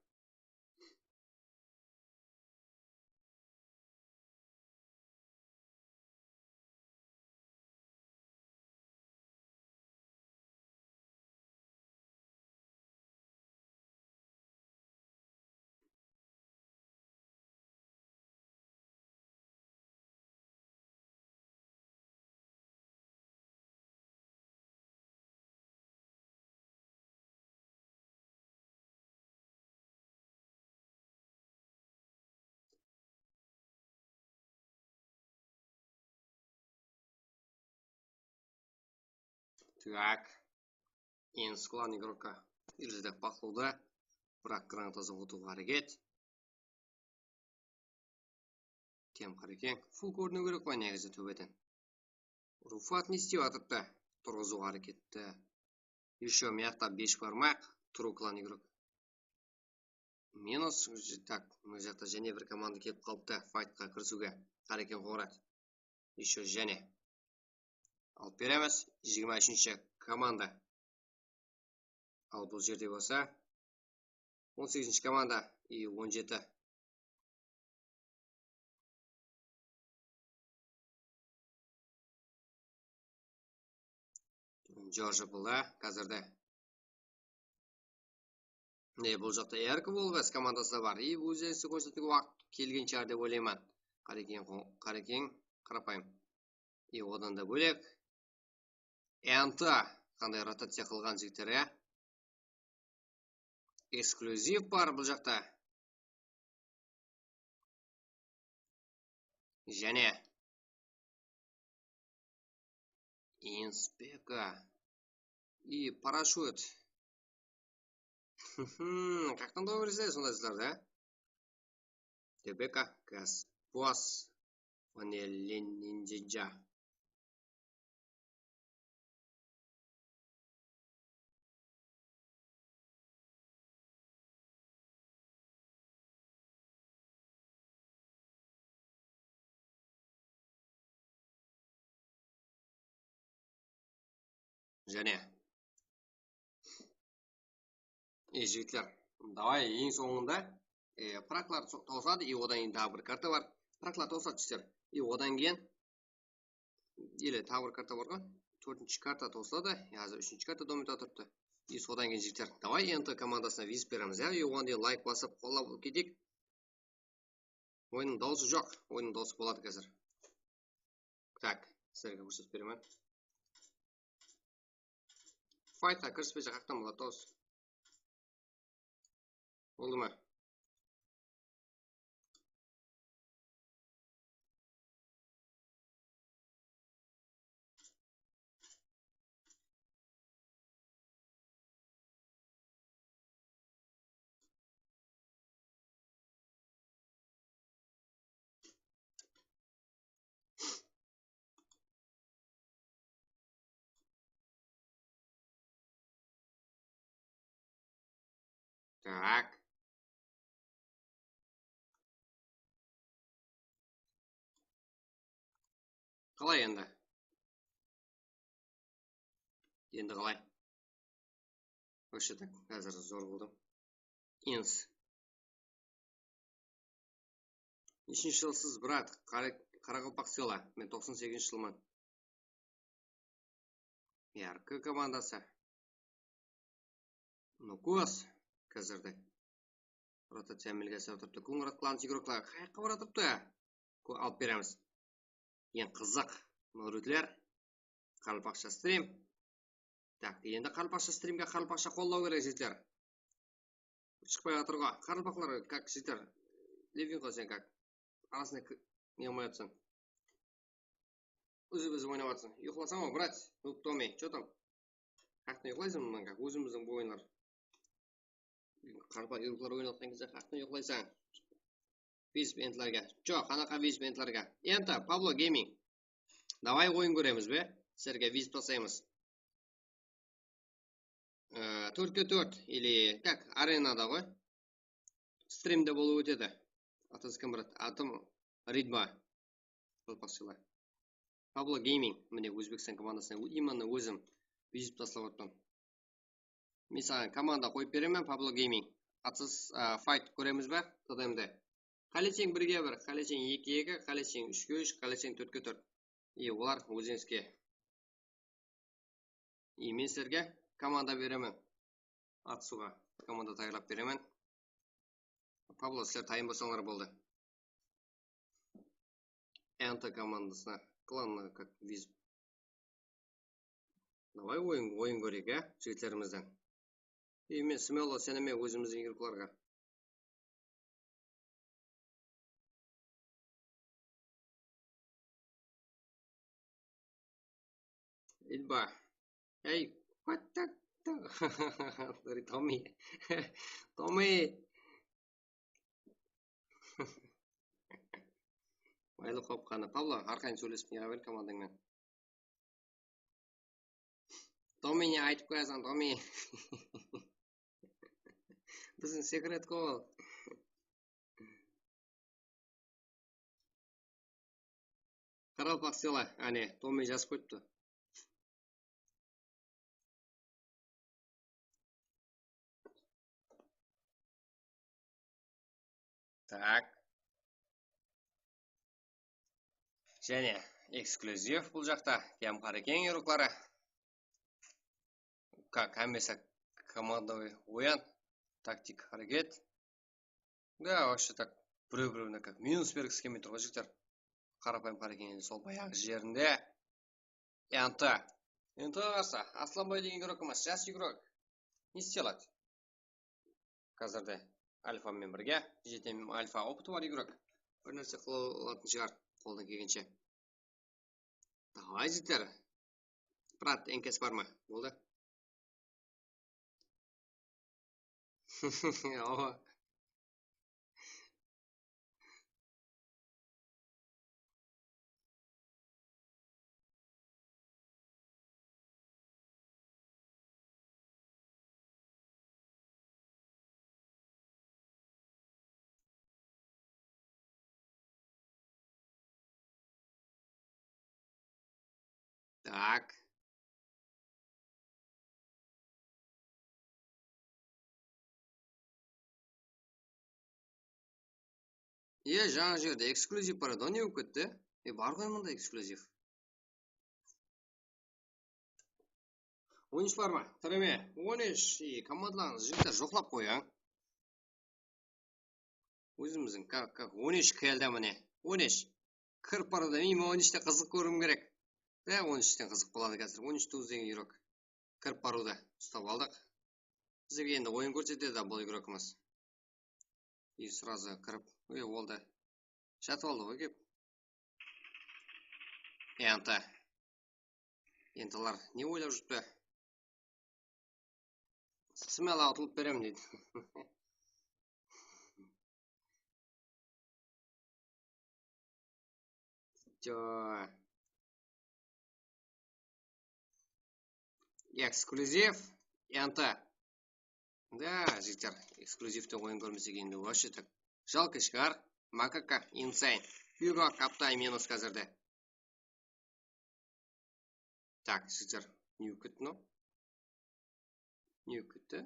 Так. Ins klan igroka. Irzide baqlawda. Biraq granatasin utıwǵa háreket. T M Qarekeń. Full kóriniw kerek ǵoy negizi tóbeden. Rufat ne istep atırıptı? Turǵızıw háreketi. Ещё mıyaqta besh barmaq. True klan igrok. Minus, tak, mına jaqta jáne bir komanda kelip qalıptı faytqa kirisiwge. Qarekeń Qońırat. Ещё jáne. Alıp beremiz. Jigirma úshinshi komanda. Al bul jerde bolsa on segizinshi komanda i on jeti. Jorjı bula házirde. E, bul jaqta Erki Volgas komandası da bar. E, ózleriniń kórsetken waqıt kelgen shıǵar dep oylayman. Qarekeń, qo-, qarekeń, qarapayım. E, odan da bólek. Enta qanday rotaciya qılǵan jigitler, ya? Eksklyuziv bar bul jaqta. Jáne. Inspeka. I parashut. Qayaqtan tawıp beresizler sonday zatlardı, á? Rebeka, Gaz, Boas, Vanelli, Ninja. Jáne. E, jigitler, davay, eń sońında, e, praklar so-, tawısadı, e, odan keyin taǵı bir karta bar. Praklar tawısadı, jigitler. E, odan keyin, ele, taǵı bir karta bar ǵoy. Tórtinshi karta tawısadı, e, házir úshinshi karta dawam etip atırıptı. E, sodan keyin, jigitler, davay, N T komandasına vizit beremiz, ya. E, oǵan deyin layk basıp, qollap keteyik. Oyınnıń dawısı joq. Oyınnıń dawısı boladı házir. Tak, sizlerge kórsetip beremen. Faytqa kirispese, qayaqtan boladı dawıs? Boldı ma? Tak. Qalay endi? Endi qalay? Вообще так, házir zor boldı. Ins. Neshinshi jılsız, brat? Qara-, Qaraqalpaq sıyla. Men toqsan segizinshi jılman. Yarkı komandası. Nukos házirde. Rotaciya amelge asırıp atırıptı. Konrad Klanısh igroklar qayaqqa baratırıptı? Ko-, alıp beremiz. Eń qızıq máwritler. Qaraqalpaqsha strim. Tak, endi qaraqalpaqsha strimge qaraqalpaqsha qollaw kerek, jigitler. Shıqpay atır ǵo. Qaraqalpaqlar, как, jigitler. Levin ǵo sen, как. Arasına ki-, ne qılmay atırsań? Úzip-úzip oynap atırsań. Uyqılasań ǵo, brat. Noob Tomi, что там? Qayaqtan uyqılaysań bunnan, как? Ózimizdiń bu oyınlar. Qaraqalpaq uyıqlar oynatqan gezde qayaqtan uyıqlaysań? Vizip entlarga. Joq, qanaqa vizip entlarga? Enta, Pablo Gaming. Davay, oyın kóremiz be? Sizlerge vizip taslaymız. Ee, tórtke tórt, ili, как, arenada ǵoy. Strimde bolıp ótedi. Atası kim, brat? Atım Ridma. Qaraqalpaqshalar. Pablo Gaming. Mine, Ózbekstan komandasına именно ózim vizip taslap atırman. Men saǵan komanda qoyıp beremen, Pablo Gaming. Atız, a, fayt kóremiz be? T D M de. Qáleseń birge bir, qáleseń ekige eki, qáleseń úshke úsh, qáleseń tórtke tórt. E, olar ózińizge. E, men sizlerge komanda beremen. Atısıwǵa komanda tayarlap beremen. Pablo, sizler tayın bolsańlar boldı. Enta komandasına, klanına, как, vizip. Davay, oyın, oyın kóreyik, á, jigitlerimizden. Ey, men, Smelo, sen emes, ózimizdiń igroklarǵa. Ilba. Ey, what the, the? Sorry, Tomi. Tomi. Maylı, qop, qana. Pablo, arqayın sóylesip ne ber komandańnan. Tomi, ne aytıp qoyasań, Tomi? Biziń sekret ǵo ol. Qaraqalpaq sıyla, áne, Tomi jazıp qoyıptı. Tak. Jáne eksklyuziv bul jaqta. Kiyam Qarekeń igrokları. Как, hámmesi командовый oyan, taktik, háreket. Да, вообще так, birew-birewine как minus bergisi kelmey tur ǵoy, jigitler. Qarapayım qarayganda sol bayaǵı jerinde. Enta. Entaǵa qarsı, Aslanbay degen igrok emas, jas igrok. Не сделать? Házirde Alfa menen birge, jete Alfa opıtı bar igrok. Bir nárse qıla alatın shıǵar, qoldan kelgenshe. Davay, jigitler. Brat, enkes bar ma? Boldı. Awa. Так. Iya, jańa jerde eksklyuziv bar edi, ne bolıp ketti? E, bar ǵoy mında eksklyuziv. On úsh bar ma? Tireme. On úsh. E, komandalarıńız, jigitler, joqlap qoyıń. Ózimizdiń ka-, ka-, on úsh keldi mine. On úsh. Kirip barıwda, men on úshte qızıq kóriwim kerek. Da, on úshten qızıq boladı házir. On úsh tuwız degen igrok. Kirip barıwda. Ustap aldıq. Bizlerge endi oyın kórsetedi bul igrokımız. И сразу kirip, ey, oldı. Jatıp aldı ǵoy kep. Enta. Entalar ne oylap júripti? Smela utılıp berem deydi. Jo. Eksklyuziv. Enta. Da, jigitler, ekskluzivte oyın kórmesek endi вообще так. Жалко shıǵar. Makaka, Insane. Hugo, Kaptay, minus házirde. Так, jigitler, ne bolıp ketti mınaw? Ne bolıp ketti?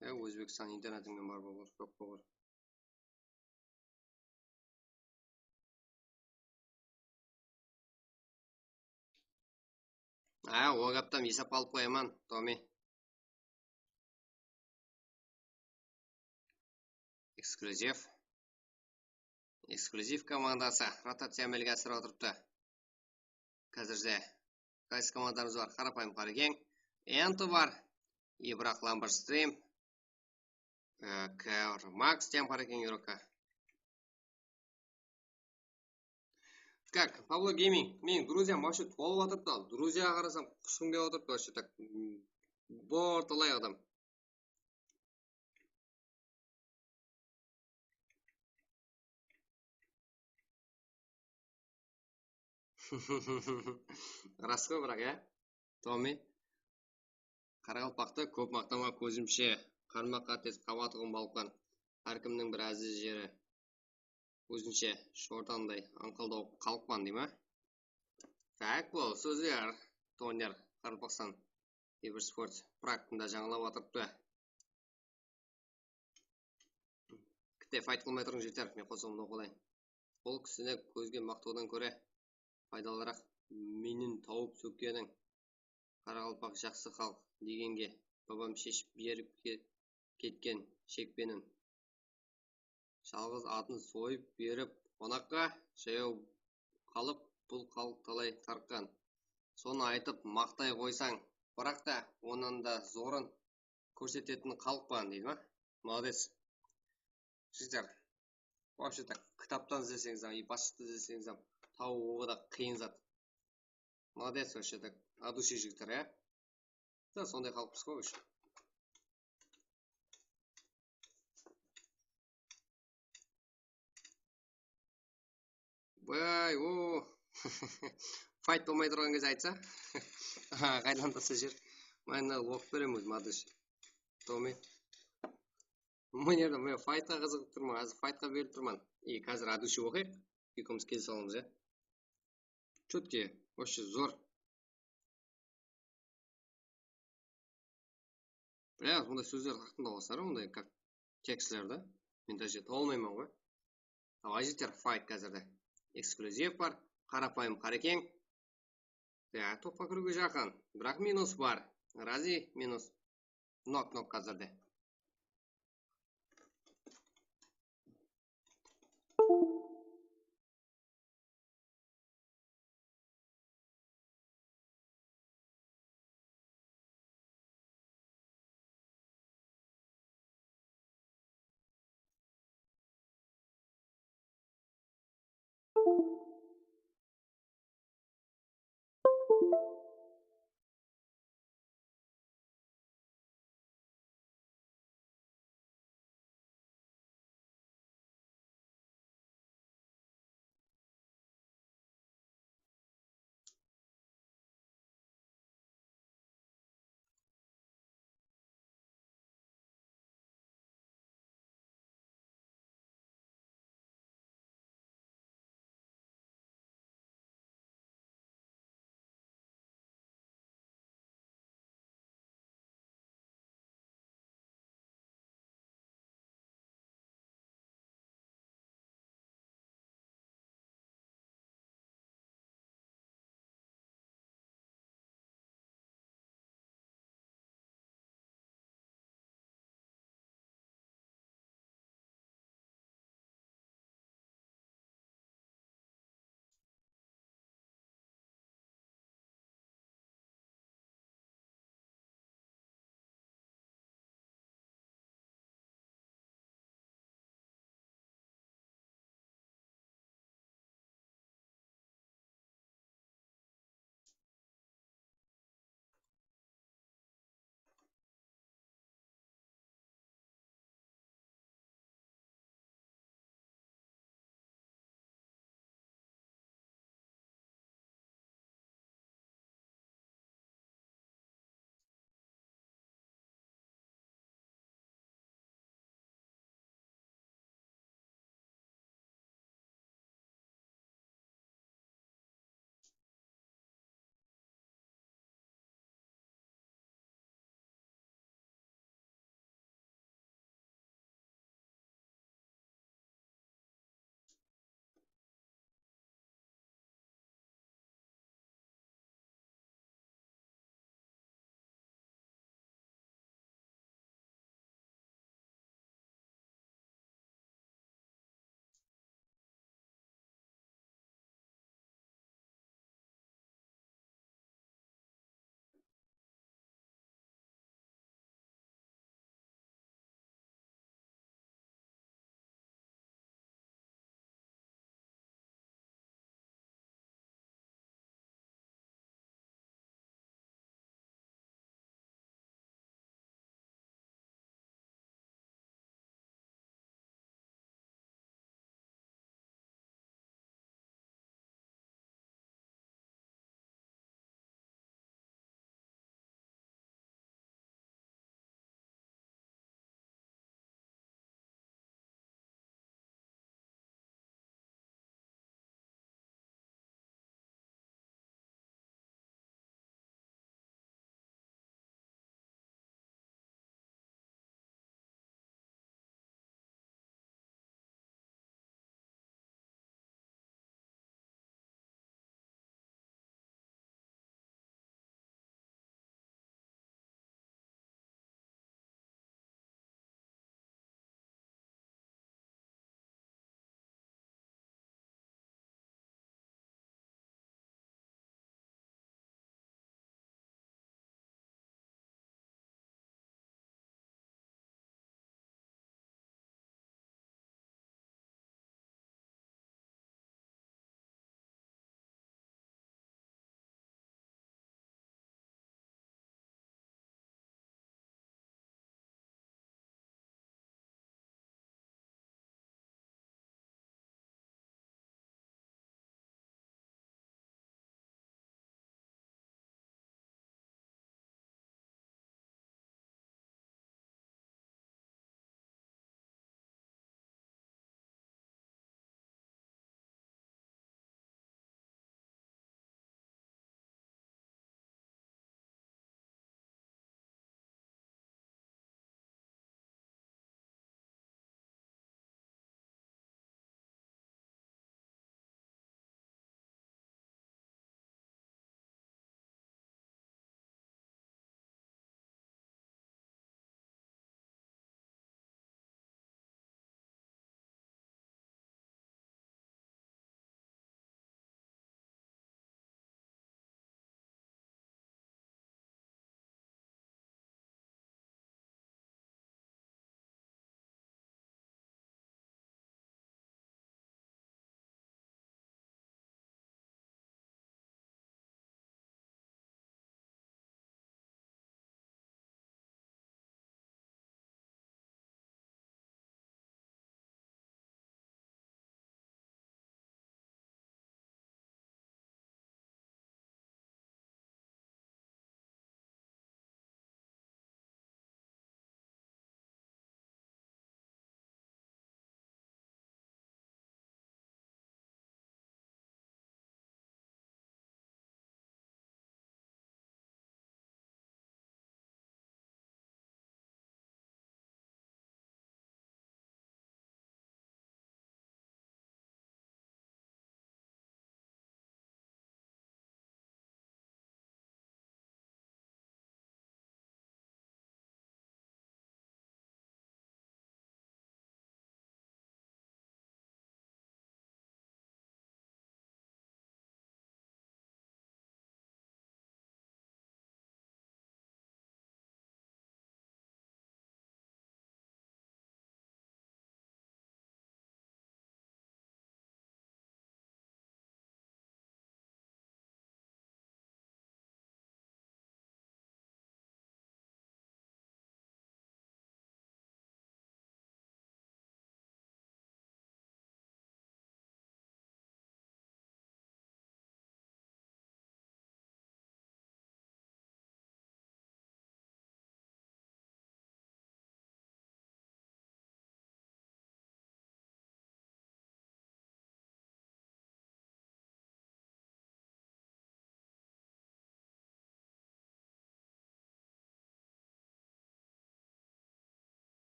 Ya, Ózbekstan internetimen bar bolıp, joq bolıp. A, o gaptan esap alıp qoyaman, Tomi. Eksklyuziv. Eksklyuziv komandası rotaciya ámelge asırıp atırıptı. Házirde qaysı komandalarımız bar? Qarapayım Qarekeń, Ento bar, Ibraq Lamberstrim, e, Kar Max tem Qarekeń igrokka. Как, Pablo Gaming, meniń druziyam вообще tolıp atırıptı, al druziyagá qarasam, qusım kelip atırıptı, вообще так, m, bor talay adam. Ras ǵoy, biraq, ya? Tomi. Qaraqalpaqtı kóp maqtama, kózimshe, qarmaq-qártes qaba tuǵın balıqpan. Hár kimniń bir ázir jeri. Ózinshe shortanday ańqıldaw xalıqpan, dey ma? Tak, bul sózler, Toner, Qaraqalpaqstan. Cybersport praktında jańalap atırıptı. Kitte fayt qılmay turıń, jeter, men qosıǵımdı oqıp alayın. Bul kisini kózge maqtawdan kóre paydalıraq menen tawıp sókkeniń. Qaraqalpaq jaqsı xalıq degenge babam sheship berip ke-, ketken shekpenin. Jalǵız atın soyıp berip qonaqqa, jayaw qalıp, bul xalıq talay tarqqan. Sonı aytıp maqtay qoysań, biraq ta onnan da zorın kórsetetin xalıqpan, deydi ma? Молодец. Jigitler, вообще так, kitaptan izleseńiz hám, и basshıdan izleseńiz hám, tabıw o qadar qıyın zat. Молодец, вообще так, от души jigitler, ya? Da, sonday xalıqpız ǵoy, вообще. Bay, o. Fayt bolmay turǵan gezde aytsa. Qaydan tasa jer. Men oqıp beremen ózim, от души. Tomi. Mına jerde men faytqa qızıǵıp turman, házir faytqa berip turman. И házir от души oqıyıq. Ekewimiz kelise alamız, ya. Чётко, вообще zor. Bля, bunday sózler haqqında oqısar, bunday как tekstlerdi. Men даже taba almayman ǵoy. Давай, jeter, fayt házirde. Eksklyuziv bar, Qarapayım Qarekeń. Ya, topqa kiriwge jaqın, biraq minus bar. Razi minus nol knopka házirde.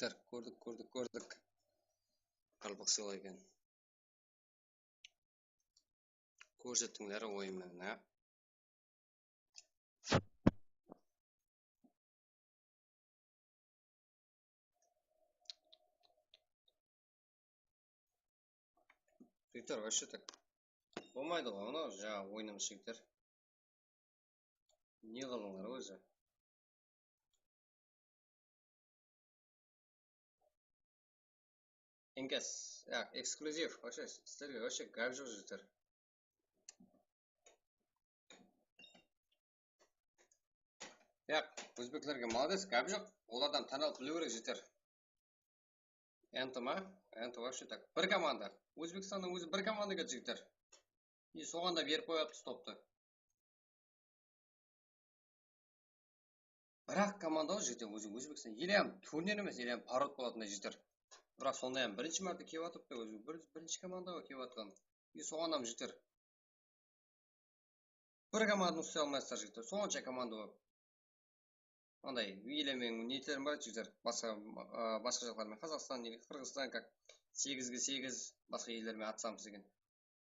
Jigitler, kórdik, kórdik, kórdik. Qaraqalpaq sıylaw eken. Kórsettińler oyın menen, á? Jigitler, вообще так. Bolmaydı ǵoy, anau, jańa oyınımız, jigitler. Ne qılıńlar ózi? Inkas, ya, eksklyuziv, вообще, sizlerge вообще gáp joq, jigitler. Yaq, ózbeklerge молодец, gáp joq. Olardan tanalıp biliw kerek, jigitler. Enti ma? Enti вообще так. Bir komanda. Ózbekstannıń ózi bir komanda eken, jigitler. И soǵan da berip qoyıptı stoptı. Bir-aq komanda ǵoy, jigitler, ózi Ózbekstan. Ele hám túbinen emes, ele hám пород bolatınday, jigitler. Biraq sonday hám birinshi márte kelip atırıptı, ózi bir, birinshi komanda ǵoy kelip atırǵan. И soǵan hám, jigitler. Bir komandanı uslay almaysızlar, jigitler. Sonsha komanda bolıp. Anday, ele meniń niyetlerim bar, jigitler. Basqa, a, basqa jaqlar menen, Qazaqstan, Qırǵızstan, как, segizge segiz, basqa ellermen atsamız degen.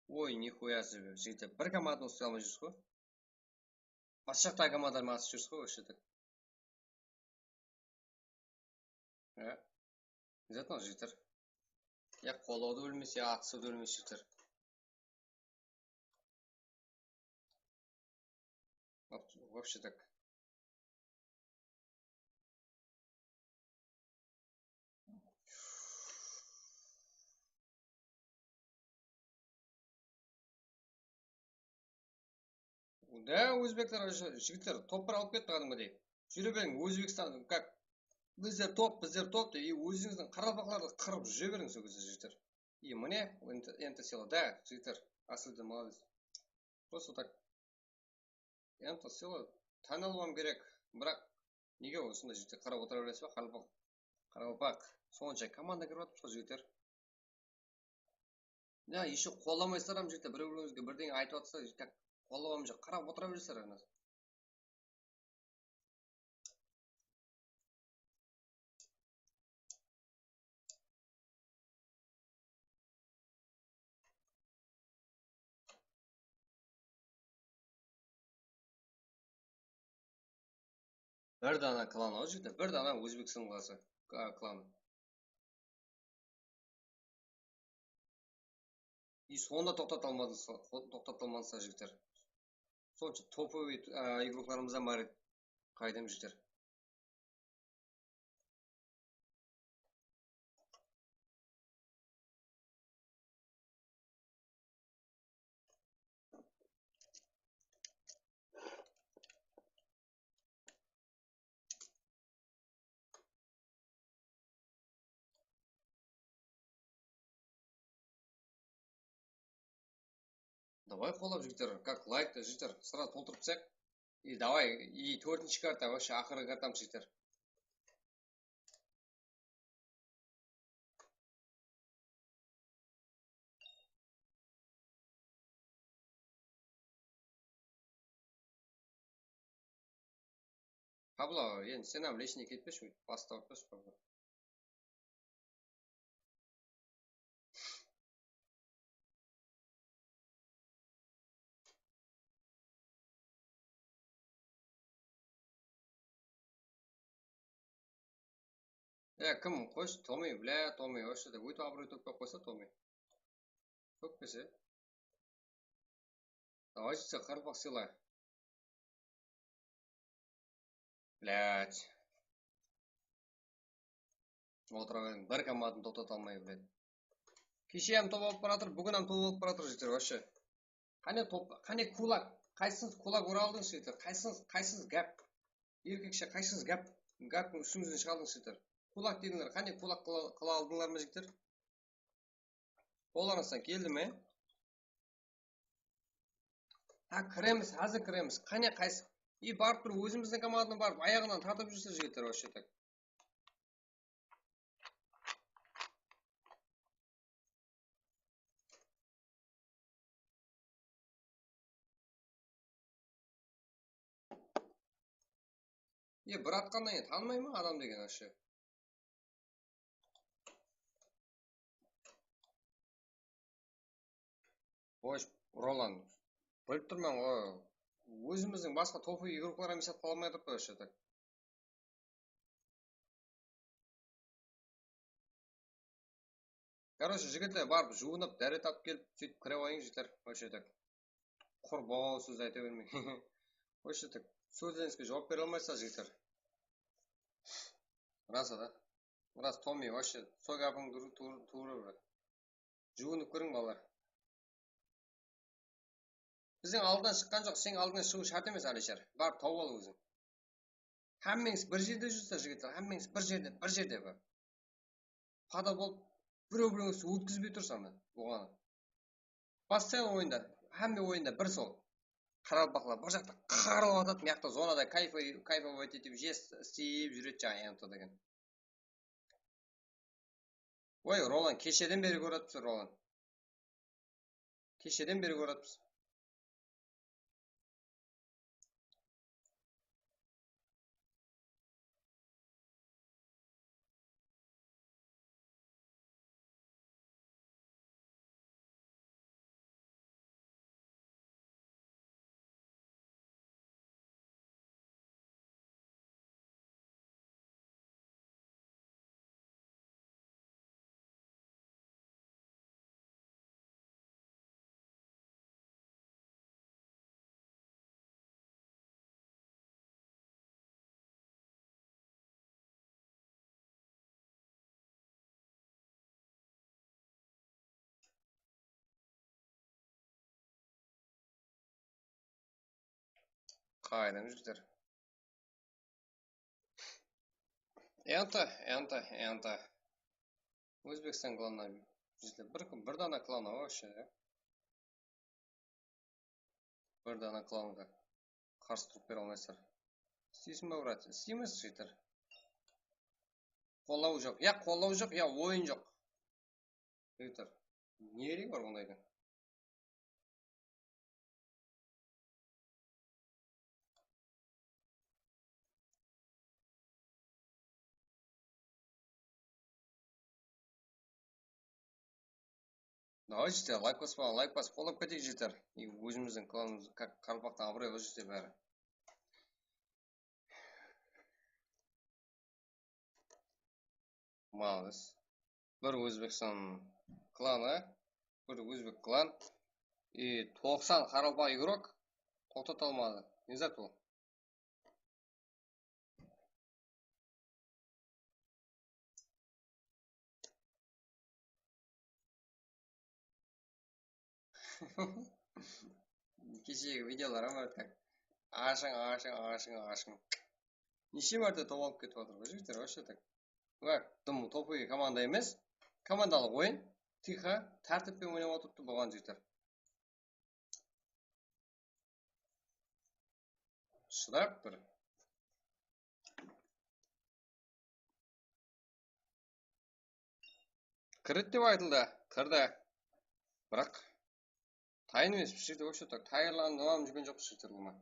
Oy, nixuyası, jigitler. Bir komandanı uslay almay júrsiz ǵoy. Basqa jaqtaǵı komandalar menen atısıp júrsiz ǵoy, вообще так. Ya. Обязательно, jigitler. Ya qollawdı bilmeysiz, ya atısıwdı bilmeysiz, jigitler. Вообще так. Da, ózbekler, jigitler, toplar alıp ketti qádimgidey. Júre beriń, Ózbekstan, как, bizler top, bizler top dep, и ózińizdiń qaraqalpaqlardı qırıp júre beriń sol gezde, jigitler. И mine, enti, enti sıylı, da, jigitler, Asıldı, молодец. Просто так. Enti sıylı, tán alıwım kerek, biraq nege usınday jigitler qarap otıra beresiz ba, qaraqalpaq? Qaraqalpaq, sonsha komanda kirip atırmız ǵoy, jigitler. Ya, еще qollamaysızlar hám, jigitler, birew-birewińizge birdeńe aytıp atsa, как, qollawım joq, qarap otıra beresizler, ana. Bir dana klan ǵoy, jigitler, bir dana Ózbekstan klası, ka-, klanı. И sonı da toqtata almadıńız, toqtata almadıńızlar, jigitler. Sonsha топовый, a, игрокlarımız da bar edi. Qaydam, jigitler. Давай, qollap, jigitler, как лайктı, jigitler, сразу toltırıp taslayıq. И давай, и tórtinshi karta, вообще aqırǵı kartamız, jigitler. Pablo, endi sen hám личный ketpeshi, bastı alıp bershi, Pablo. Ya, kim? Qoysh, Tomi, bля, Tomi, вообще-то óytip abıroy tókpey qoysa, Tomi. Kóp kese. Давай, jigitler, qaraqalpaq sıylayıq. Блядь. Otıra beriń, bir komandanı toqtata almay biledi. Keshe hám top alıp baratır, búgin hám top alıp baratır, jigitler, вообще. Qáne top, qáne kulak, qaysıńız kulak ura aldıńız, jigitler, qaysıńız, qaysıńız gáp? Erkekshe, qaysıńız gáp, gáptiń ústińizden shıǵa aldıńız, jigitler? Kulak dedińler, qáne kulak qıla, qıla aldıńlar ma, jigitler? Qolarıńızdan keldi me? Ha, kiremiz, házir kiremiz. Qáne qaysı? I, barıp tur, ózimizdiń komandadan barıp, ayaǵınan tartıp júrse, jigitler, вообще-то. E, bir atqannan keyin tanımay ma adam degen вообще? Oy, Roland, bilip turman ǵoy. Ózimizdiń basqa topuy igroklar hám esap qala almay atırıp, вообще-то. Короче, jigitler, barıp juwınıp, dáret alıp kelip, sóytip kire qoyıń, jigitler. Вообще-то. Qur bobaw sóz ayta bermey. Вообще-то, sózlerińizge juwap bere almaysızlar, jigitler. Ras da. Ras, Tomi, вообще, sol gápiń tuwrı, tuwrı, tuwrı bir. Juwınıp kiriń, balalar. Biziń aldınan shıqqan joq, seniń aldıńa shıǵıw shárt emes, Alishar. Barıp tawıp al óziń. Hámmeńiz bir jerde júrsizler, jigitler, hámmeńiz bir jerde, bir jerde bir. Pada bolıp, birew-birewińizdi ótkizbey tursań da, oǵan. Постоянно oyında, hámme oyında bir sol. Qaraqalpaqlar bir jaqta qarılıp atadı, mıyaqta zonada kayfa-, kayfovать etip, jest istep júredi jańa Ento degen. Oy, Roland, kesheden beri kórip atırmız, Roland. Kesheden beri kórip atırmız. Qaydan júrsizler? Enta, enta, enta. Ózbekstan klanına júrsizler. Bir, bir dana klan bar вообще, ya. Bir dana klanǵa qarsı turıp bere almaysızlar. Isteyseń be, brat? Isteymez, jigitler. Qollaw joq. Ya qollaw joq, ya oyın joq. Jigitler, ne keregi bar bundaydıń? Давай, jigitler, layk baspaǵan, layk basıp qollap keteyik, jigitler. И ózimizdiń klanımız, ka-, qaraqalpaqtıń abırayı ǵoy, jigitler, bári. Молодец. Bir Ózbekstan klanı, bir ózbek klan. И toqsan qaraqalpaq igrok toqtata almadı. Ne zat bul? Keshegi videolar, a, Muratkan? Ashıń, ashıń, ashıń, ashıń. Neshe márte top alıp ketip atır ǵoy, jigitler, вообще так. Bak, dım topuy komanda emes. Komandalıq oyın. Тихо, tártip penen oynap otırıptı bolǵan, jigitler. Shıdap bir. Kiredi dep aytıldı. Kirdi. Biraq tayın emes, bul jerde вообще так tayarlanıp júrgen joq, jigitler, ulıwma.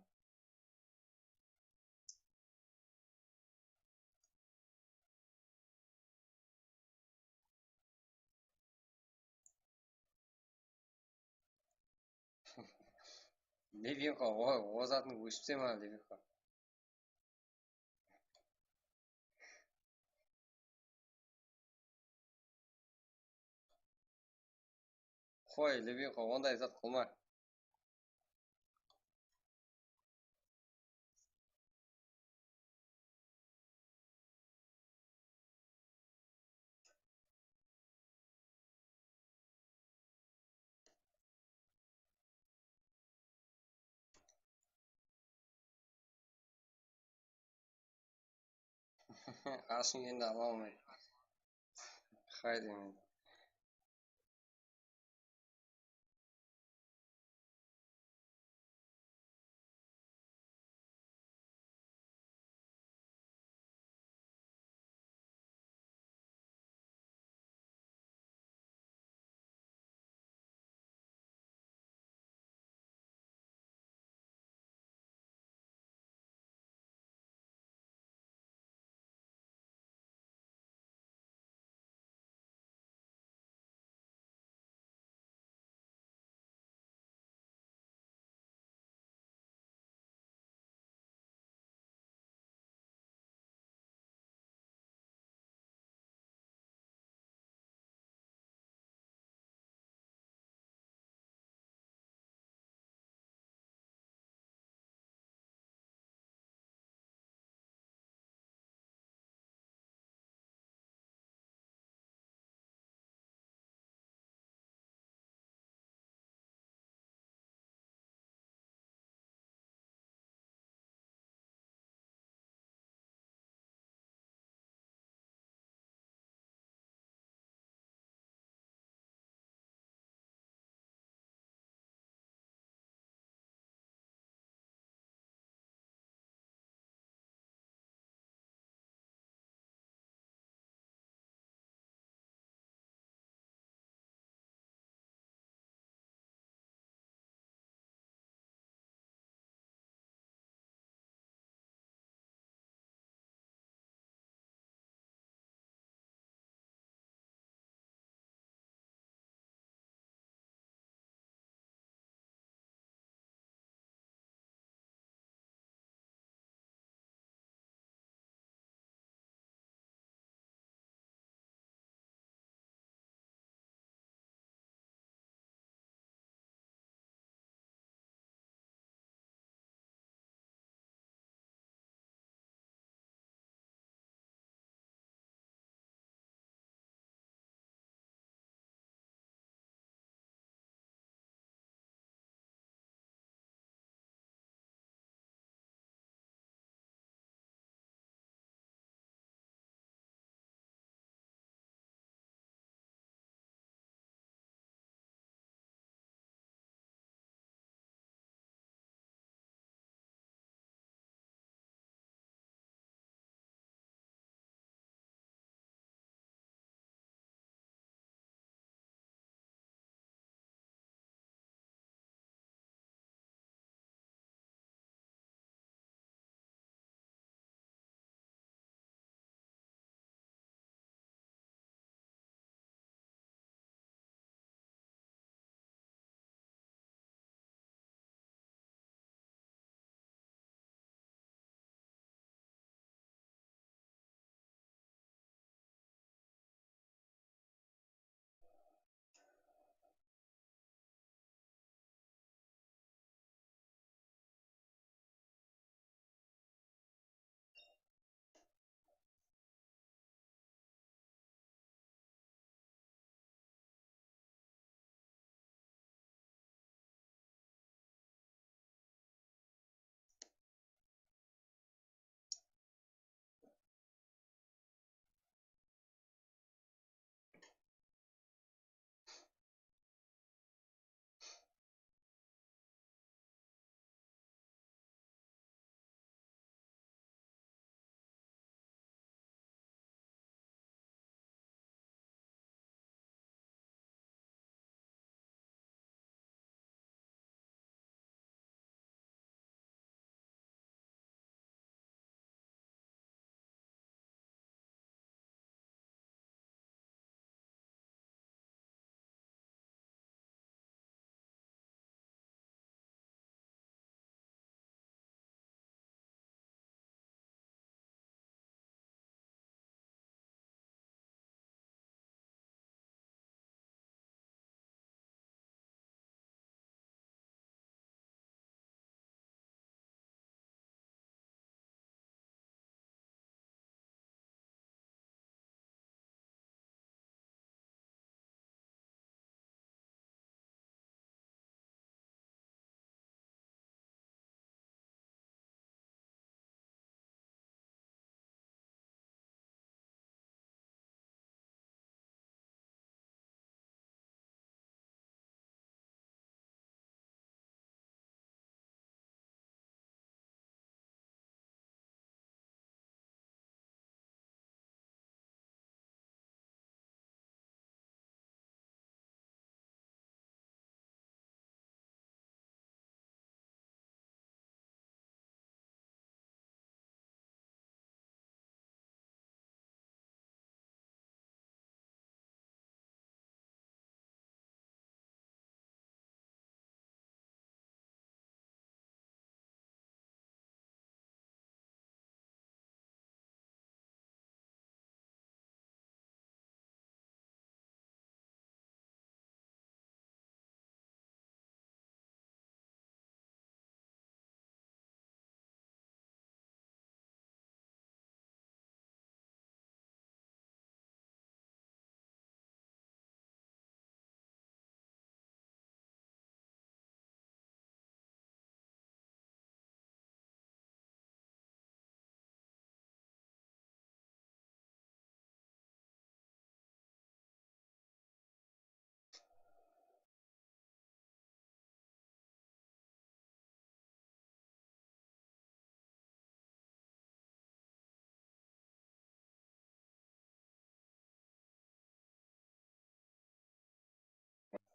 Levinko, o, o zatın óshipse ma, Levinko? Qoy, Lyubinko, onday zat qılma. Ashıń endi, ala almaydı. Hay deymen.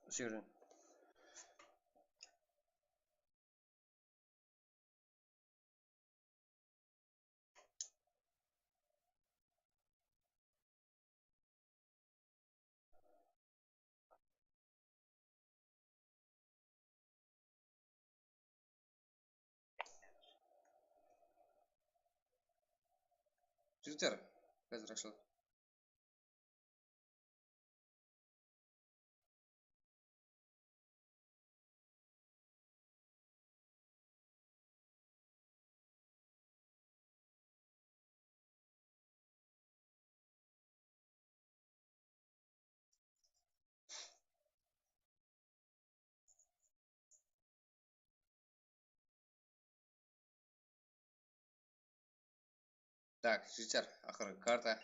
Usı jerden. Jigitler, házir ashıladı. Так, jigitler, aqırǵı karta.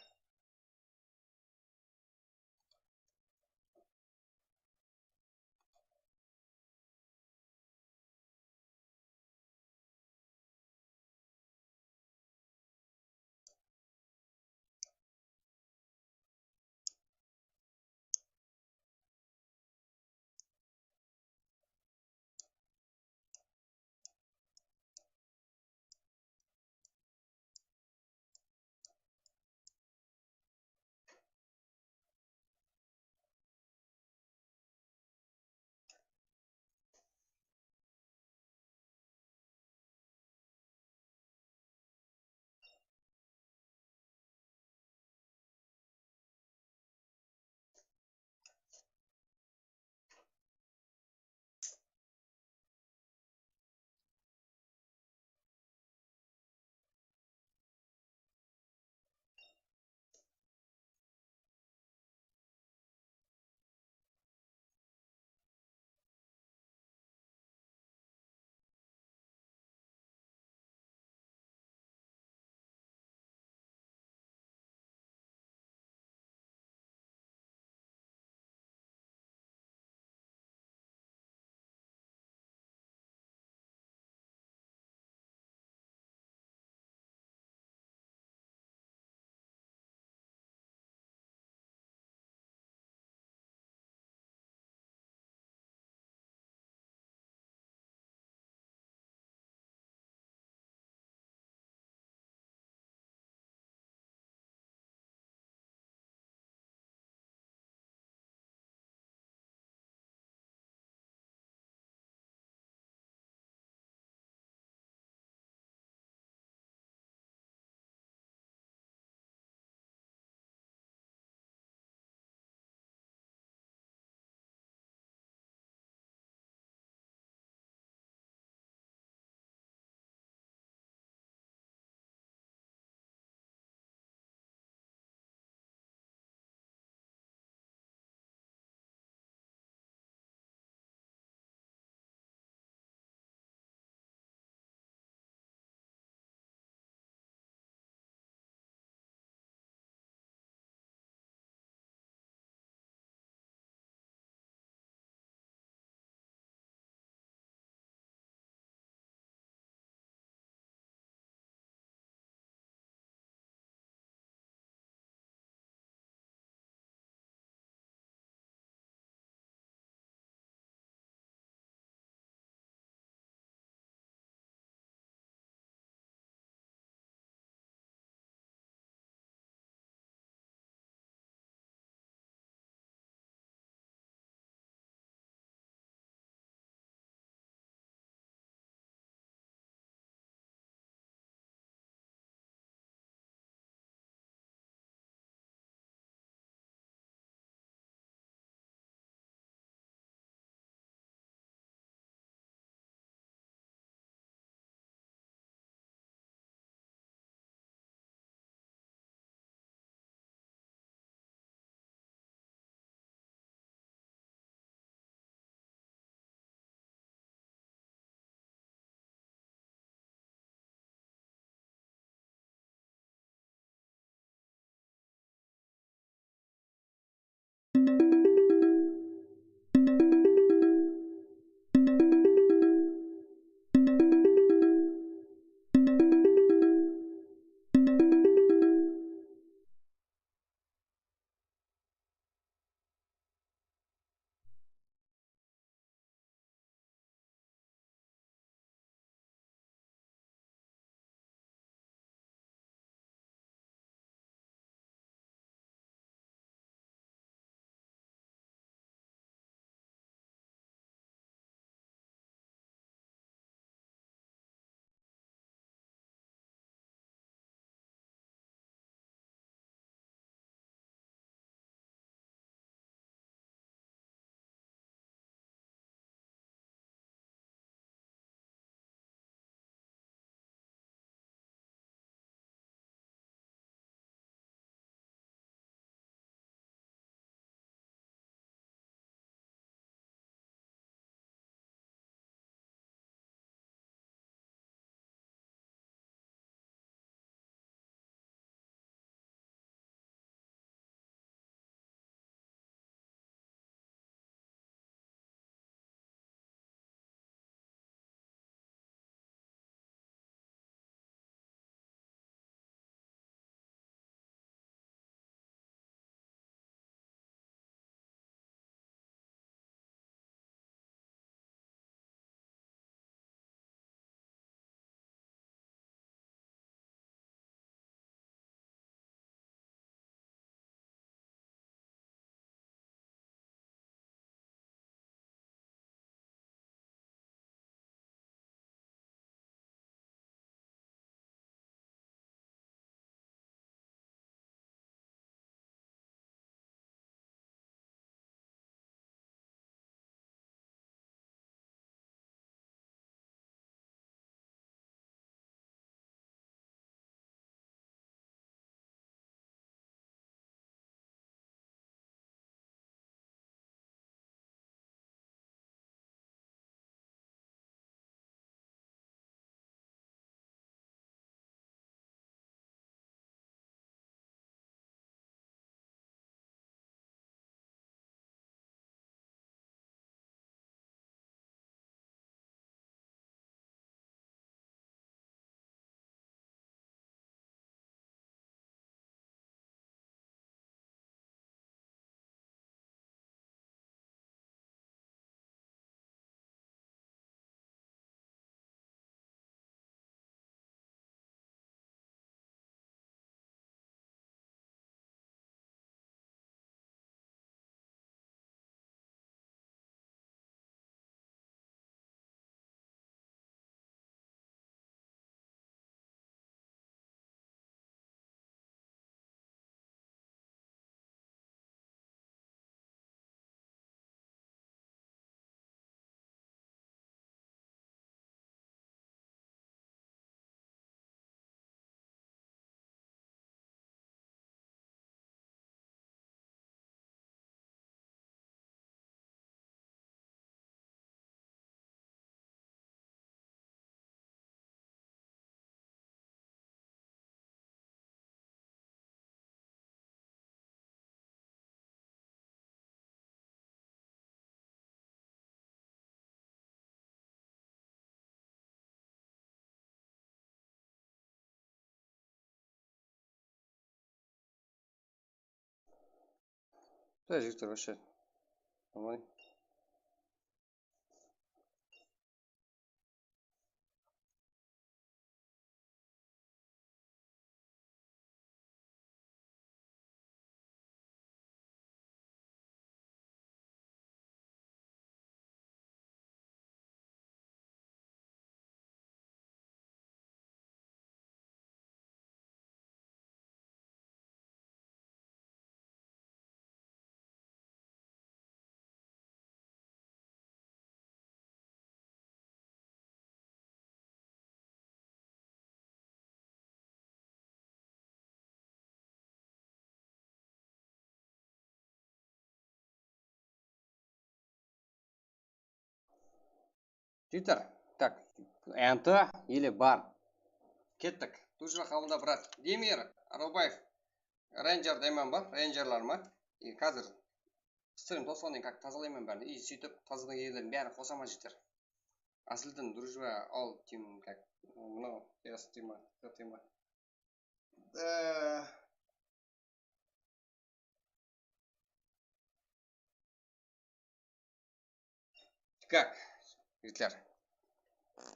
Да, jigitler, вообще. Нормально. Jigitler, так, enti ele bar. Kettik. Durjıla qabılda, brat. Demir Arabaev, Ranger deymen ba? Rangerlar ma? E, házir strim toslanıp, как, tazalayman bárin. I sóytip tazadan kelgenlerdiń bárin qosaman, jigitler. Asliden, дружба, al, kim, как, mınaw, ясно, tema, tema. E, Как, jigitler?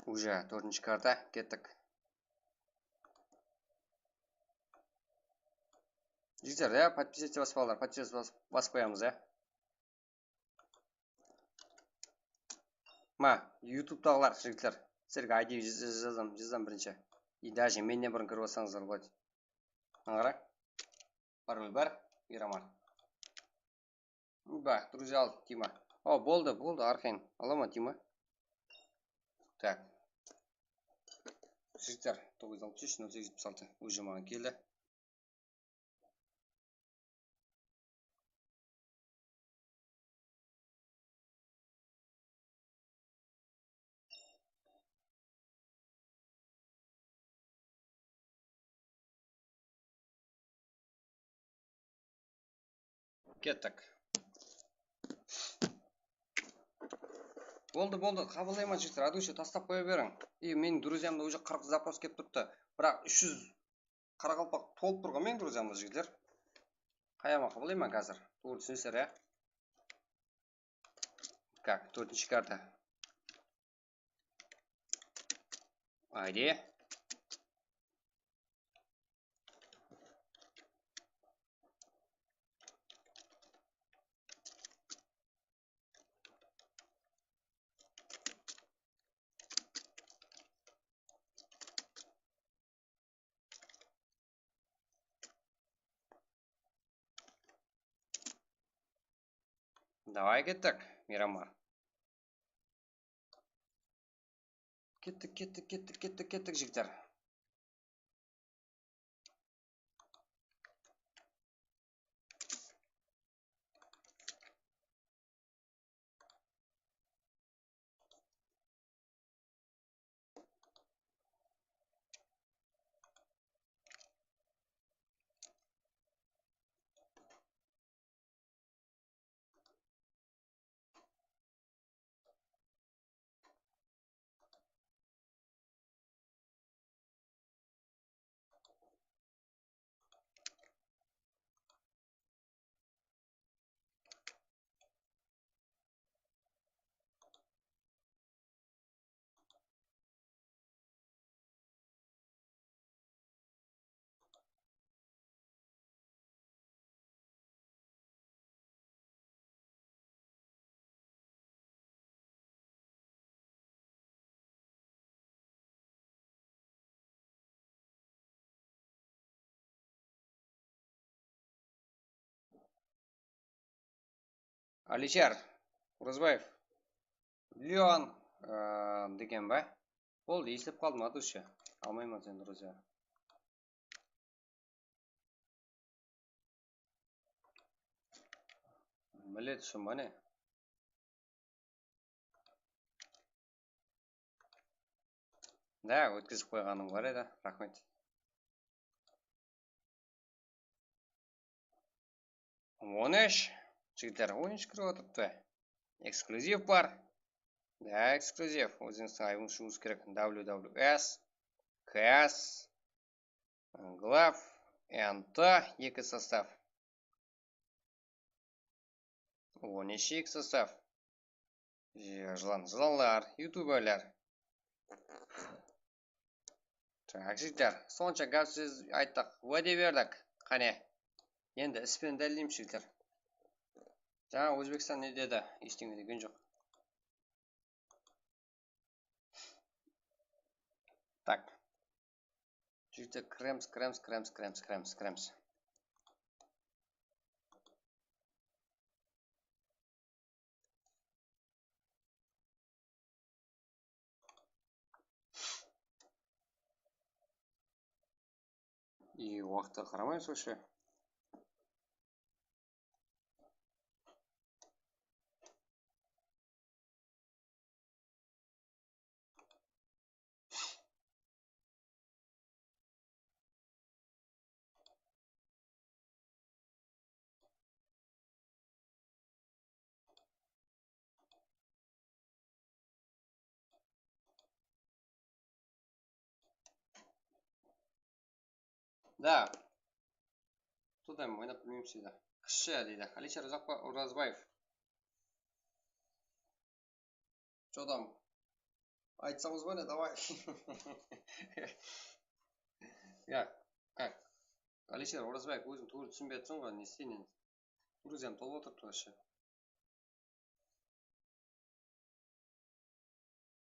Уже tórtinshi karta, kettik. Jigitler, ya, подписаться basıp alıńlar, подписаться bas-, basıp qoyamız, ya. Ma, YouTubetaǵılar, jigitler, sizlerge I D jaz-, jazam, jazam birinshi. I даже mennen burın kirip alsańızlar boladı. Mına qara. Parol bar, Miramar. Ba, друзья al, Tima. O, boldı, boldı, Arxayn. Alaman, Tima. Так. Jigitler, toǵız altı úsh nol segiz jetpis altı. Уже maǵan keldi. Kettik. Boldı, boldı, qabıllayman, jigitler. Adusha, tastap qoya beriń. I, meniń друзьямда уже qırq запрос kelip turıptı. Biraq úsh júz qaraqalpaq tolıp tur ǵoy meniń друзьямда, jigitler. Qayama qabıllayman házir? Tuwrı túsinesizler, ya? Как, tórtinshi karta. Ayde. Davay, kettik, Miramar. Kettik, kettik, kettik, kettik, kettik, jigitler. Alishar Urazbaev. Leon, ıı, degen ba? Boldı, eslep qaldım, Adusha. Almayman seni, друзья. Millet ushın ba ne? Da, ótkizip qoyǵanıń bar edi, raxmet. On úsh, jigitler, on úsh kirip otırıptı. Eksklyuziv bar. Da, eksklyuziv. Ózińizdiń ayıbıńız ushıńız kerek. W W S, K S, Glav, N T, eki sostav. O neshe X S F? Jı-, Jılan, jılanlar, youtuberler. Tak, jigitler, sonsha gáp sóz ayttıq, wáde berdik. Qáne, endi is penen dálilleymiz, jigitler. Jańa Ózbekstan ne dedi? Eshteńe degen joq. Tak. Jigitler, kiremiz, kiremiz, kiremiz, kiremiz, kiremiz, kiremiz. И waqıtqa qaramayız вообще. Да. Что там, oynap bilmeymiz deydi. Kishshi deydi. Alishar Uzaqpa-, Urazbaev. Что там? Aytsańız ba ne, давай. Ya, как? Alishar Urazbaev, óziń tuwrı túsinbey atırsań ǵoy, ne isteyin endi? Gruziyam tolıp otırıptı вообще.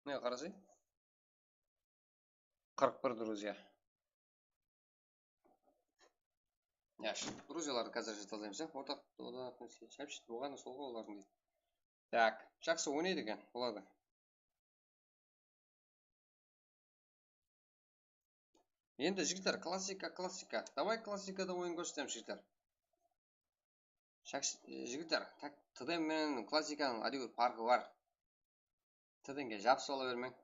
Mine, qarasay. Qırq bir Gruziya. Ya, shu Gruziyalardı házir jatalaymız, ya. Ortaq, ortaq, bolǵanı sol ǵoy olardıń deydi. Tak, jaqsı oynaydı eken, boladı. Endi, jigitler, klassika, klassika. Давай klassikada oyın kórsetemiz, jigitler. Shak-, e, jigitler, tak, T D N menen klassikanıń ádewir parqı bar. T D N-ge jabısıp ala bermeń.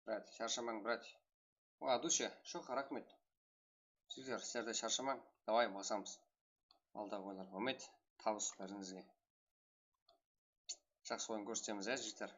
Brat, sharshamań, brat. Wa, dushe, shoqa, raxmet. Sizler, sizler de sharshamań. Davay, basamız. Aldaǵı oyınlarǵa úmit, tabıs bárińizge. Jaqsı oyın kórsetemiz, ya, jigitler.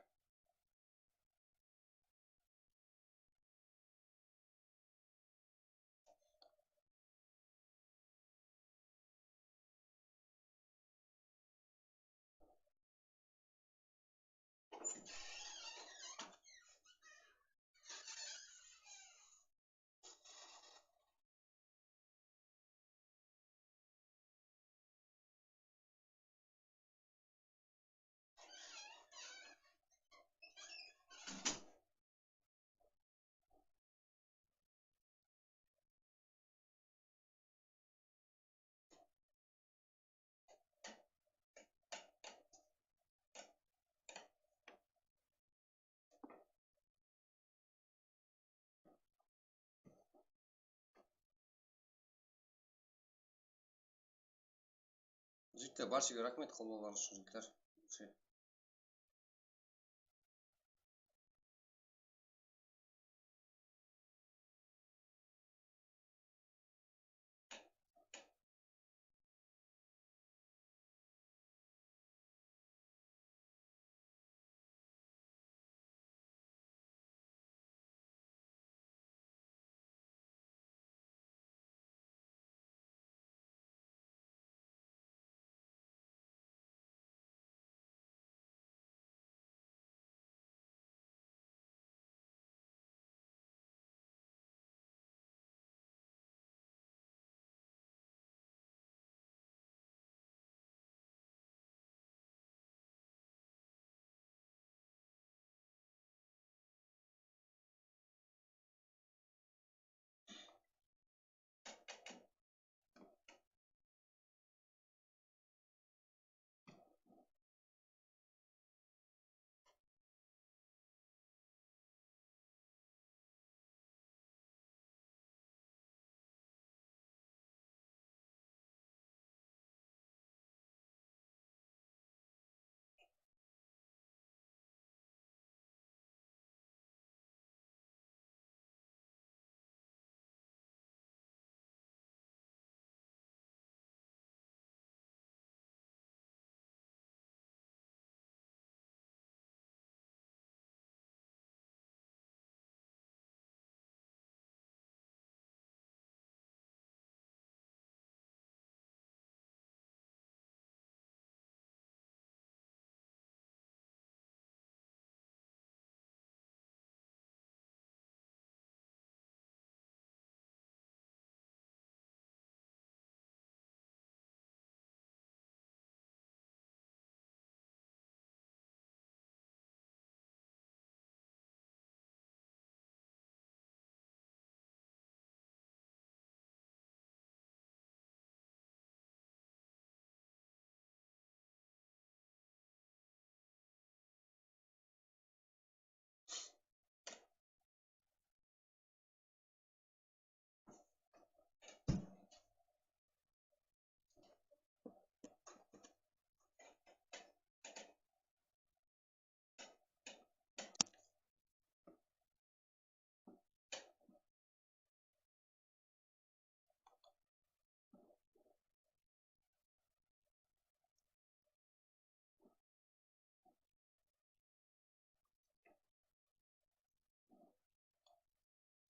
Jigitler, barshege raxmet, qoldaǵanlar ushın, jigitler.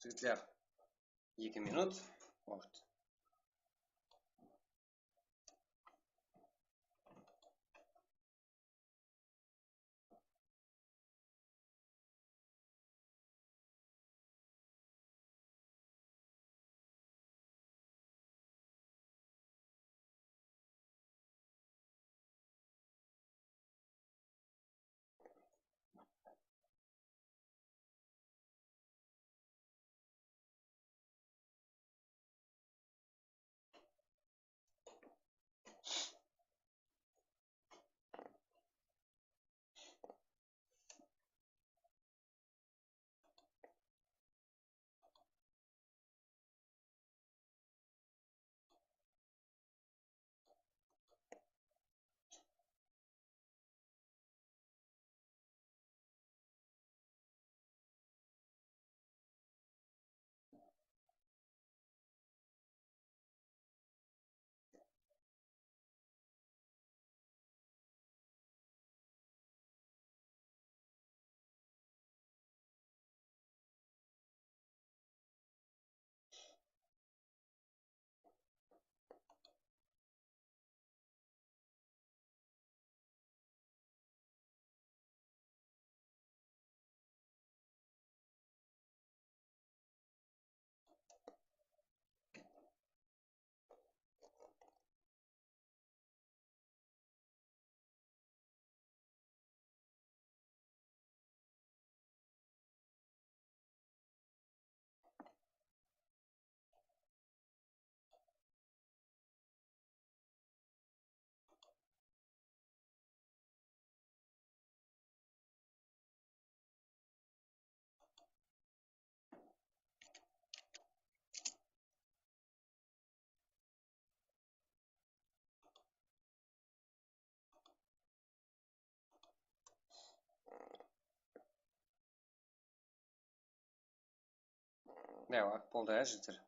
Jigitler, eki minut waqıt. Dawa, boldı, ya, jigitler.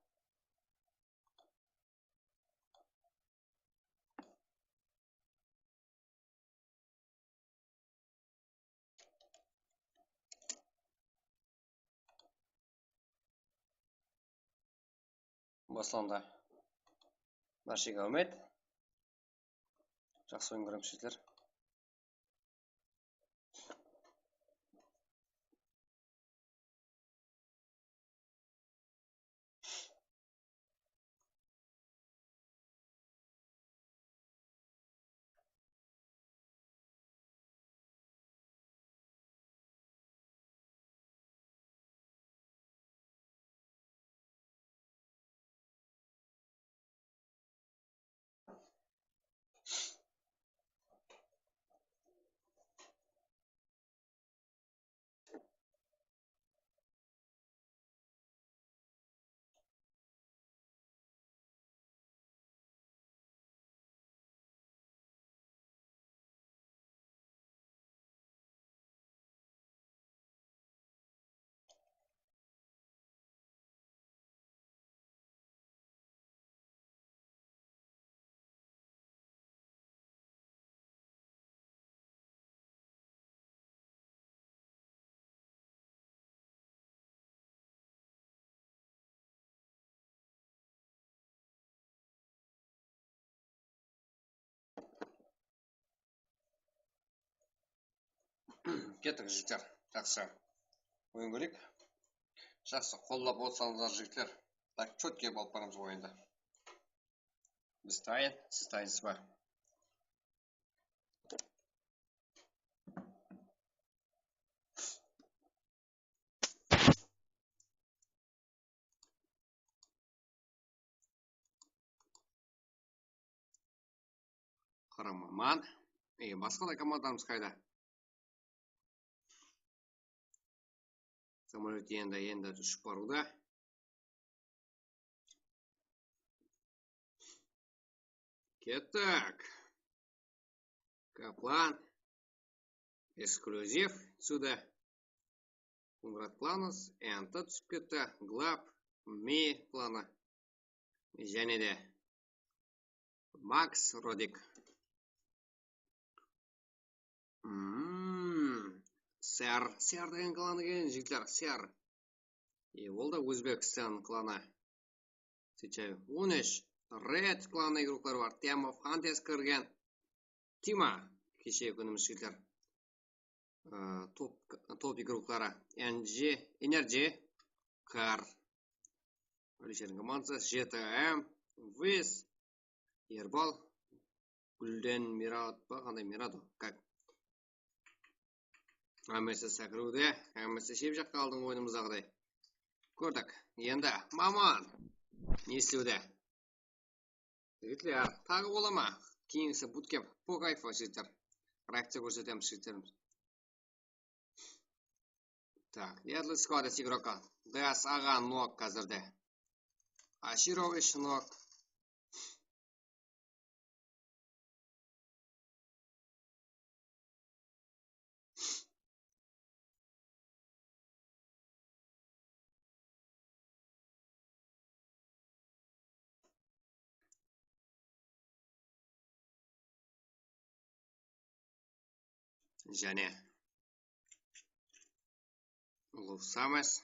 Baslandı. Bárshege áwmet. Jaqsı oyın kóremiz, jigitler. Kettik, jigitler. Jaqsı. Oyın kóreyik. Jaqsı, qollap otsańızlar, jigitler. Tak, чётко alıp baramız oyındı. Biz tayın, siz tayınsız ba? Qırım aman. E, basqa da komandalarımız qayda? Samolyot endi, endi ushıp barıwda. Kettik. Kaplan. Эксклюзив. Сюда. Konrad Planos. Enta túsip ketti. Glab. Me planı. Jáne de. Maks Rodik. Hmm. Ser. Ser degen klan eken, jigitler. Ser. E, ol da Ózbekstan klanı. Сейчас on úsh Red klanı igrokları bar. Tema Fantes kirgen. Tima, keshegi kúnimiz jigitler. Aa, top, top igrokları N G, Energy, Kar, Alisherdiń komandası, J T M, Wiz, Erbal, Gúlden Mirad pa, qanday Mirad o? Kak. Hámmesi sákiriwde, hámmesi shep jaqqa aldıńǵı oyınımızdaǵıday. Kórdik. Endi Maman ne islewde? Jigitler, taǵı bola ma? Keyingisi butkemp, po kayfu, jigitler. Reakciya kórsetemiz, jigitlerimiz. Так, Deadly Squad igroka. Deas aǵa nok házirde. Ashirovich nok. Jáne Lufsames.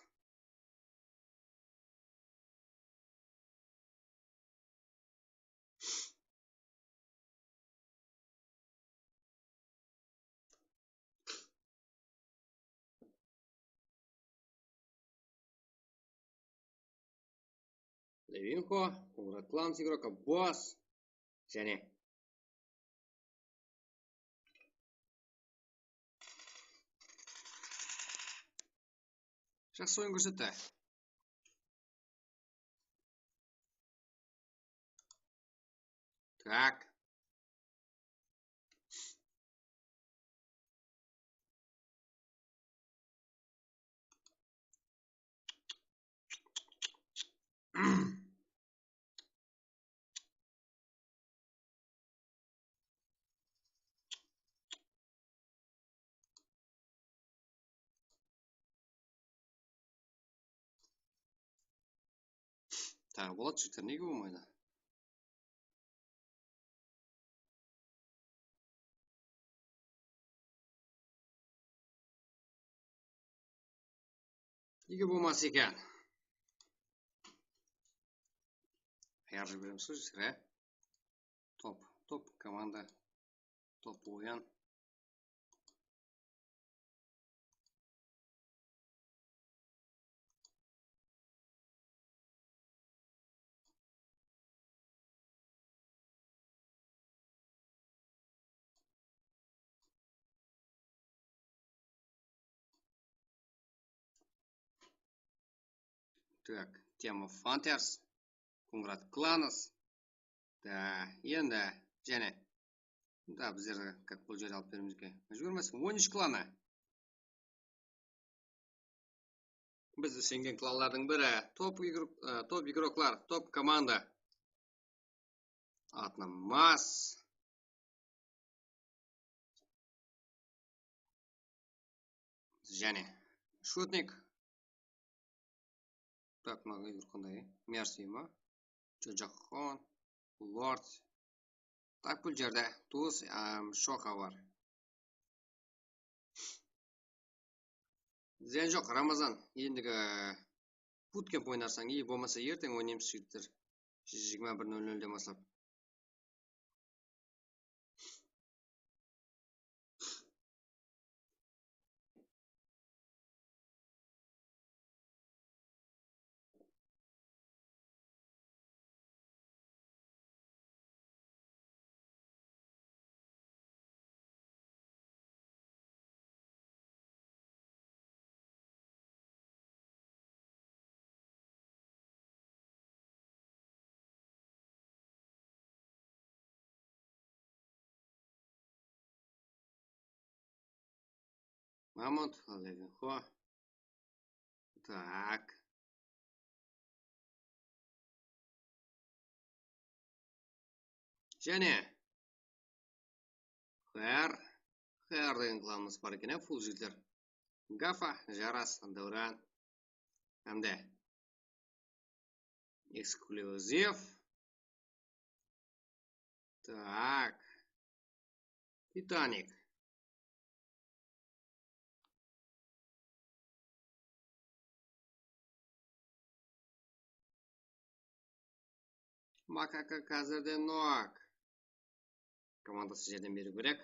Levinko, Kungrat Klans igroka, Boss. Jáne. Jaqsı oyın kórsetti. Так. Taǵı boladı, jigitler, nege bolmaydı? Nege bolmas eken? Ayarıp jiberemiz ǵoy, sirá. Top, top, komanda. Top oyın. Так, Tema Fantes, Kungrat Klans. Da, endi jáne. Da, bizler, как, bul jerdi alıp beremizge májbúrmiz. On úsh klanı. Biz isengen klanlardıń biri. Top igrok, e, top igroklar, top komanda. Atnamas. Jáne. Shutnik. Tak, mına igrok qanday? Mersi ma? Jojaxon. Lord. Tak, bul jerde tus, em, Shoxa bar. Zıyan joq, Ramazan. Endigi butkemp oynarsań, e, bolmasa erteń oynaymız, jigitler. Jigirma bir nol nolden baslap. Mamut, Levinxo. Tak. Jáne. Xayar. Xayar degen klanımız bar eken, á, full jigitler. Gafa, Jaras, Dáwran. Hámde. Eksklyuziv. Tak. Titanik. Makaka házirde nok. Komandası jardam beriw kerek.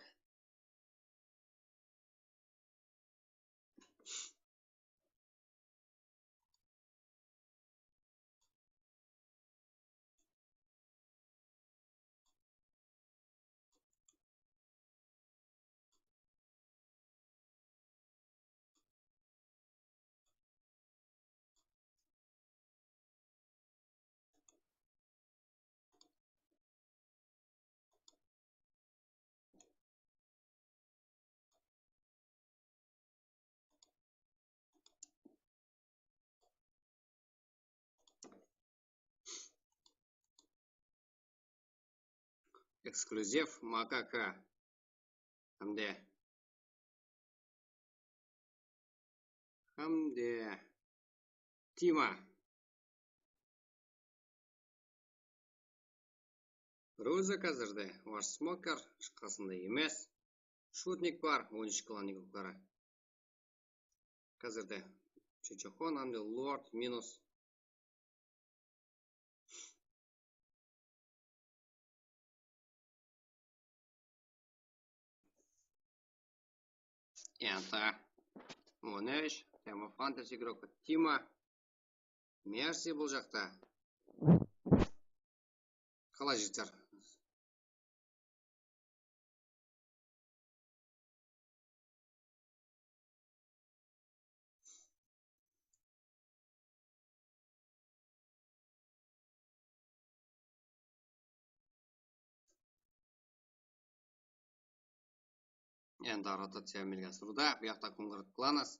Eksklyuziv makaka. Hámde. Hámde. Tima. Ruza házirde var, smoker, qasında emes. Shutnik bar, on úsh klan igrokları. Házirde Chuchuxon, ámde Lord minus. Enter. Monesh, Time of Hunters igrokı Tima. Mersi bul jaqta. Qalay, jigitler? Endi rotaciya ámelge asırıwda. Bu jaqta Kungrat Klanas.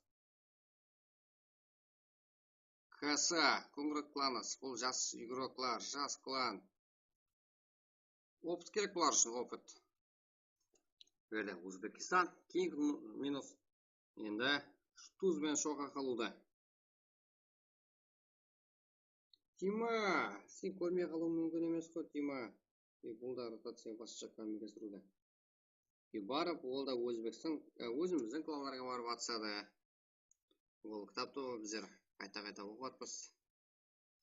K S, Kungrat Klanas. Bul jas igroklar, jas klan. Opıt kerek bular ushın, opıt. Bu jerde Uzbekistan, King minus. Endi Shtuz benen Shoqa qalıwda. Tima, sen kórmey qalıwıń múmkin emes ǵoy, Tima. E, bul da rotaciya basqa jaqqa ámelge asırıwda. E, barıp, ol da Ózbekstan, e, ózimizdiń klanlarǵa barıp atsadı. Ol kitaptı bizler qayta-qayta oqıp atpız.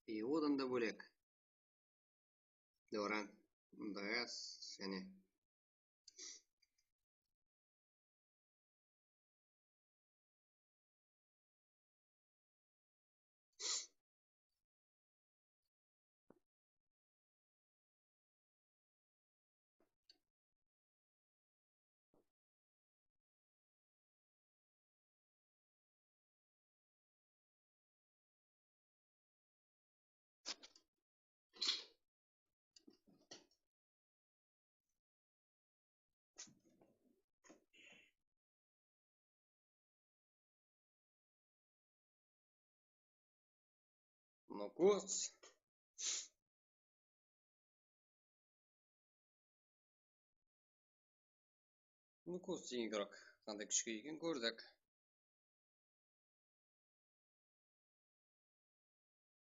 E, odan da bólek. Doran, D S jáne Nukus. Nukus degen igrok qanday kúshke eken kórdik.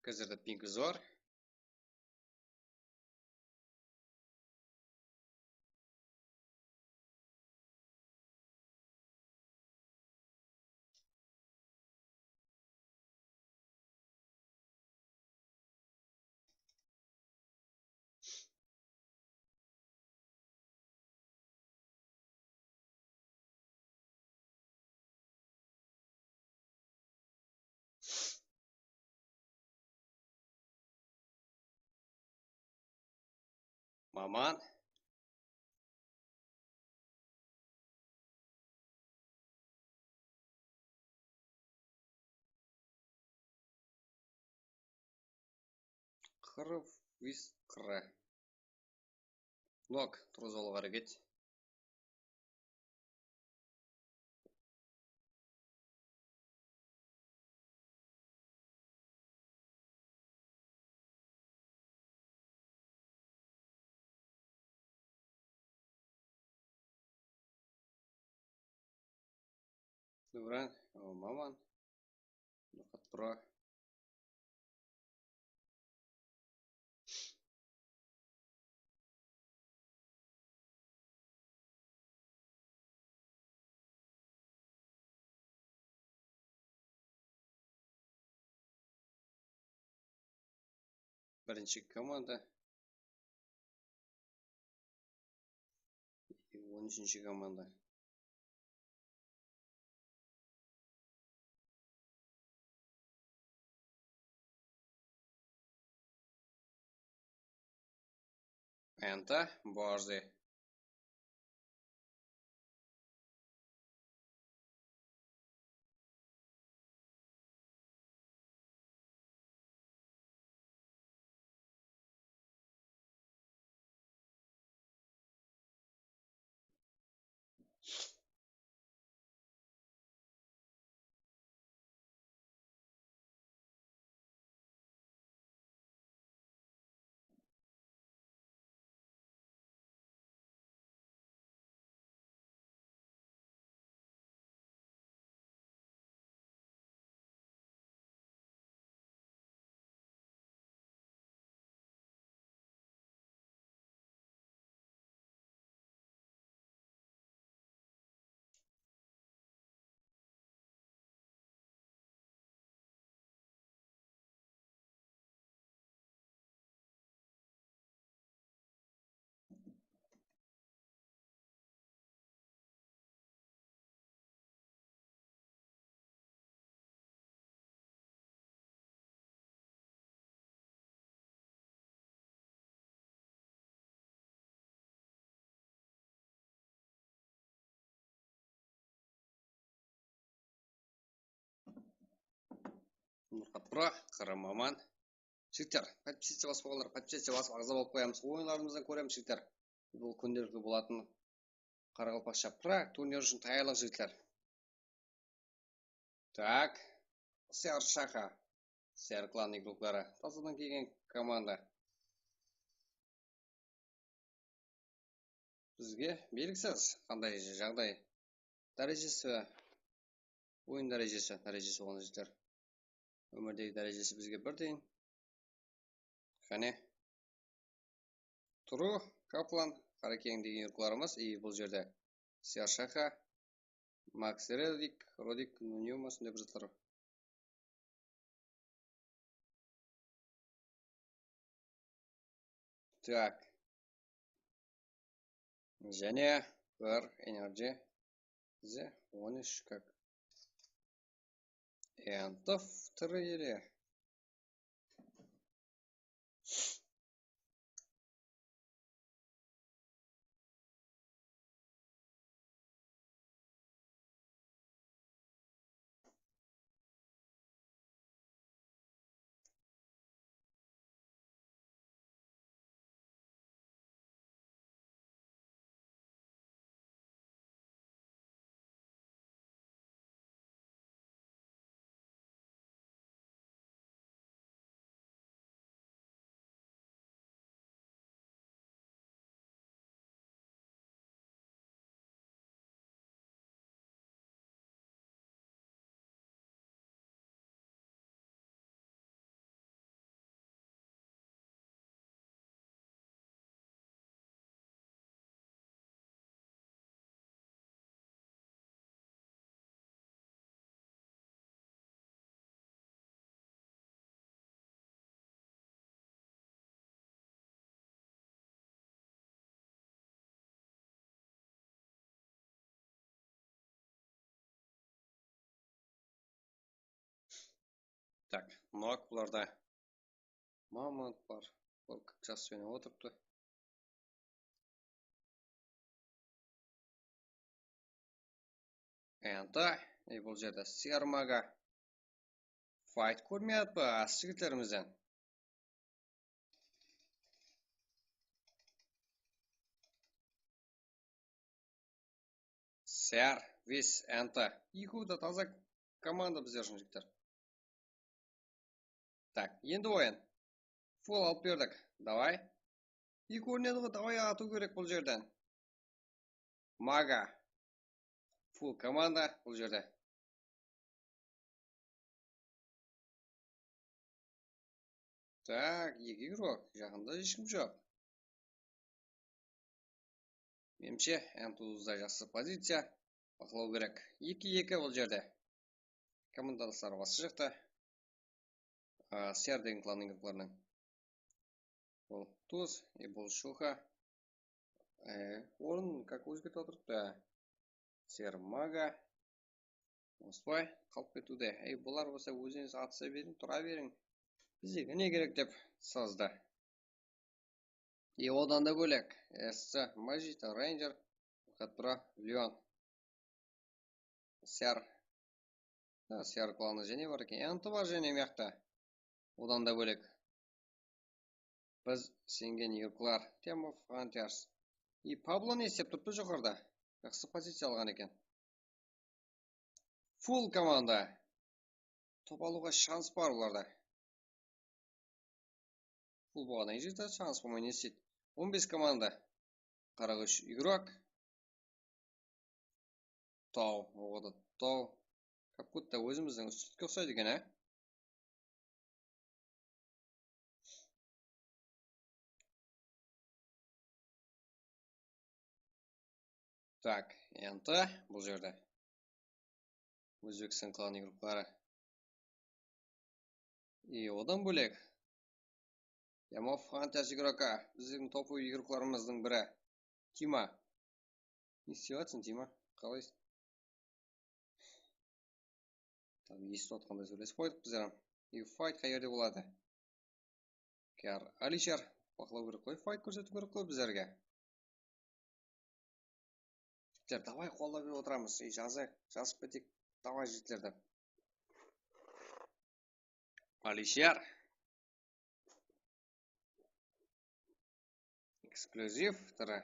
Házirde pingimiz bar. Maman. Qırıv, viz, qırı. Nok, turǵızıp alıwǵa háreket. Добрый, о, маман. Noqat pro. Birinshi komanda. On úshinshi komanda. Enta, Borze. Nurxatbura, Qaramoman. Jigitler, podpisatsiya basıp alǵanlar, podpisatsiya basıp, aǵza bolıp qoyamız. Oyınlarımızdan kóremiz, jigitler. Bul kúndelikli bolatın qaraqalpaqsha Prag turnir ushın tayarlıq, jigitler. Tak. Siyar Shaxa. Siyar klan igrokları. Tazadan kelgen komanda. Bizge belgisiz qanday jaǵday. Dárejesi, oyın dárejesi, dárejesi bolǵan jigitler. Ómirdegi dárejesi bizge birdeyin. Qáne. Turu, Kaplan, Qarakeń degen igroklarımız. И bul jerde Siyar Shaxa, Maks Rodik, Rodik, Nunio ma, sonday bir zatlar. Так. Jáne bir enerji. Bize on úsh kak. Entaw tiri ele. Так, Nok bularda. Mamont bar. Ol как раз oynap otırıptı. Enta, e, bul jerde Sermaga fayt kórmeyatpız jigitlerimizden. Ser, Vis, Enta. Eki de taza komanda bizler ushın, jigitler. Tak, endi oyın. Full alıp berdik. Davay. Eki kórinedi ǵoy, davay atıw kerek bul jerden. Maga. Full komanda bul jerde. Tak, eki igrok, jaqında hesh kim joq. Menimshe, Entuzda jaqsı poziciya. Baqlaw kerek. Eki eki bul jerde. Komandalısları basqa jaqta. A, Serdin klan igroklarınan. Bul Tuz, e, bul Shuxa. E, orın как ózgertip atırıptı. Sermaga. Osılay qalıp ketiwde. Ey, bular bolsa ózińiz atısa beriń, tura beriń. Bizge ne kerek dep sızdı. E, odan da bólek. Essi, Majita, Ranger, Katpra, Leon. Siyar. Ha, Siyar klanı jáne bar eken. Enti bar jáne mıyaqta. Odan da bólek. Biz isengen yurtlar. Team of Hunters. E, Pablo ne islep turıptı joqarıda? Jaqsı poziciya alǵan eken. Full komanda. Top alıwǵa shans bar olarda. Full bolǵannan keyin jigitler shans bolmay ne isteydi? On bes komanda. Qırq úsh igrok. Taw, oǵada taw. Как будто ózimizdiń ústiyge uqsaydı eken, á? Tak, endi bul jerde Ózbekstan klanı igrokları. I odan bólek, Team of Hunters igroka, bizlerdiń topoviy igroklarımızdıń biri, Tima. Ne islep atırsań, Tima? Qalaysıń? Tam esitip atqanday sóylesip qoydıq bizler hám. I fayt qayerde boladı? Kar, Alishar, baqlaw kerek qoy, fayt kórsetiw kerek qoy bizlerge. Jigitler, davay, qollap júrip otıramız. I jazayıq, jazıp keteyik. Davay, jigitler, dep. Alishar. Eksklyuziv, tara.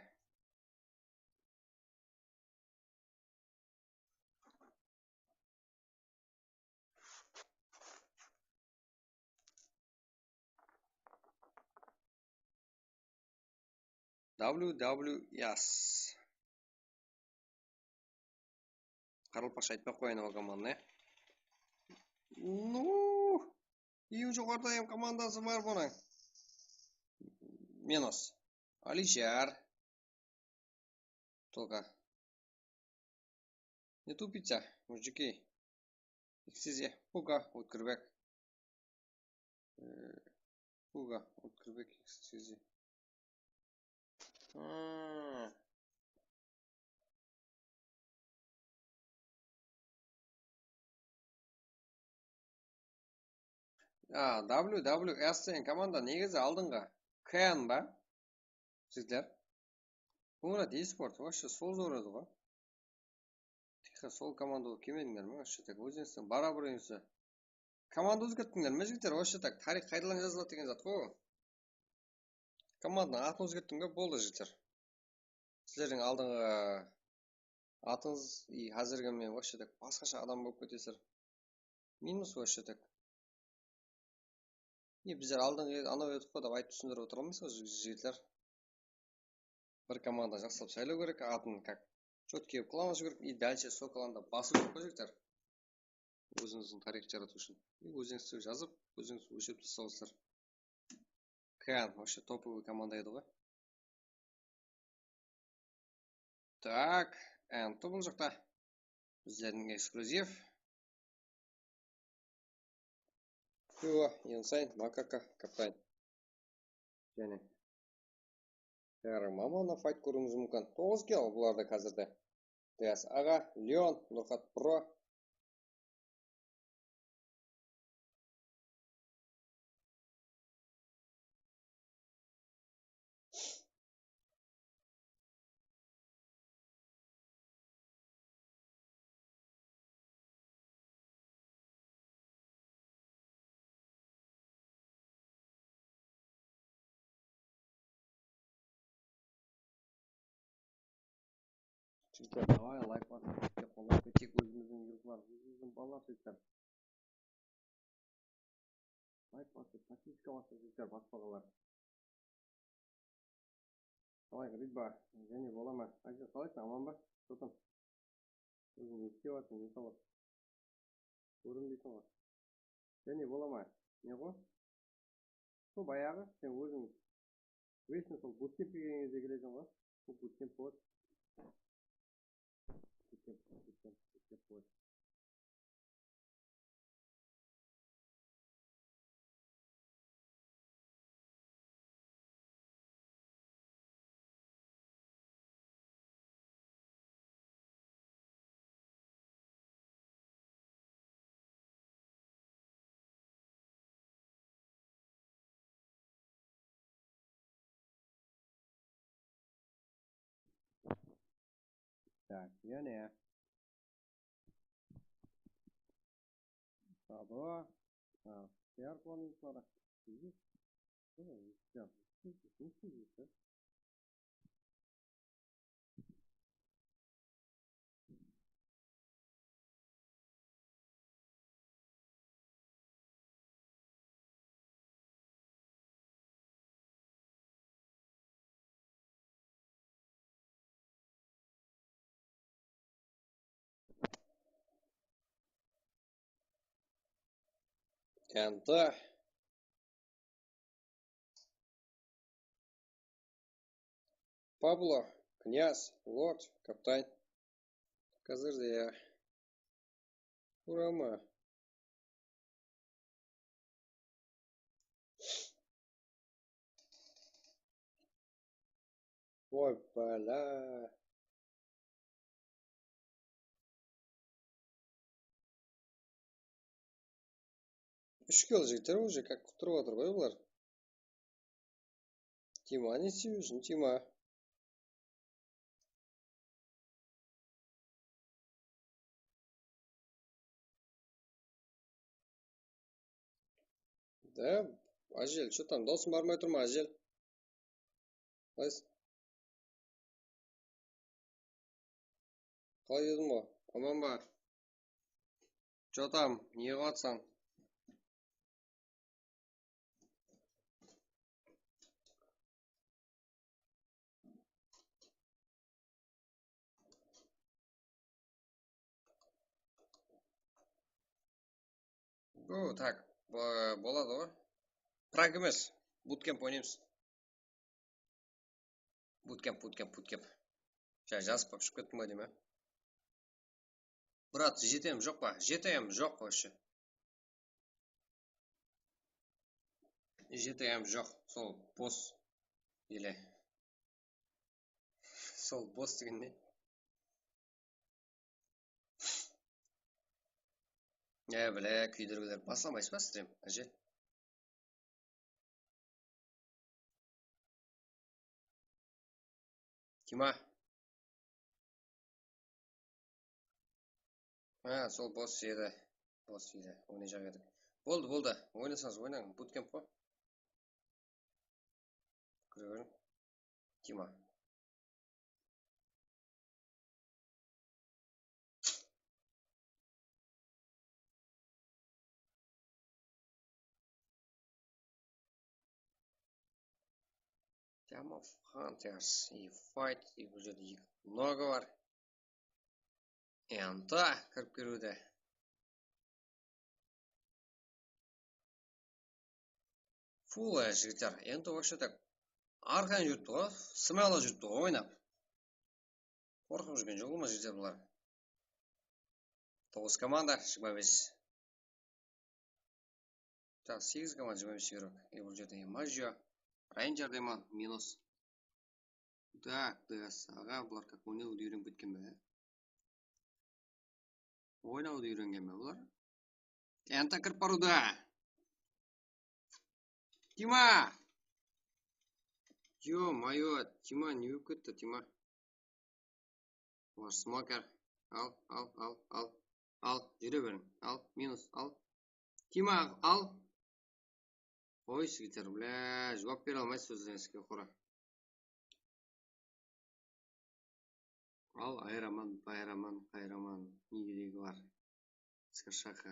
W W S. Qaraqalpaqsha aytpay-aq qoyayın ol komandını. Nu, eń joqarıda em komandası bar bunıń. Minus. Alishar. Только. Не тупите, мужики. X T Z, Puga, Ótkirbek. E, Puga, Ótkirbek, X T Z. Hmm. A, W W S degen komanda negizi aldınǵı K N ba? Jigitler. Murat Esport, вообще sol zor edi ǵo. Tiyxı sol komanda bolıp kelmedińler me? Вообще так, ózińizdiń barabır úyinsi. Komanda ózgerttińler me, jigitler? Вообще так, tariyx qaytadan jazıladı degen zat ǵo. Komandanıń atın ózgerttiń be? Boldı, jigitler. Sizlerdiń aldınǵı atıńız, и, házirgi menen вообще так basqasha adam bolıp ketesizler. Minus вообще так. E, bizler aldınǵı anaw edik ǵo dep aytıp túsindirip otıra almaysız ǵo, jig-, jigitler. Bir komanda jaqsılap saylaw kerek, atın как чёткий qılıp qılamız kerek, и дальше sol komanda basıw kerek ǵo, jigitler. Ózińizdiń tariyx jaratıw ushın. E, ózińiz jazıp, ózińiz ólshep taslawsızlar. K N, вообще топовый komanda edi ǵoy. Так, endi bul jaqta bizlerdiń eksklyuziv. Pivo, Insane, Makaka, Kaptan. Jáne Kar Mamonov fayt kóriwińiz múmkin. Toǵız kill bularda házirde. Dias aǵa, Leon, Nurxat Pro. Jigitler, davay, layk basıp, bizge qollap keteyik, ózimizdiń yurtlar, ózimizdiń balalar, jigitler. Layk basıp, podpiska basıp, jigitler, baspaǵanlar. Qalay, Ridba, jáne bola ma? Ájir, qalaysań, aman ba? Что там? Óziń ne islep atırsań, ne sabap? Kórinbeyseń ǵoy. Jáne bola ma? Ne ǵo? Sol bayaǵı sen óziń вечно sol буткемпке kelgen gezde keleseń ǵoy. Sol буткемп boladı. Буткемп, буткемп, буткемп boladı. Так, jáne. Sado. Ha, tayar planetlar. Endi Pablo, knyaz, lord, kapitan. Házir de ya. Urama. Oy, bala. Úsh kill jigitler, уже как kúttirip atır ǵoy bular. Tima ne islep júrseń, Tima? Da, Ájel, что там, dawısıń barmay tur ma, Ájel? Qalaysań? Qalay dedim ǵoy, aman ba? Что там, ne qılıp atsań? Bu, tak, bo-, boladı ǵoy. Prank emes. Bootcamp oynaymız. Bootcamp, bootcamp, bootcamp. Ja, jazıp qoyıp shıǵıp kettim ǵoy deymen. Brat, jetem joq pa? Jetem joq вообще. Jetem joq. Sol bos. Ele. Sol bos degen ne? E, bile, kúydirgiler. Baslamaysız ba, stream, Ájel? Tima. Ha, sol bos edi. Bos edi. Oynayjaq edik. Boldı, boldı. Oynasańız, oynań. Bootcamp ǵoy. Kire beriń. Tima. Team of Hunters и Fight, и bul jerde eki noga bar. Enta kirip keliwde. Full, e, jigitler. Endi вообще так. Arqayın júripti ǵoy, smelo júripti ǵoy oynap. Qorqıp júrgen joq ma jigitler bular. Toǵız komanda, jigirma bes. Tak, segiz komanda, jigirma bes igrok. E, bul jerde Maggio, Ranger deyman, minus. Так, так, aǵa, bular как oynawdı úyrenip ketken be? Oynawdı úyrengen be bular? Enta kirip barıwda. Tima! Ё-моё, Tima ne bolıp ketti, Tima? Bular smoker. Al, al, al, al. Al, júre beriń. Al, minus, al. Tima, al. Qoy, jigitler, bla, juwap bere almaysız sózlerińizge, qora. Al, ayıraman, bayıraman, qayıraman. Ne keregi bar? Skirshaka.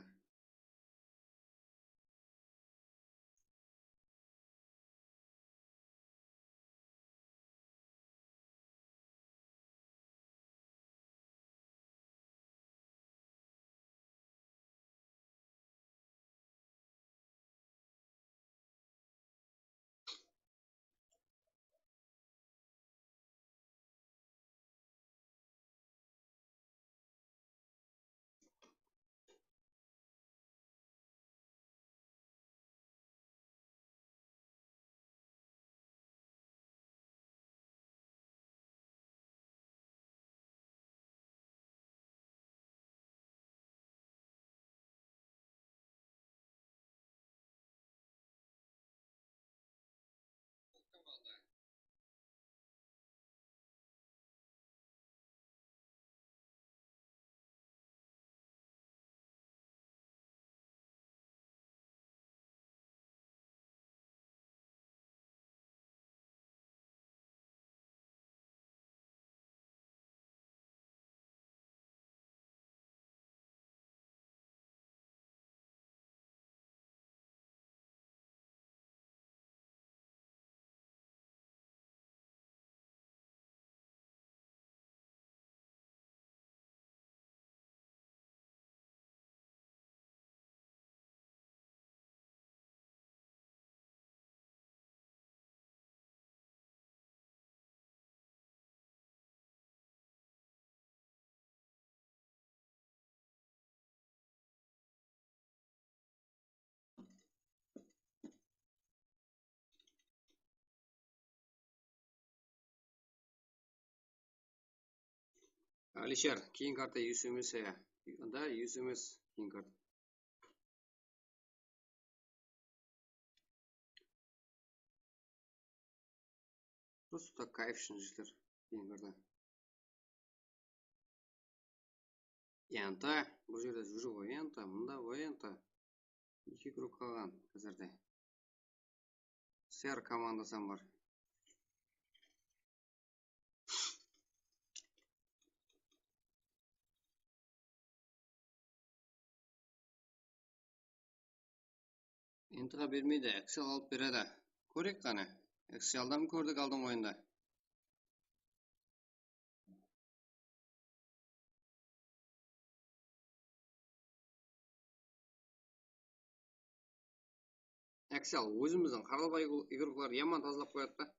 Alisher, keyin karta yus emes, ya. Da, yus emes, keyin karta. Просто так kayf ushın, jigitler, keyin karta. Enta, bul jerde júr ǵoy, enta, mında ǵoy, enta. Eki igrok qalǵan házirde. Ser komandası bar. Entaǵa bermeydi, Excel alıp beredi. Kóreyik qáne. Exceldan kórdik aldın oyında. Excel ózimizdiń qaralbay igroklardı yaman tazalap qoyadı da.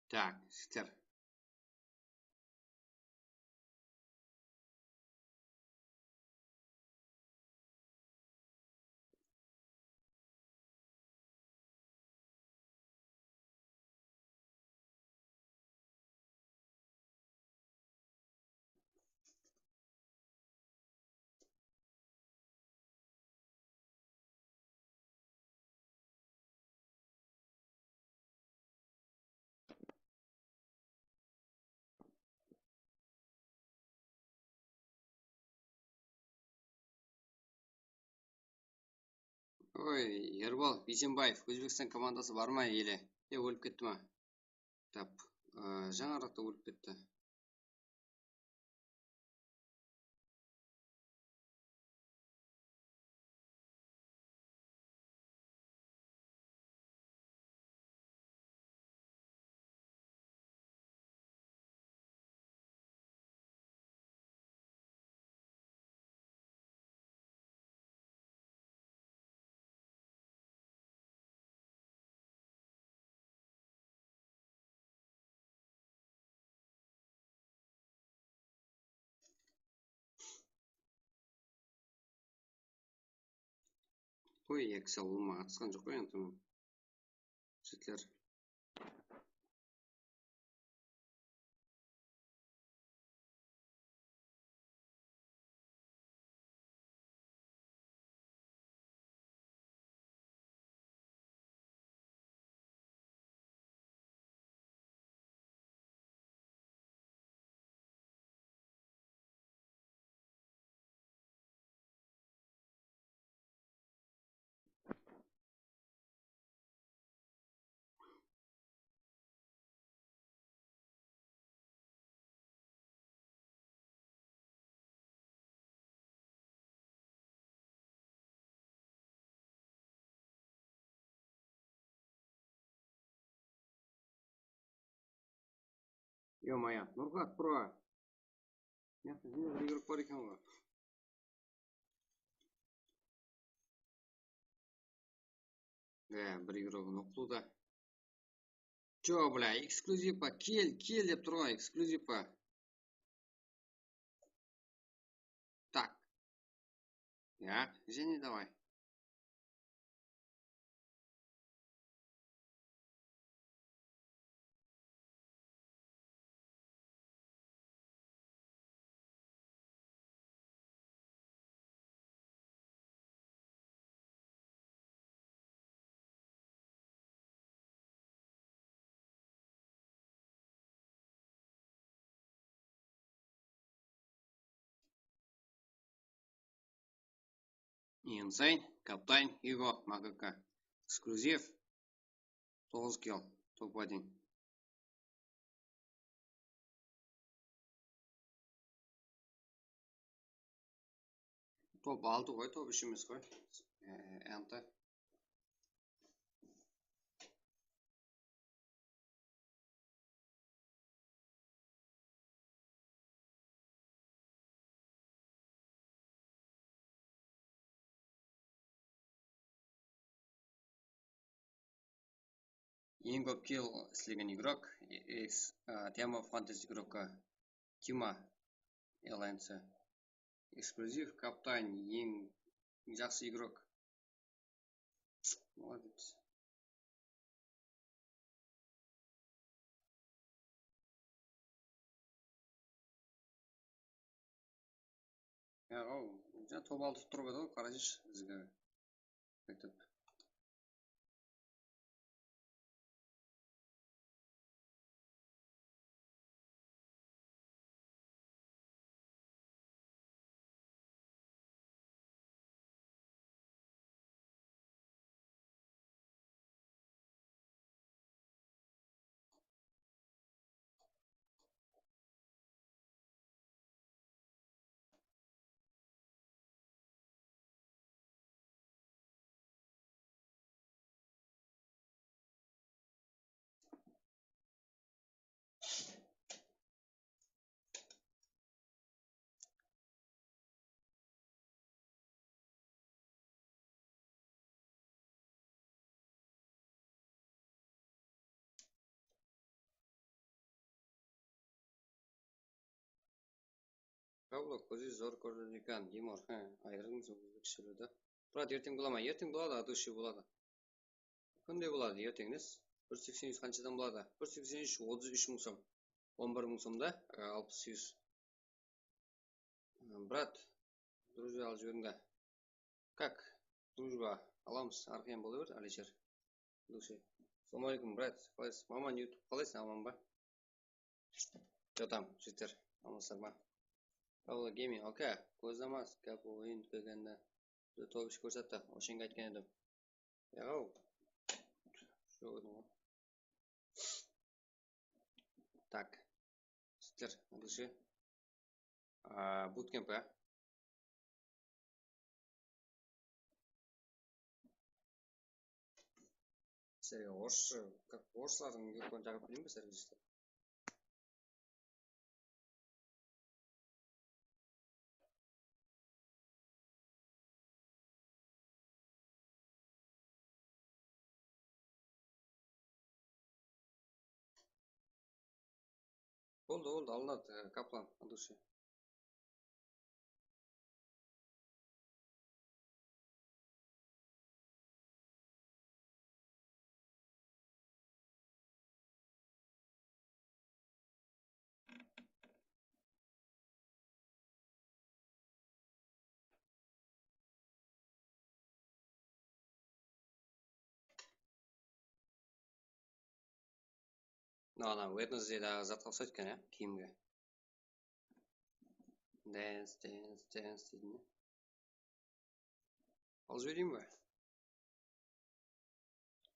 Tak, jigitler. Oy, Erbol Biysenbaev, Ózbekstan komandası bar ma ele? E, ólip ketti ma? Tap, ı, jańaraqta ólip ketti. Qoy, Excel, ol maǵan atısqan joq qoy, entaman. Jigitler. Ё-моё, Nurxat, bro. Mıyaqta jine bir igrok bar eken ǵoy. E, bir igrogın oqıtıwda. Чё, бля, эксклюзив pa, kel, kel dep tur ǵoy, эксклюзив pa. Так. Ya, jáne davay. Insane, Captain, Hugo, Makaka. Eksklyuziv. Toǵız kill. Top один. Top altı ǵoy, top úsh emes ǵoy. Ee, anta. Eń kóp kill islegen igrok, e, e, s-, a, Team of Contest igrokka Kima L N C. Eksklyuziv, Captain, eń jaqsı igrok. Молодец. Ya, o, ja, top altı turıp edi ǵoy, qarasayshı, bizge. Qaytıp. Pablo, kózi zor kóredi eken, Dimor, há, ayırıńız ózbek sóyledi. Brat, erteń bola ma? Erteń boladı, adı úshe boladı. Kúnde boladı, erteńiz. Bir seksen úsh qanshadan boladı? Bir seksen úsh, otız úsh mıń som. On bir mıń som da, e, alpıs úsh. Brat, дружба alıp jiberiń da. Как? Дружба alamız, arqayın bola ber, Alisher. Dushe. Assalawma aleykum, brat. Qalaysız? Maman YouTube, qalaysız? Aman ba? Jotam, jigitler. Amansızlar ma? Pablo Gaming, oke. Kóz namaz, gáp oyın kelgende. Bize top ish kórsetti. Oshenge aytqan edim. Yaǵaw. Joq edim ǵoy. Так. Jigitler, ендеше. A, bootcamp, a? Sizlerge orıssha, как, orıslardıń yurtların shaqırıp bereyin be sizlerge, jigitler? Boldı, boldı, alınat, e, Kaplan, от души. Ana, Wednesdaydaǵı zatqa uqsaydı eken, ya, kiyimge. Dance, dance, dance deydi ne? Alıp jibereyim be?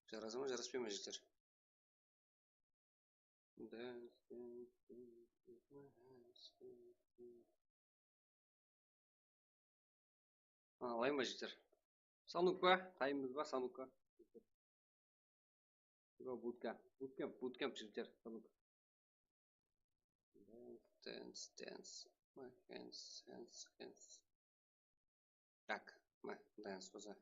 Jarasa ma, jaraspay ma, jigitler? Dance, dance, dance, dance, dance. A, alayın ba, jigitler? Sanuk pa? Tayınbız ba, Sanukqa? Yo, bootcamp. Bootcamp, bootcamp, jigitler, Sanuk. Dance, dance, dance. My hands, hands, hands. Так, mine, dance bolsa.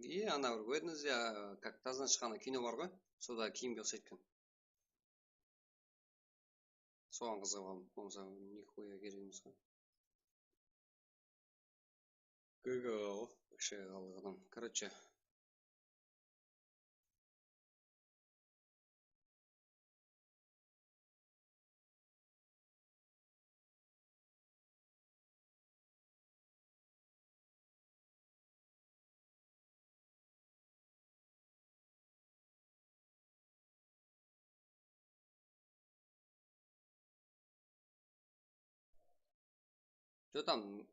E, ana bir Wednesday, a, как таздан shıqqan kino bar ǵoy, soda kiyimge uqsaydı eken. Soǵan qızıǵıp aldım, bolmasa nixuya keregi emes ǵoy. G G ǵo, вообще ǵalıq adam. Короче. Что там?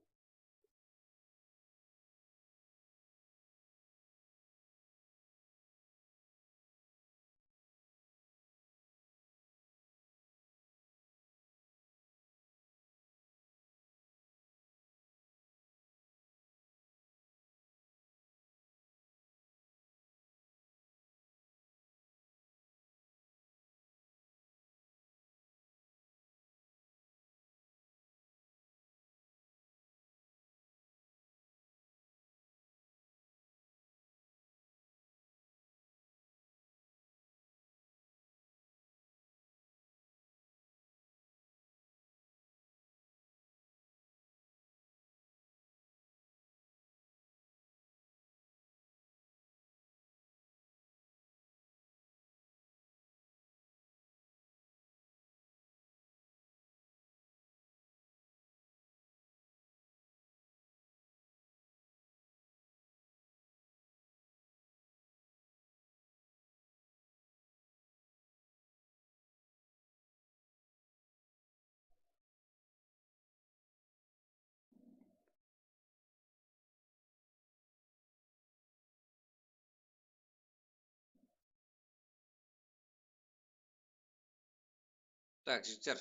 Так, jigitler.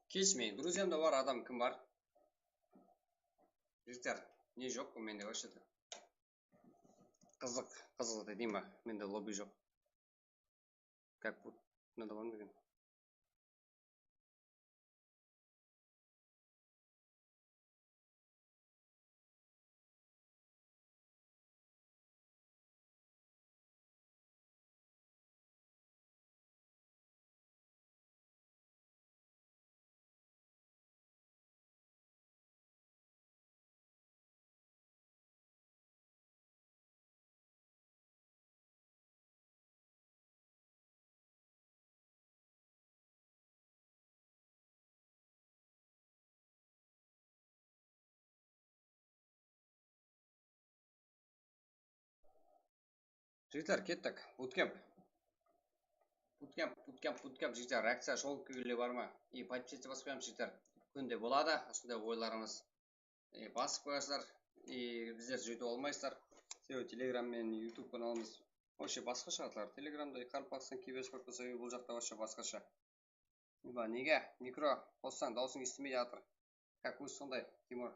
Kelispeymen. Друзьям da bar, adam kim bar? Jigitler, ne joq mende вообще-то? Qızıq, qızıq deyim ba? Mende lobby joq. Как будто надо bar ma eken? Jigitler, kettik. Bootcamp. Bootcamp, bootcamp, bootcamp, jigitler. Reakciya shol kúyler bar ma? И подписаться basıp qoyamız, jigitler. Kúnde boladı usınday oylarımız. E, basıp qoyasızlar. E, bizler júytip almaysızlar. Sebebi Telegram menen YouTube kanalımız вообще basqasha atlar. Telegramda qaraqalpaqstan kibers bolsa, bul jaqta вообще basqasha. Ba, nege? Mikro qossań, dawısıń esitilmey atır. Как ózi sonday, Timur.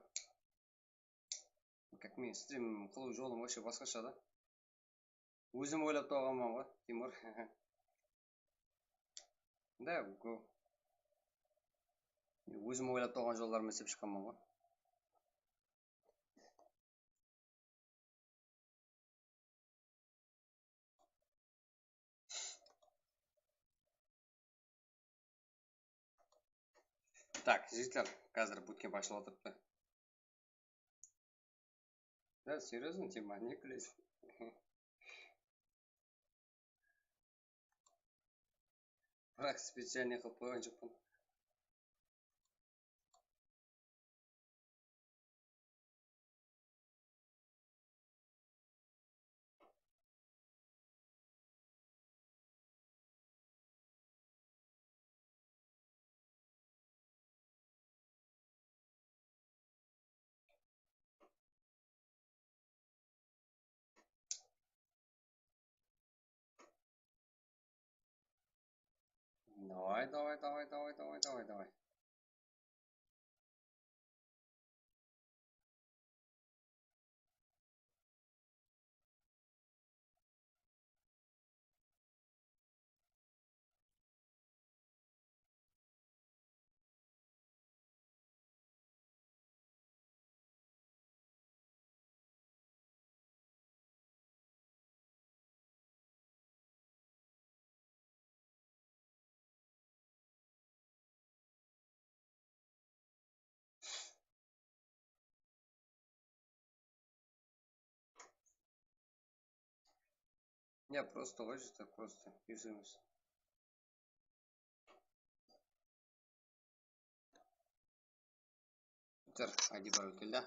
Как men stream qılıw jolım вообще basqasha da. Ózim oylap tawǵanman ǵoy, Timur. Да, go. Ózim oylap tawǵan jollarımdı islep shıqqanman ǵoy. Так, jigitler, házir bootcamp ashılıp atırıptı. Да, серьёзно, Timur, ne kúleseń? Biraq специально qılıp qoyǵan joqpan. Давай, давай, давай, давай, давай, давай, давай. Ya, просто ǵoy, так просто, júzimiz. Bitir, I D bar ótildi.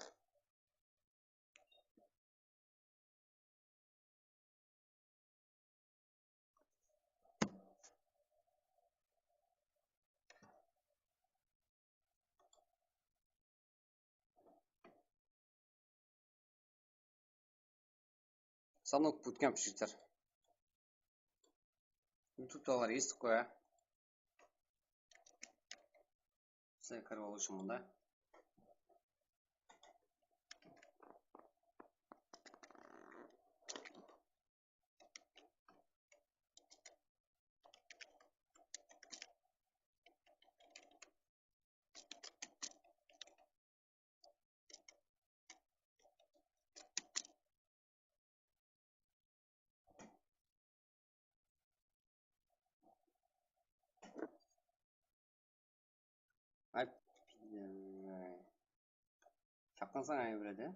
Stanok bootcamp, jigitler. YouTube'dalar esitip qoya. Sizler kirip alıw ushın mında. Ay, tapqansań, ay, birede.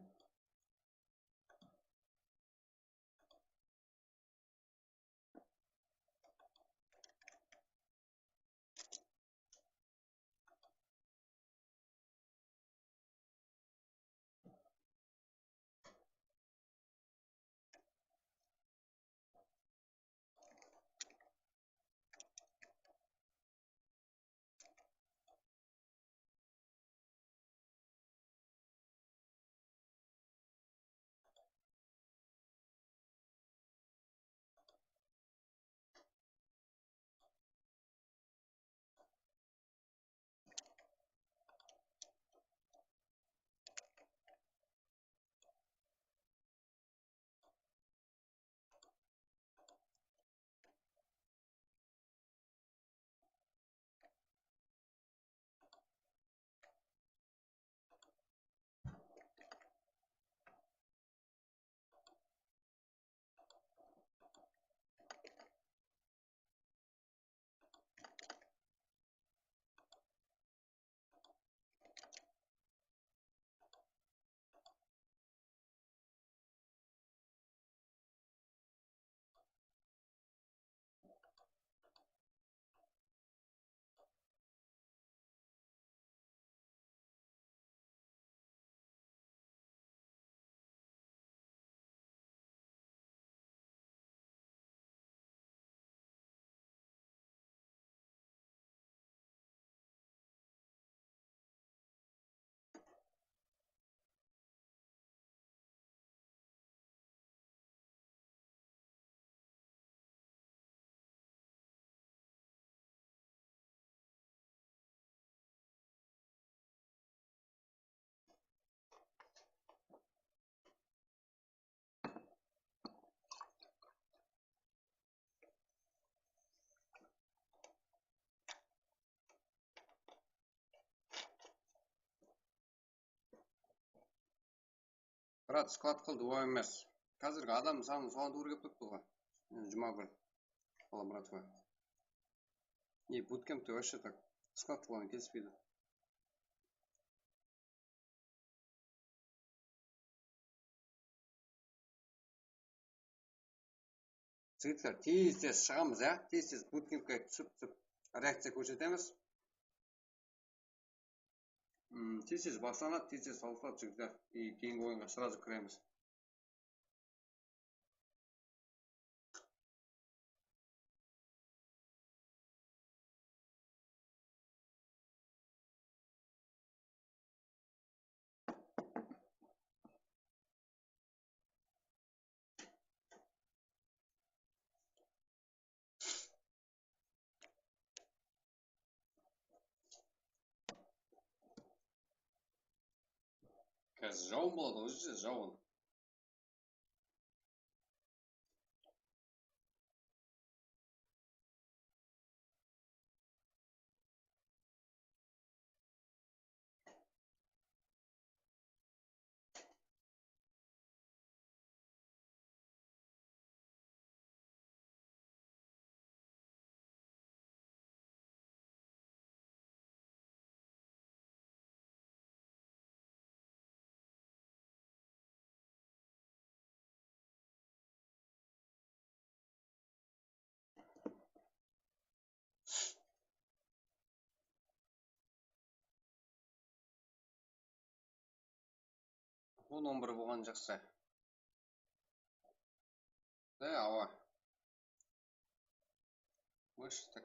Brat, sklad qıl, duwa emes. Házirgi adam sanı soǵan tuwrı kelip turıptı ǵoy. Endi Jumagúl. Bala Muratova. E, bootcampte вообще так sklad qılǵan kelispeydi. Jigitler, tez-tez shıǵamız, ya? Tez-tez bootcampke túsip, túsip reakciya kórsetemiz. Hmm, tez-tez baslanadı, tez-tez sawısadı, jigitler. И keyingi oyınǵa сразу kiremiz. Házir jawın boladı ǵoy, jawın. On, on bir bolǵan jaqsı. Da, awa. Qoyshı, tak.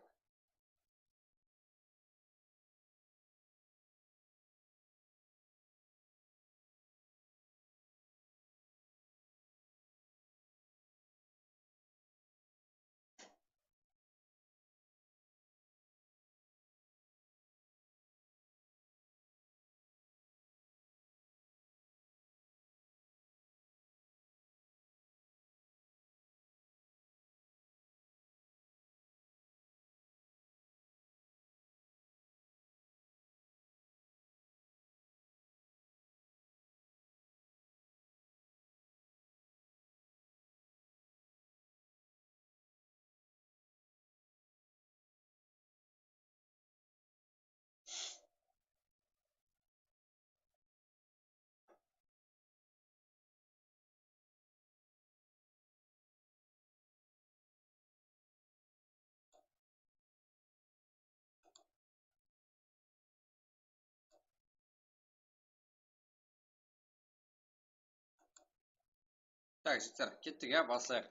Tak, jigitler, kettik, ya, baslayıq.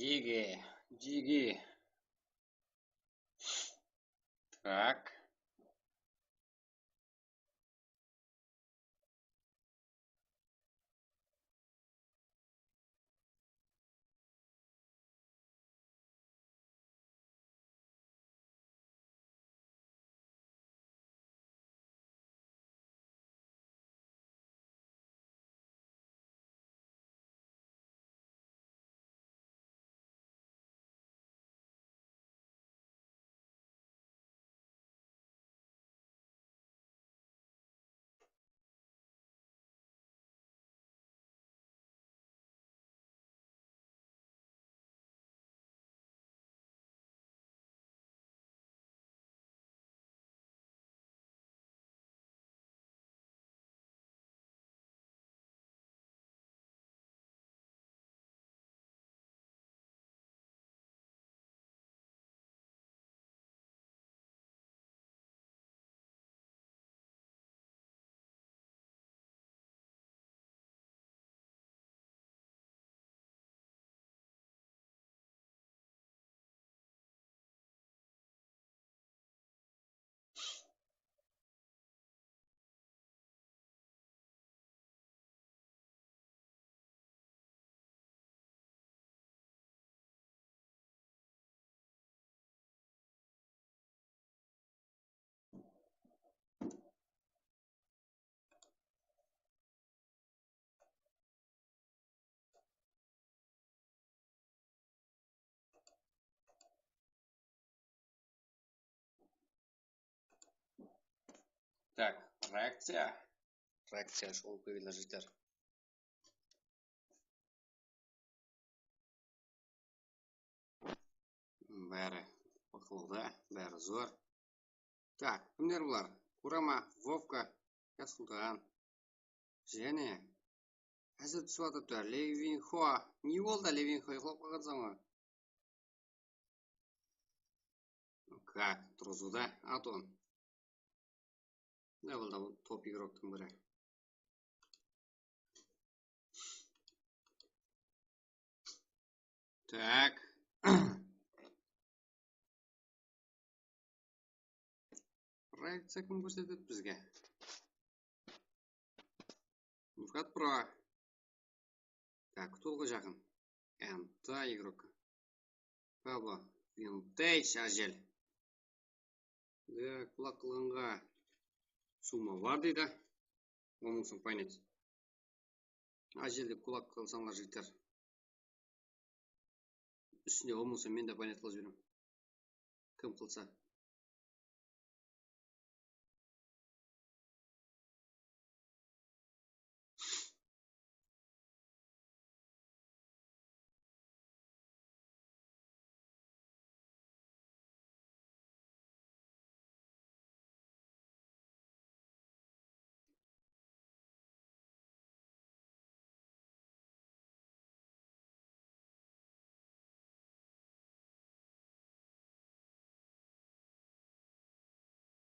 Jege, jege. Tak. Tak, reakciya. Reakciya shıǵıw kerekler, jigitler. Bári aqıllı, bári zor. Tak, kimler bular? Kurama, Vovka, Yasultan. Jáne. Házir túsip atırıptı. Levinxo. Ne boldı, Levinxo? Uyqılap qalǵansań ǵoy. Kak, turǵızıwda, Aton. Mına bul da top igroktıń biri. Tak. Reakciya kim kórsetedi bizge? Mufkat Pro. Tak, kútiw alǵa jaqın. Enta igrok. Pablo. Vintage Ajel. Da, kulak qılǵanǵa summa bar deydi. Onıń soń paynet. Ajelde kulak qılsańlar, jigitler. Ústinde on bolsa, men de paynet qılıp jiberemen. Kim qılsa.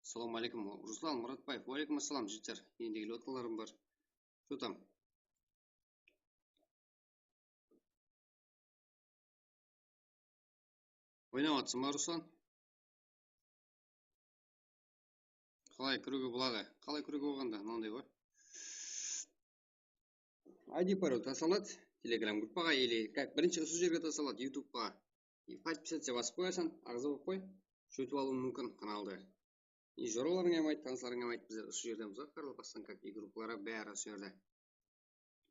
Assalawma aleykum, Ruslan Muratbaev. Wa aleykum assalam, jigitler. Endi kelip atqanlarım bar. Что там? Oynap atırsań ba, Ruslan? Qalay kiriwge boladı? Qalay kiriwge bolǵanda, mınanday ǵoy. I D parol taslanadı Telegram gruppaǵa, или как, birinshi usı jerge taslanadı, YouTubeqa. Подписаться basıp qoyasań, aǵza bolıp qoy. Shóytip alıwıń múmkin kanaldı. И joralarıńa ham ayt, tanıslarıńa ham ayt, bizler usı jerdemiz ǵoy, Karlopastan как и gruppalar bári usı jerde.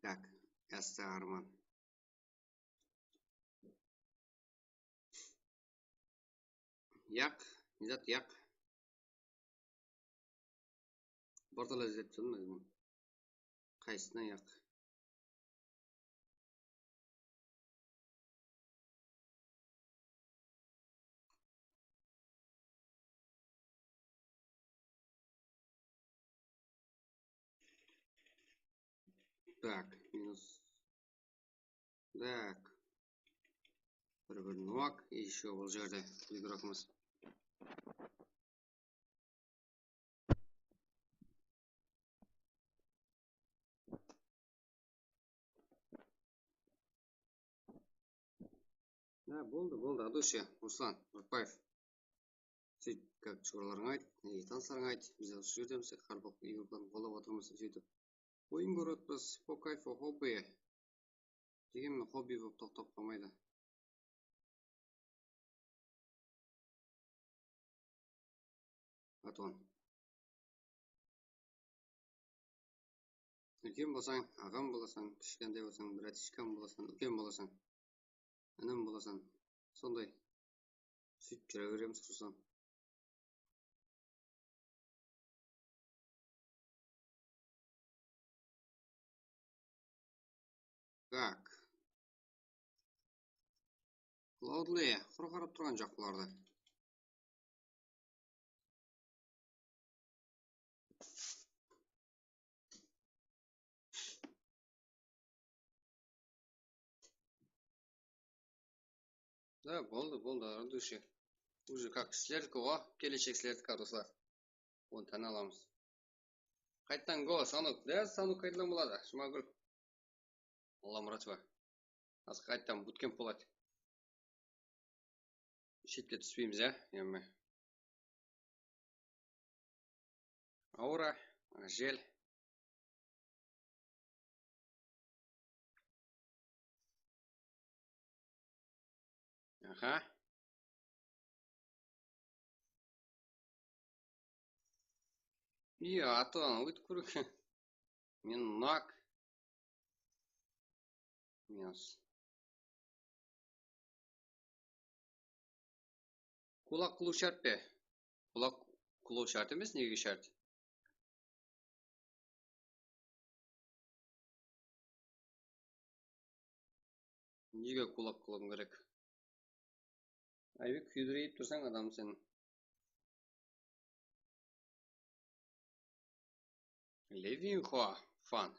Так, Yasta Arman. Yaq, ne zat yaq? Portal izlep turdım men. Qaysısına yaq? Так, минус. Так. Bir-bir nok, и ещё ol jerde игрокımız. Ha, boldı, boldı, от души, Ruslan Burtbaev. Sóyt, как, shıǵarlarıńa ayt, e, tanıslarıńa ayt, biz usı jerdemiz, hár bir игрокlardı qollap atırmız, sóytip. Oyın kórip atırmız, по кайфу, хобби. Degenmen, хобби bolıp toqtap qalmaydı. Aton. Úlken bolsań, aǵam bolasań, kishkentay bolsań, bratichkam bolasań, úlken bolasań, inim bolasań. Sonday. Sóytip júre beremiz, Ruslan. Так. Cloudly, qurı qarap turǵan joq bulardı. Da, boldı, boldı, от души. Уже как sizlerdiki ǵo, keleshek sizlerdiki, ruslar. Onı táni alamız. Qayttan gol, Sanuk. Da, Sanuk qaytadan boladı, Jumagúl Allamuratova. Házir qayttan butkemp boladı. Shetke túspeymiz, ya, endi. Aura, jel. Aha. Iya, atı ótip kóreyik. Men nok. Minus. Kulak qılıw shárt pe? Kulak qılıw shárt emes, nege shárt? Nege kulak qılıwım kerek? Aybek, kúydireyip tursań adamdı sen. Levinxo fan.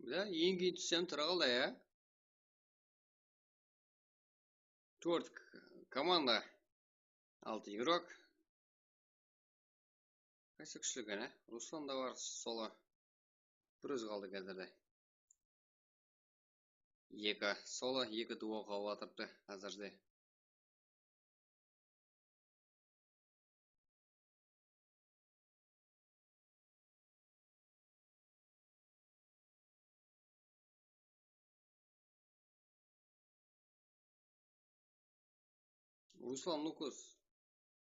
Da, endi tússem tura qaldı, ya. Tórt k-, komanda, altı игрок. Qaysı kúshli eken, á? Ruslan da bar, solo. Bir ózi qaldı házirde. Eki solo, eki duo qalıp atırıptı házirde. Ruslan Nukus.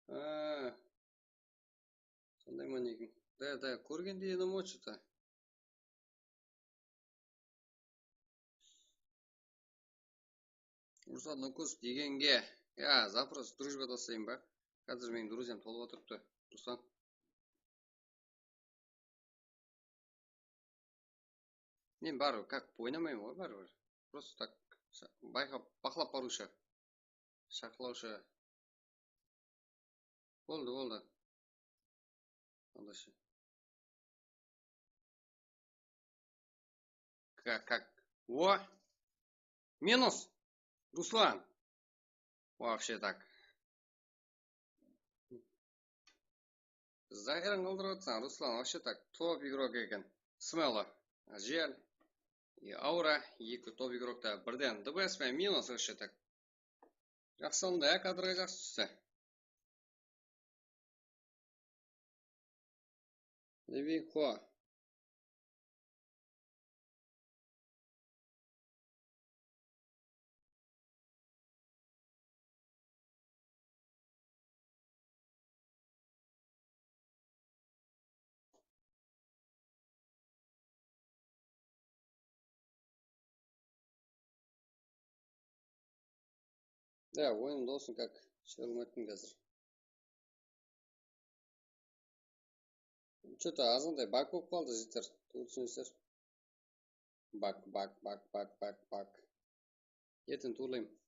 Ha. Sonday ma ne eken? Da, da, kórgendey edim ǵoy, что-то. Ruslan Nukus degenge, ya, запрос дружба taslayın ba? Házir meniń друзьям tolıp atırıptı, Ruslan. Men baribir, как, oynamayman ǵoy baribir. Просто так, sha-, bayqap, baqlap barıwshı. Shaqlawshı. Boldı, boldı. Aldashı. Как, как? O! Minus! Ruslan! Вообще так. Bizi hayran qaldırıp atırsań, Ruslan, вообще так, top игрок eken. Smelo, Ajel, и Aura, eki top игрокta birden D B S pe, minus, вообще так. Jaqsı onda, ya, kadrǵa jaqsı tústi. Levinxo. Ya, oyın dosın как, shıǵarıp ettim házir. Что-то azǵantay bak bolıp qaldı, jigitler. Tuwrı túsinesizler. Bak, bak, bak, bak, bak, bak. Erteń tuwrılayman.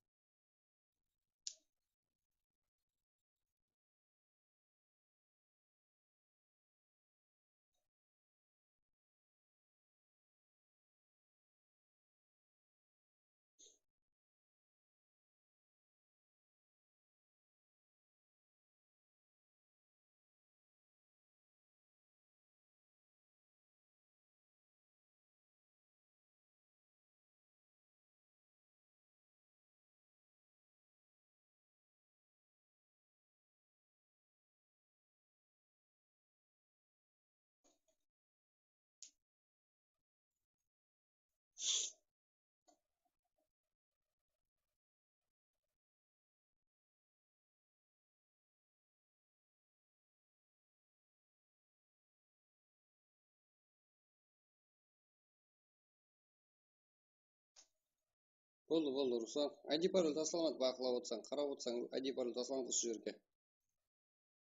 Boldı, boldı, Ruslan. I D parol taslamadı, baqlap otsań, qarap otsań, I D parol taslamadı usı jerge.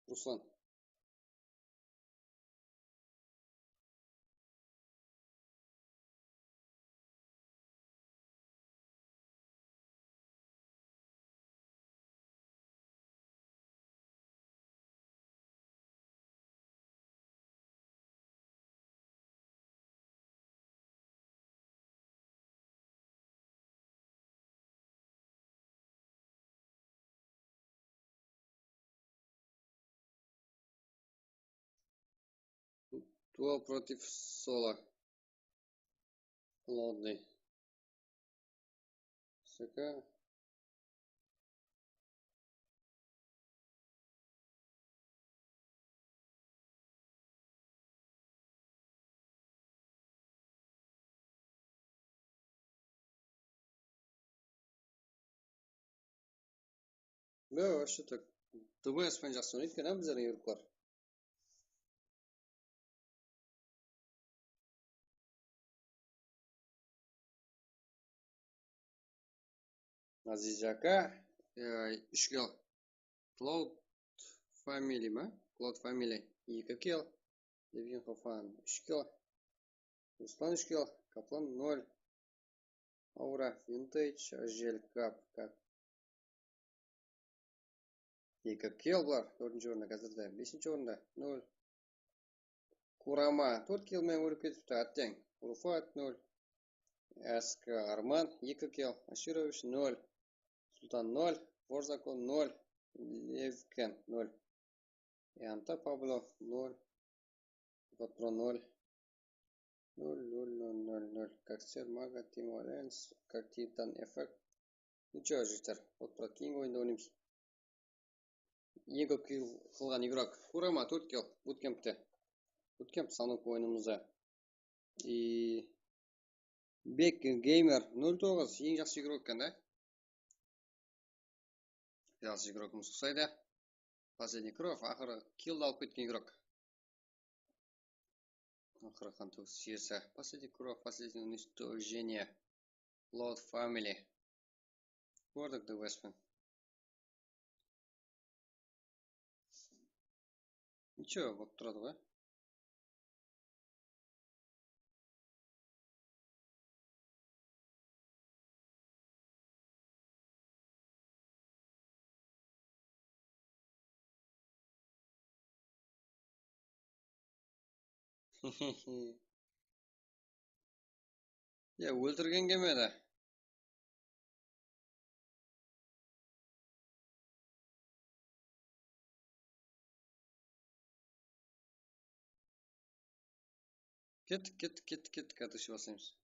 Ruslan. Duo против соло. Холодный. Сука. Да, вообще так. Д В С пен jaqsı oynaydı eken, á, bizlerdiń игрокlar. Aziz aka, e, úsh kill. Cloud Family ma? Cloud Family eki kill. Levin Hofan úsh kill. Ruslan úsh kill. Kaplan nol. Aura Vintage, Ajel Kap, Kap. Eki kill bular. Tórtinshi orında házirde. Besinshi orında nol. Kurama tórt kill menen ólip ketipti, átteń. Rufat nol. S K Arman eki kill. Ashirovich nol. Sultan nol. Vorzakov nol. Levken nol. Yanta Pablo nol. Patron nol. Nol, nol, nol, nol, nol. Как Сер Мага, Тим Валенс, как Титан Эффект. Ничего, jigitler. Вот, брат, keyingi oyında oynaymız. Eń kóp kill qılǵan игрок. Kurama tórt kill. Butkempte. Butkemp sanıp oyınımızda. И Bek Gamer nol toǵız. Eń jaqsı игрок eken da. Jaqsı игрокımız uqsaydı. Последний кровь, aqırı killdi alıp ketken игрок. Aqırı qan tógish iyesi. Последний кровь, последнее уничтожение. Cloud Family. Kórdik, The Westman. Ничего, bolıp turadı ǵoy. Ya, óltirgenge meni. Kettik, kettik, kettik, kettik, atışıp baslaymız.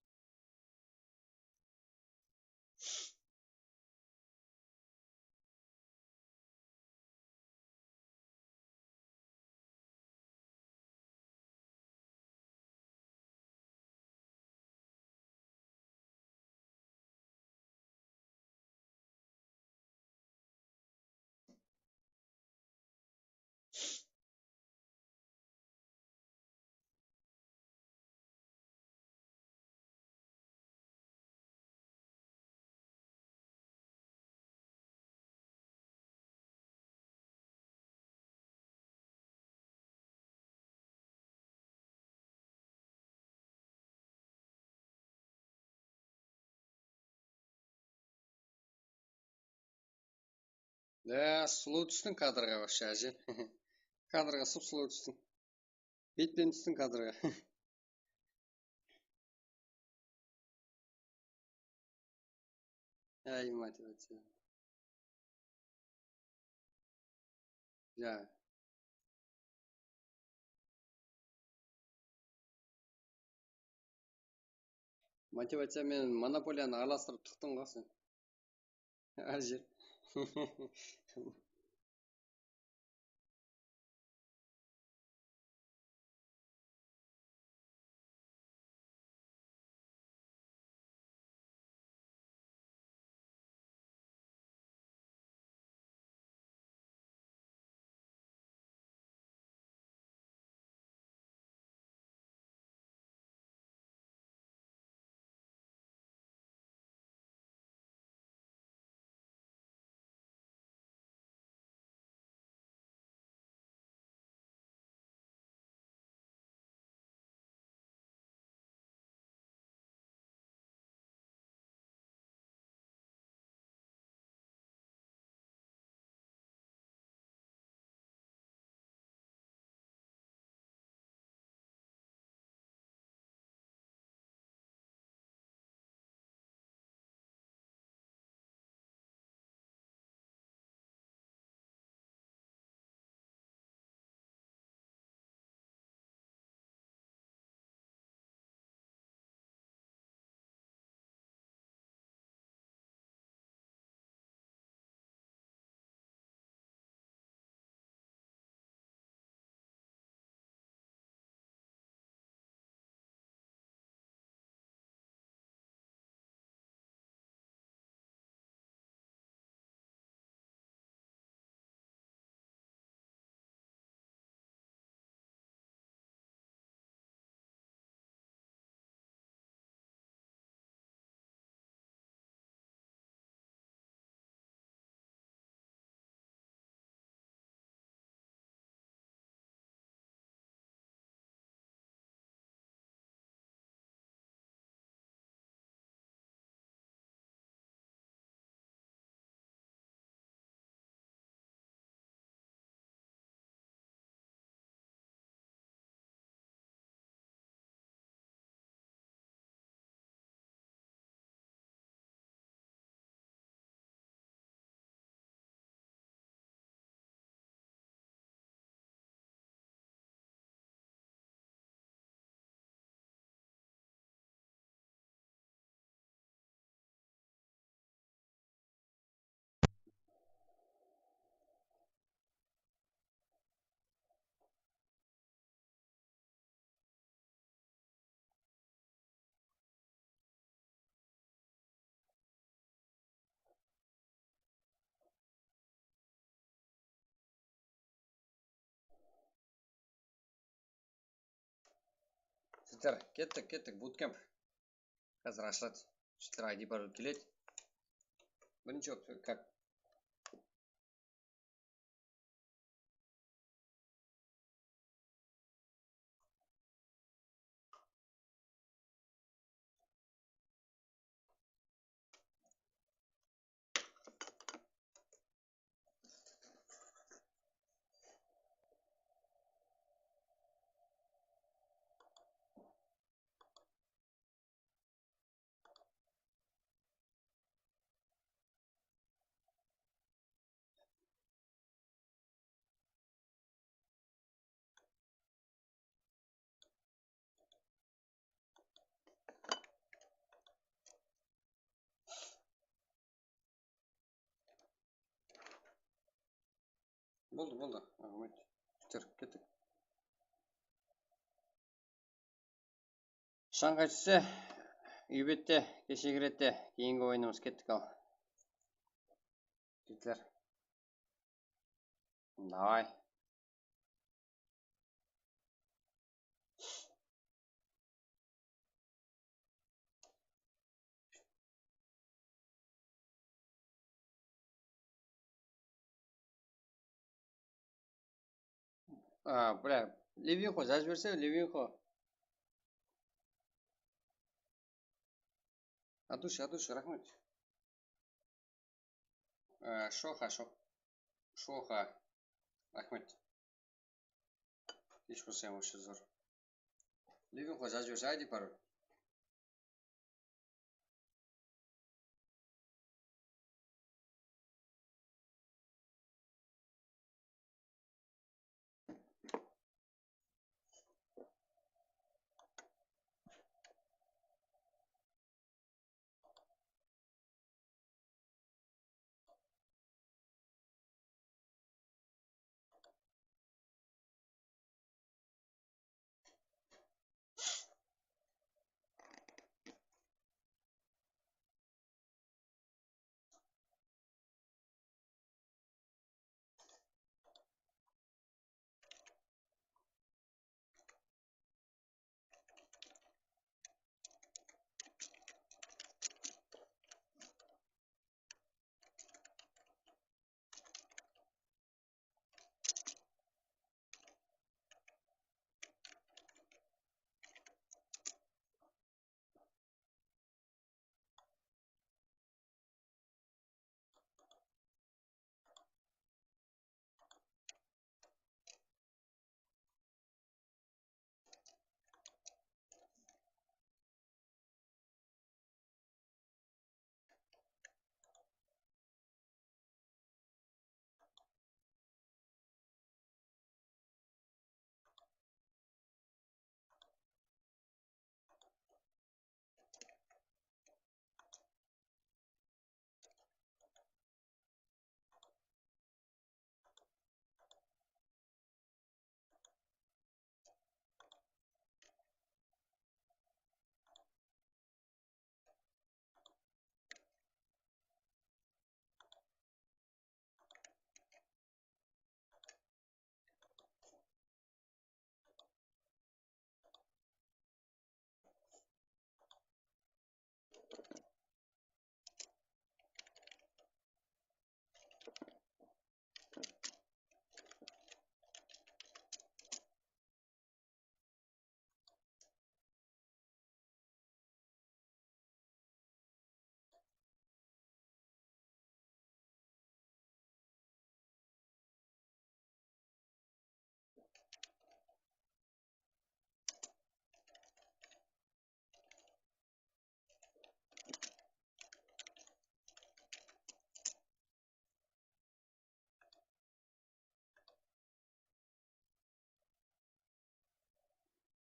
Ya, sulıw tústiń kadrǵa, вообще, áje. Kadrǵa sıp-sulıw tústiń. Beytpen tústiń kadrǵa. Áy, motivaciya. Ya. Motivaciya menen monopoliyanı aralastırıp tıqtıń ǵo sen. Áje. Jigitler, kettik, kettik, butkemp. Házir ashıladı. Jigitler, I D parol keledi. Birinshi bolıp, как Boldı, boldı. Raxmet. Jigitler, kettik. Shanǵay tússe, úy bette, keshe kiredi de, keyingi oyınımız kettik al. Jigitler. Davay. A, bra, Levinxo, jazıp berse, Levinxo. Adush, Adush, raxmet. A, sho, ha, sho. Shoxa. Raxmet. Kesh bolsayın, вообще zor. Living qoy, jazıp jiberse, I D parol.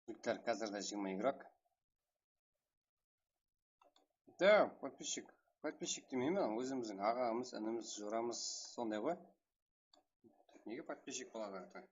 Viktor, házirde jigirma igrok. Da, подписчик. Подписчик demeymen, ózimizdiń aǵamız, inimiz, joramız, sonday ǵoy. Nege подписчик boladı ata?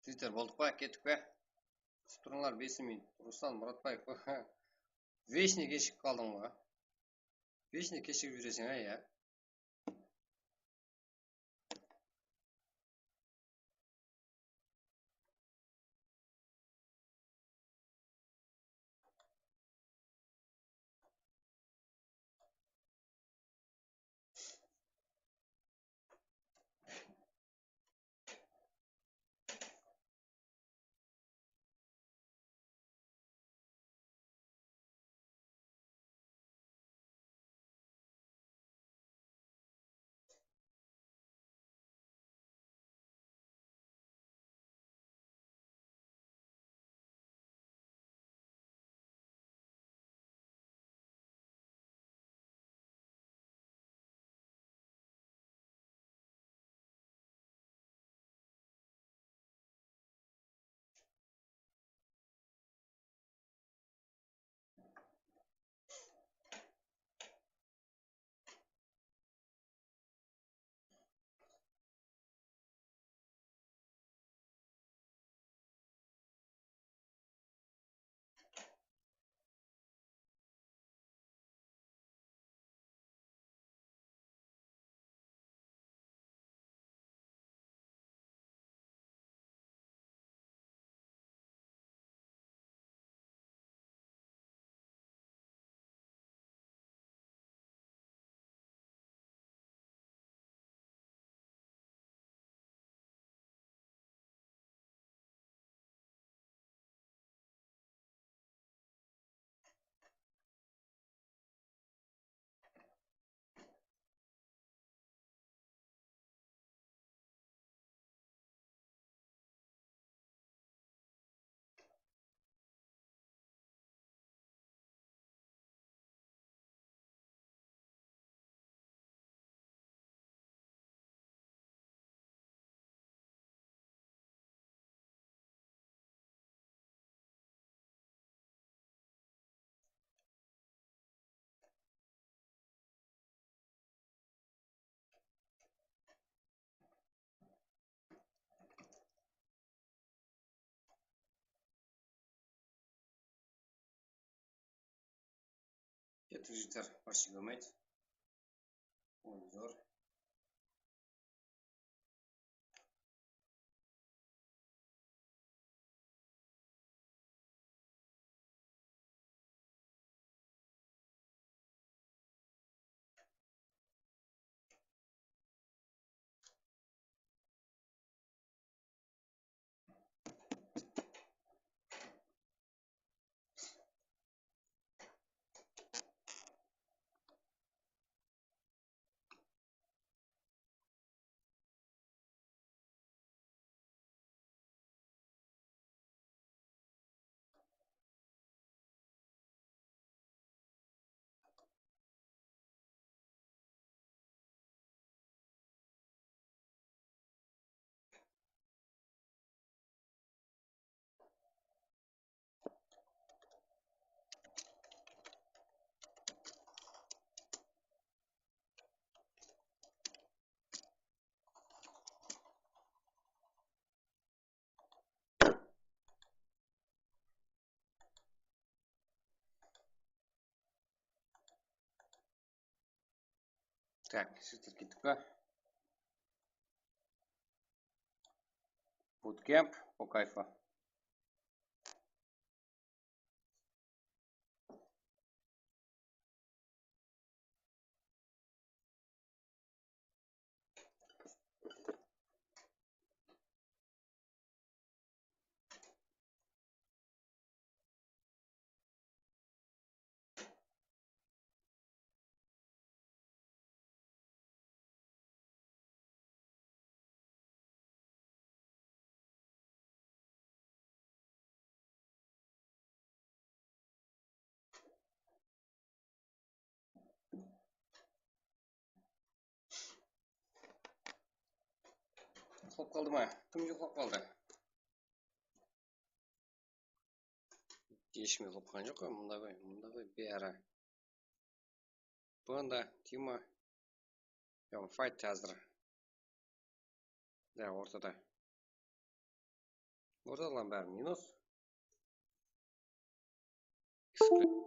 Twitter boldıq pa, kettik pe? Kútip turıńlar, bes minut. Ruslan Muratbaev. Vechtno keshigip qaldıń ba? Vechtno keshigip júreseń, á, ya. Kettik, jigitler, barshege omaydı. Oyunlar. Так, jigitler, kettik pa? Bootcamp по кайфу. Uxlap qaldı ma? Kim uxlap qaldı? Eshkim uxlap qalǵan joq ǵoy, mında ǵoy, mında ǵoy, beri. Bunda Tima. Yoq, fight házir. Da, ortada. Ortadaǵılardıń bári minus. Exclu-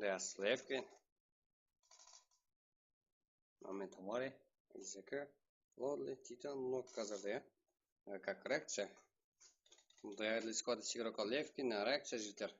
Да, слепки. Момент аварии. Языки. Лодли, Титан, Нок házirde, ya. Как reakciya. Для исхода с игрока левки на reakciya jeter.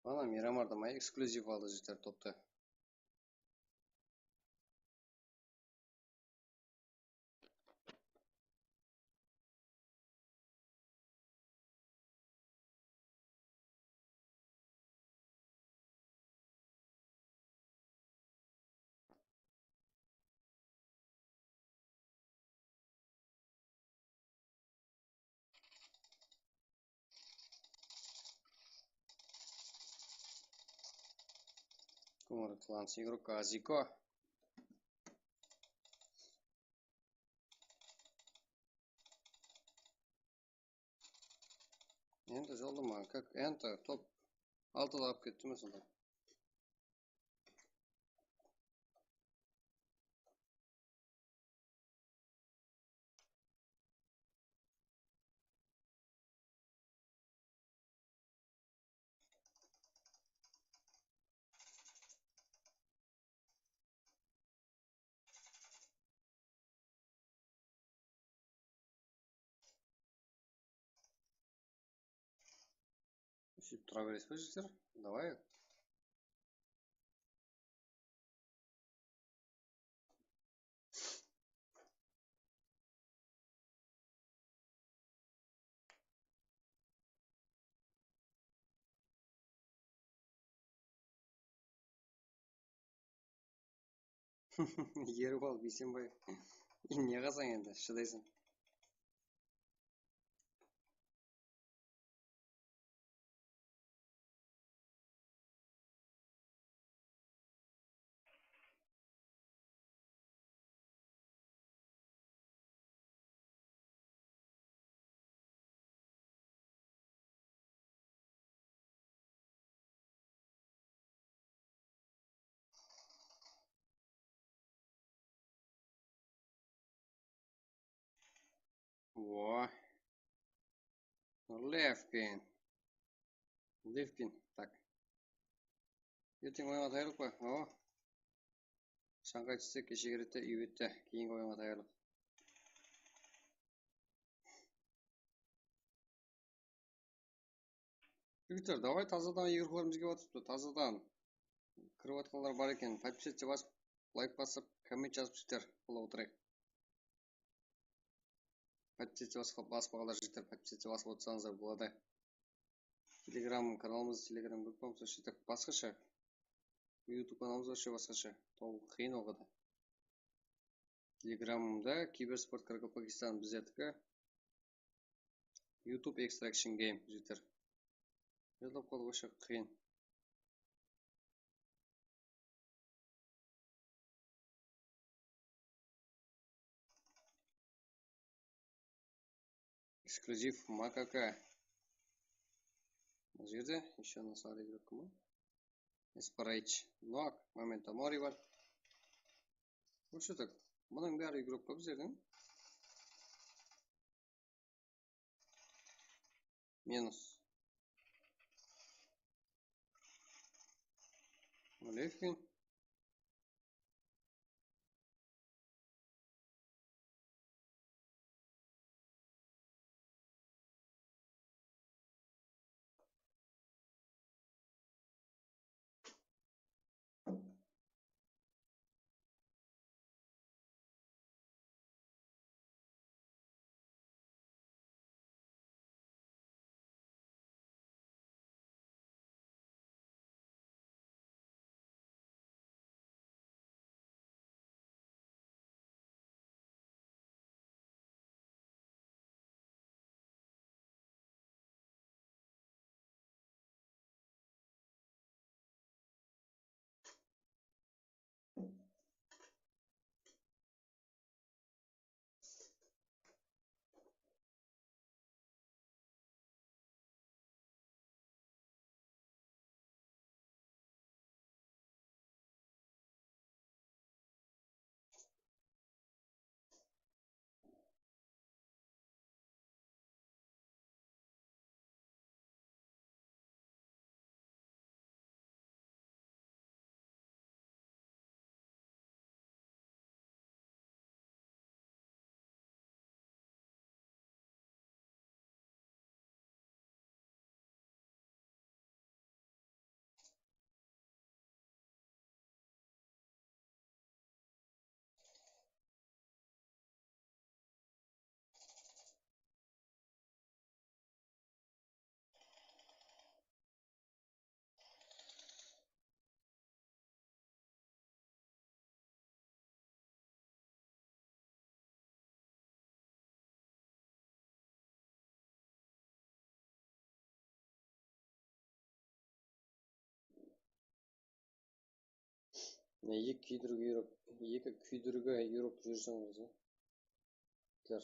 Ana, Miramar da may eksklyuziv aldı, jeter toptı. Кумар кланс игрока Азико. Endi jolda ma, как enter, top altı alıp ketti me sonda? Sóytip tura beresiz be, jigitler? Давай. Erwal Biysenbaev. Ne qılsań endi, shıdaysań. Oy. Levkin. Levkin. Tak. Erteń oyınǵa tayarlıq pa? Awa. Shańǵay túste, keshe kiredi de, úy betti. Keyingi oyınǵa tayarlıq. Jigitler, davay, tazadan igroklarımız kelip atırıptı, tazadan. Kirip atqanlar bar eken, podpisаться basıp, layk basıp, komment jazıp jigitler, bola otırayıq. Podpisаться basıp, basıp alǵanlar jigitler, podpisаться basıp otırsańızlar boladı. Telegram kanalımız, Telegram gruppamız вообще так basqasha. YouTube kanalımız вообще basqasha. Tabıw qıyın oǵada. Telegramımda Kibersport Karkalpakistan bizlerdiki. YouTube Extraction Game jigitler. Yadlap qaldı, вообще qıyın. Эксклюзив макака. Mına jerde ещё nasıl игрок kim? Esparayich. Noak, Memento Mori bar. Вообще так. Mınıń bári игрok pa bizlerdiń? Minus. Levkin. Mine, eki kúydirgi yurip, eki kúydirgi yurip júrseń ózi. Kitler.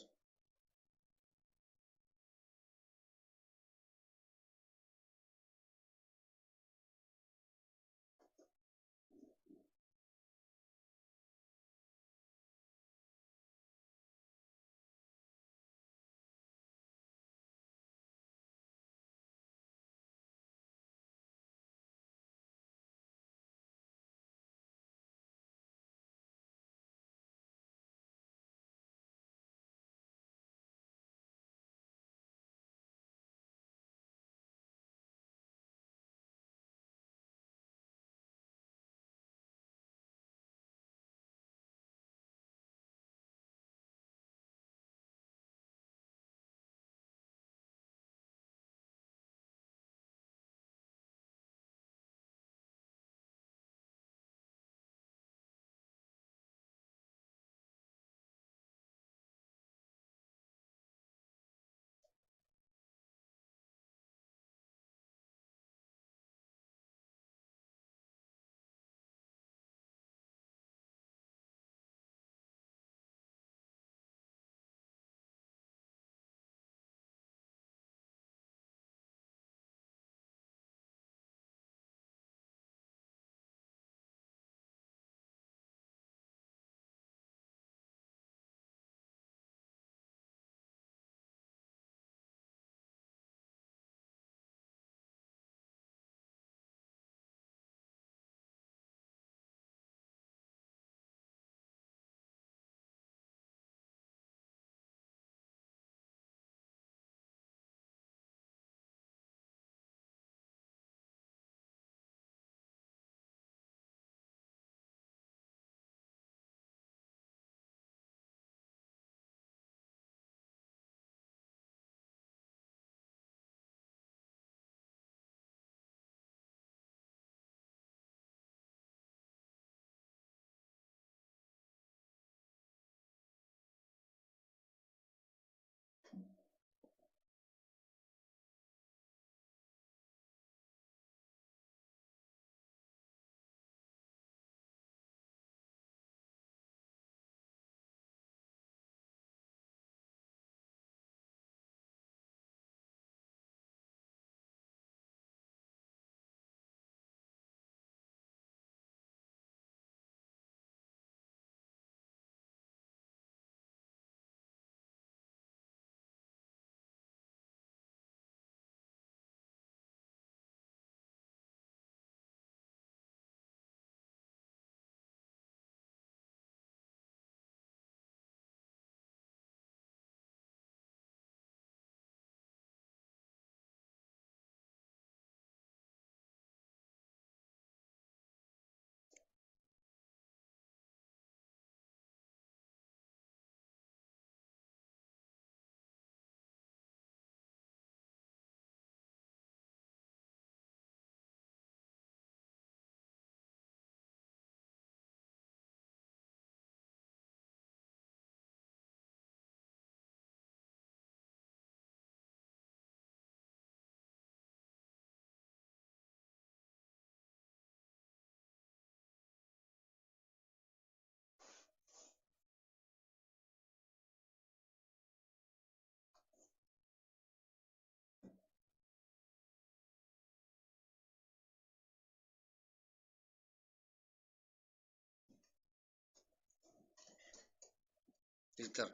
Jigitler,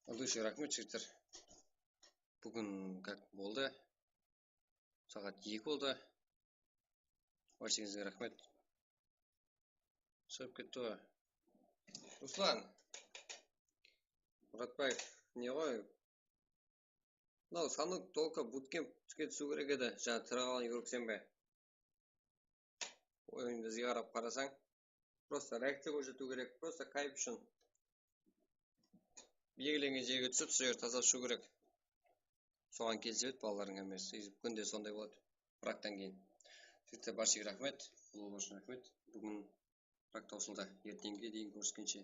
ullı úyge raxmet, jigitler. Búgin как boldı. Saat eki boldı. Bárshenińizge raxmet. Shıǵıp ketti ǵoy. Ruslan Muratbaev, ne ǵoy? Mınaw stanok только butkempke túsiw kerek edi. Jańa tırǵalǵan yugrikseń be? Oyındı zıyǵarlap qarasań, просто reakciya kórsetiw kerek, просто kayf ushın. Belgilengen jerge túsip, sol jerdi tazalap shıǵıw kerek. Soǵan kelisip edi balalardıń hámmesi. Kúnde sonday boladı. Braktan keyin. Jigitler, bárshege raxmet. Bul ushın raxmet. Búgin brak tawsıldı. Erteńge deyin kóriskenshe.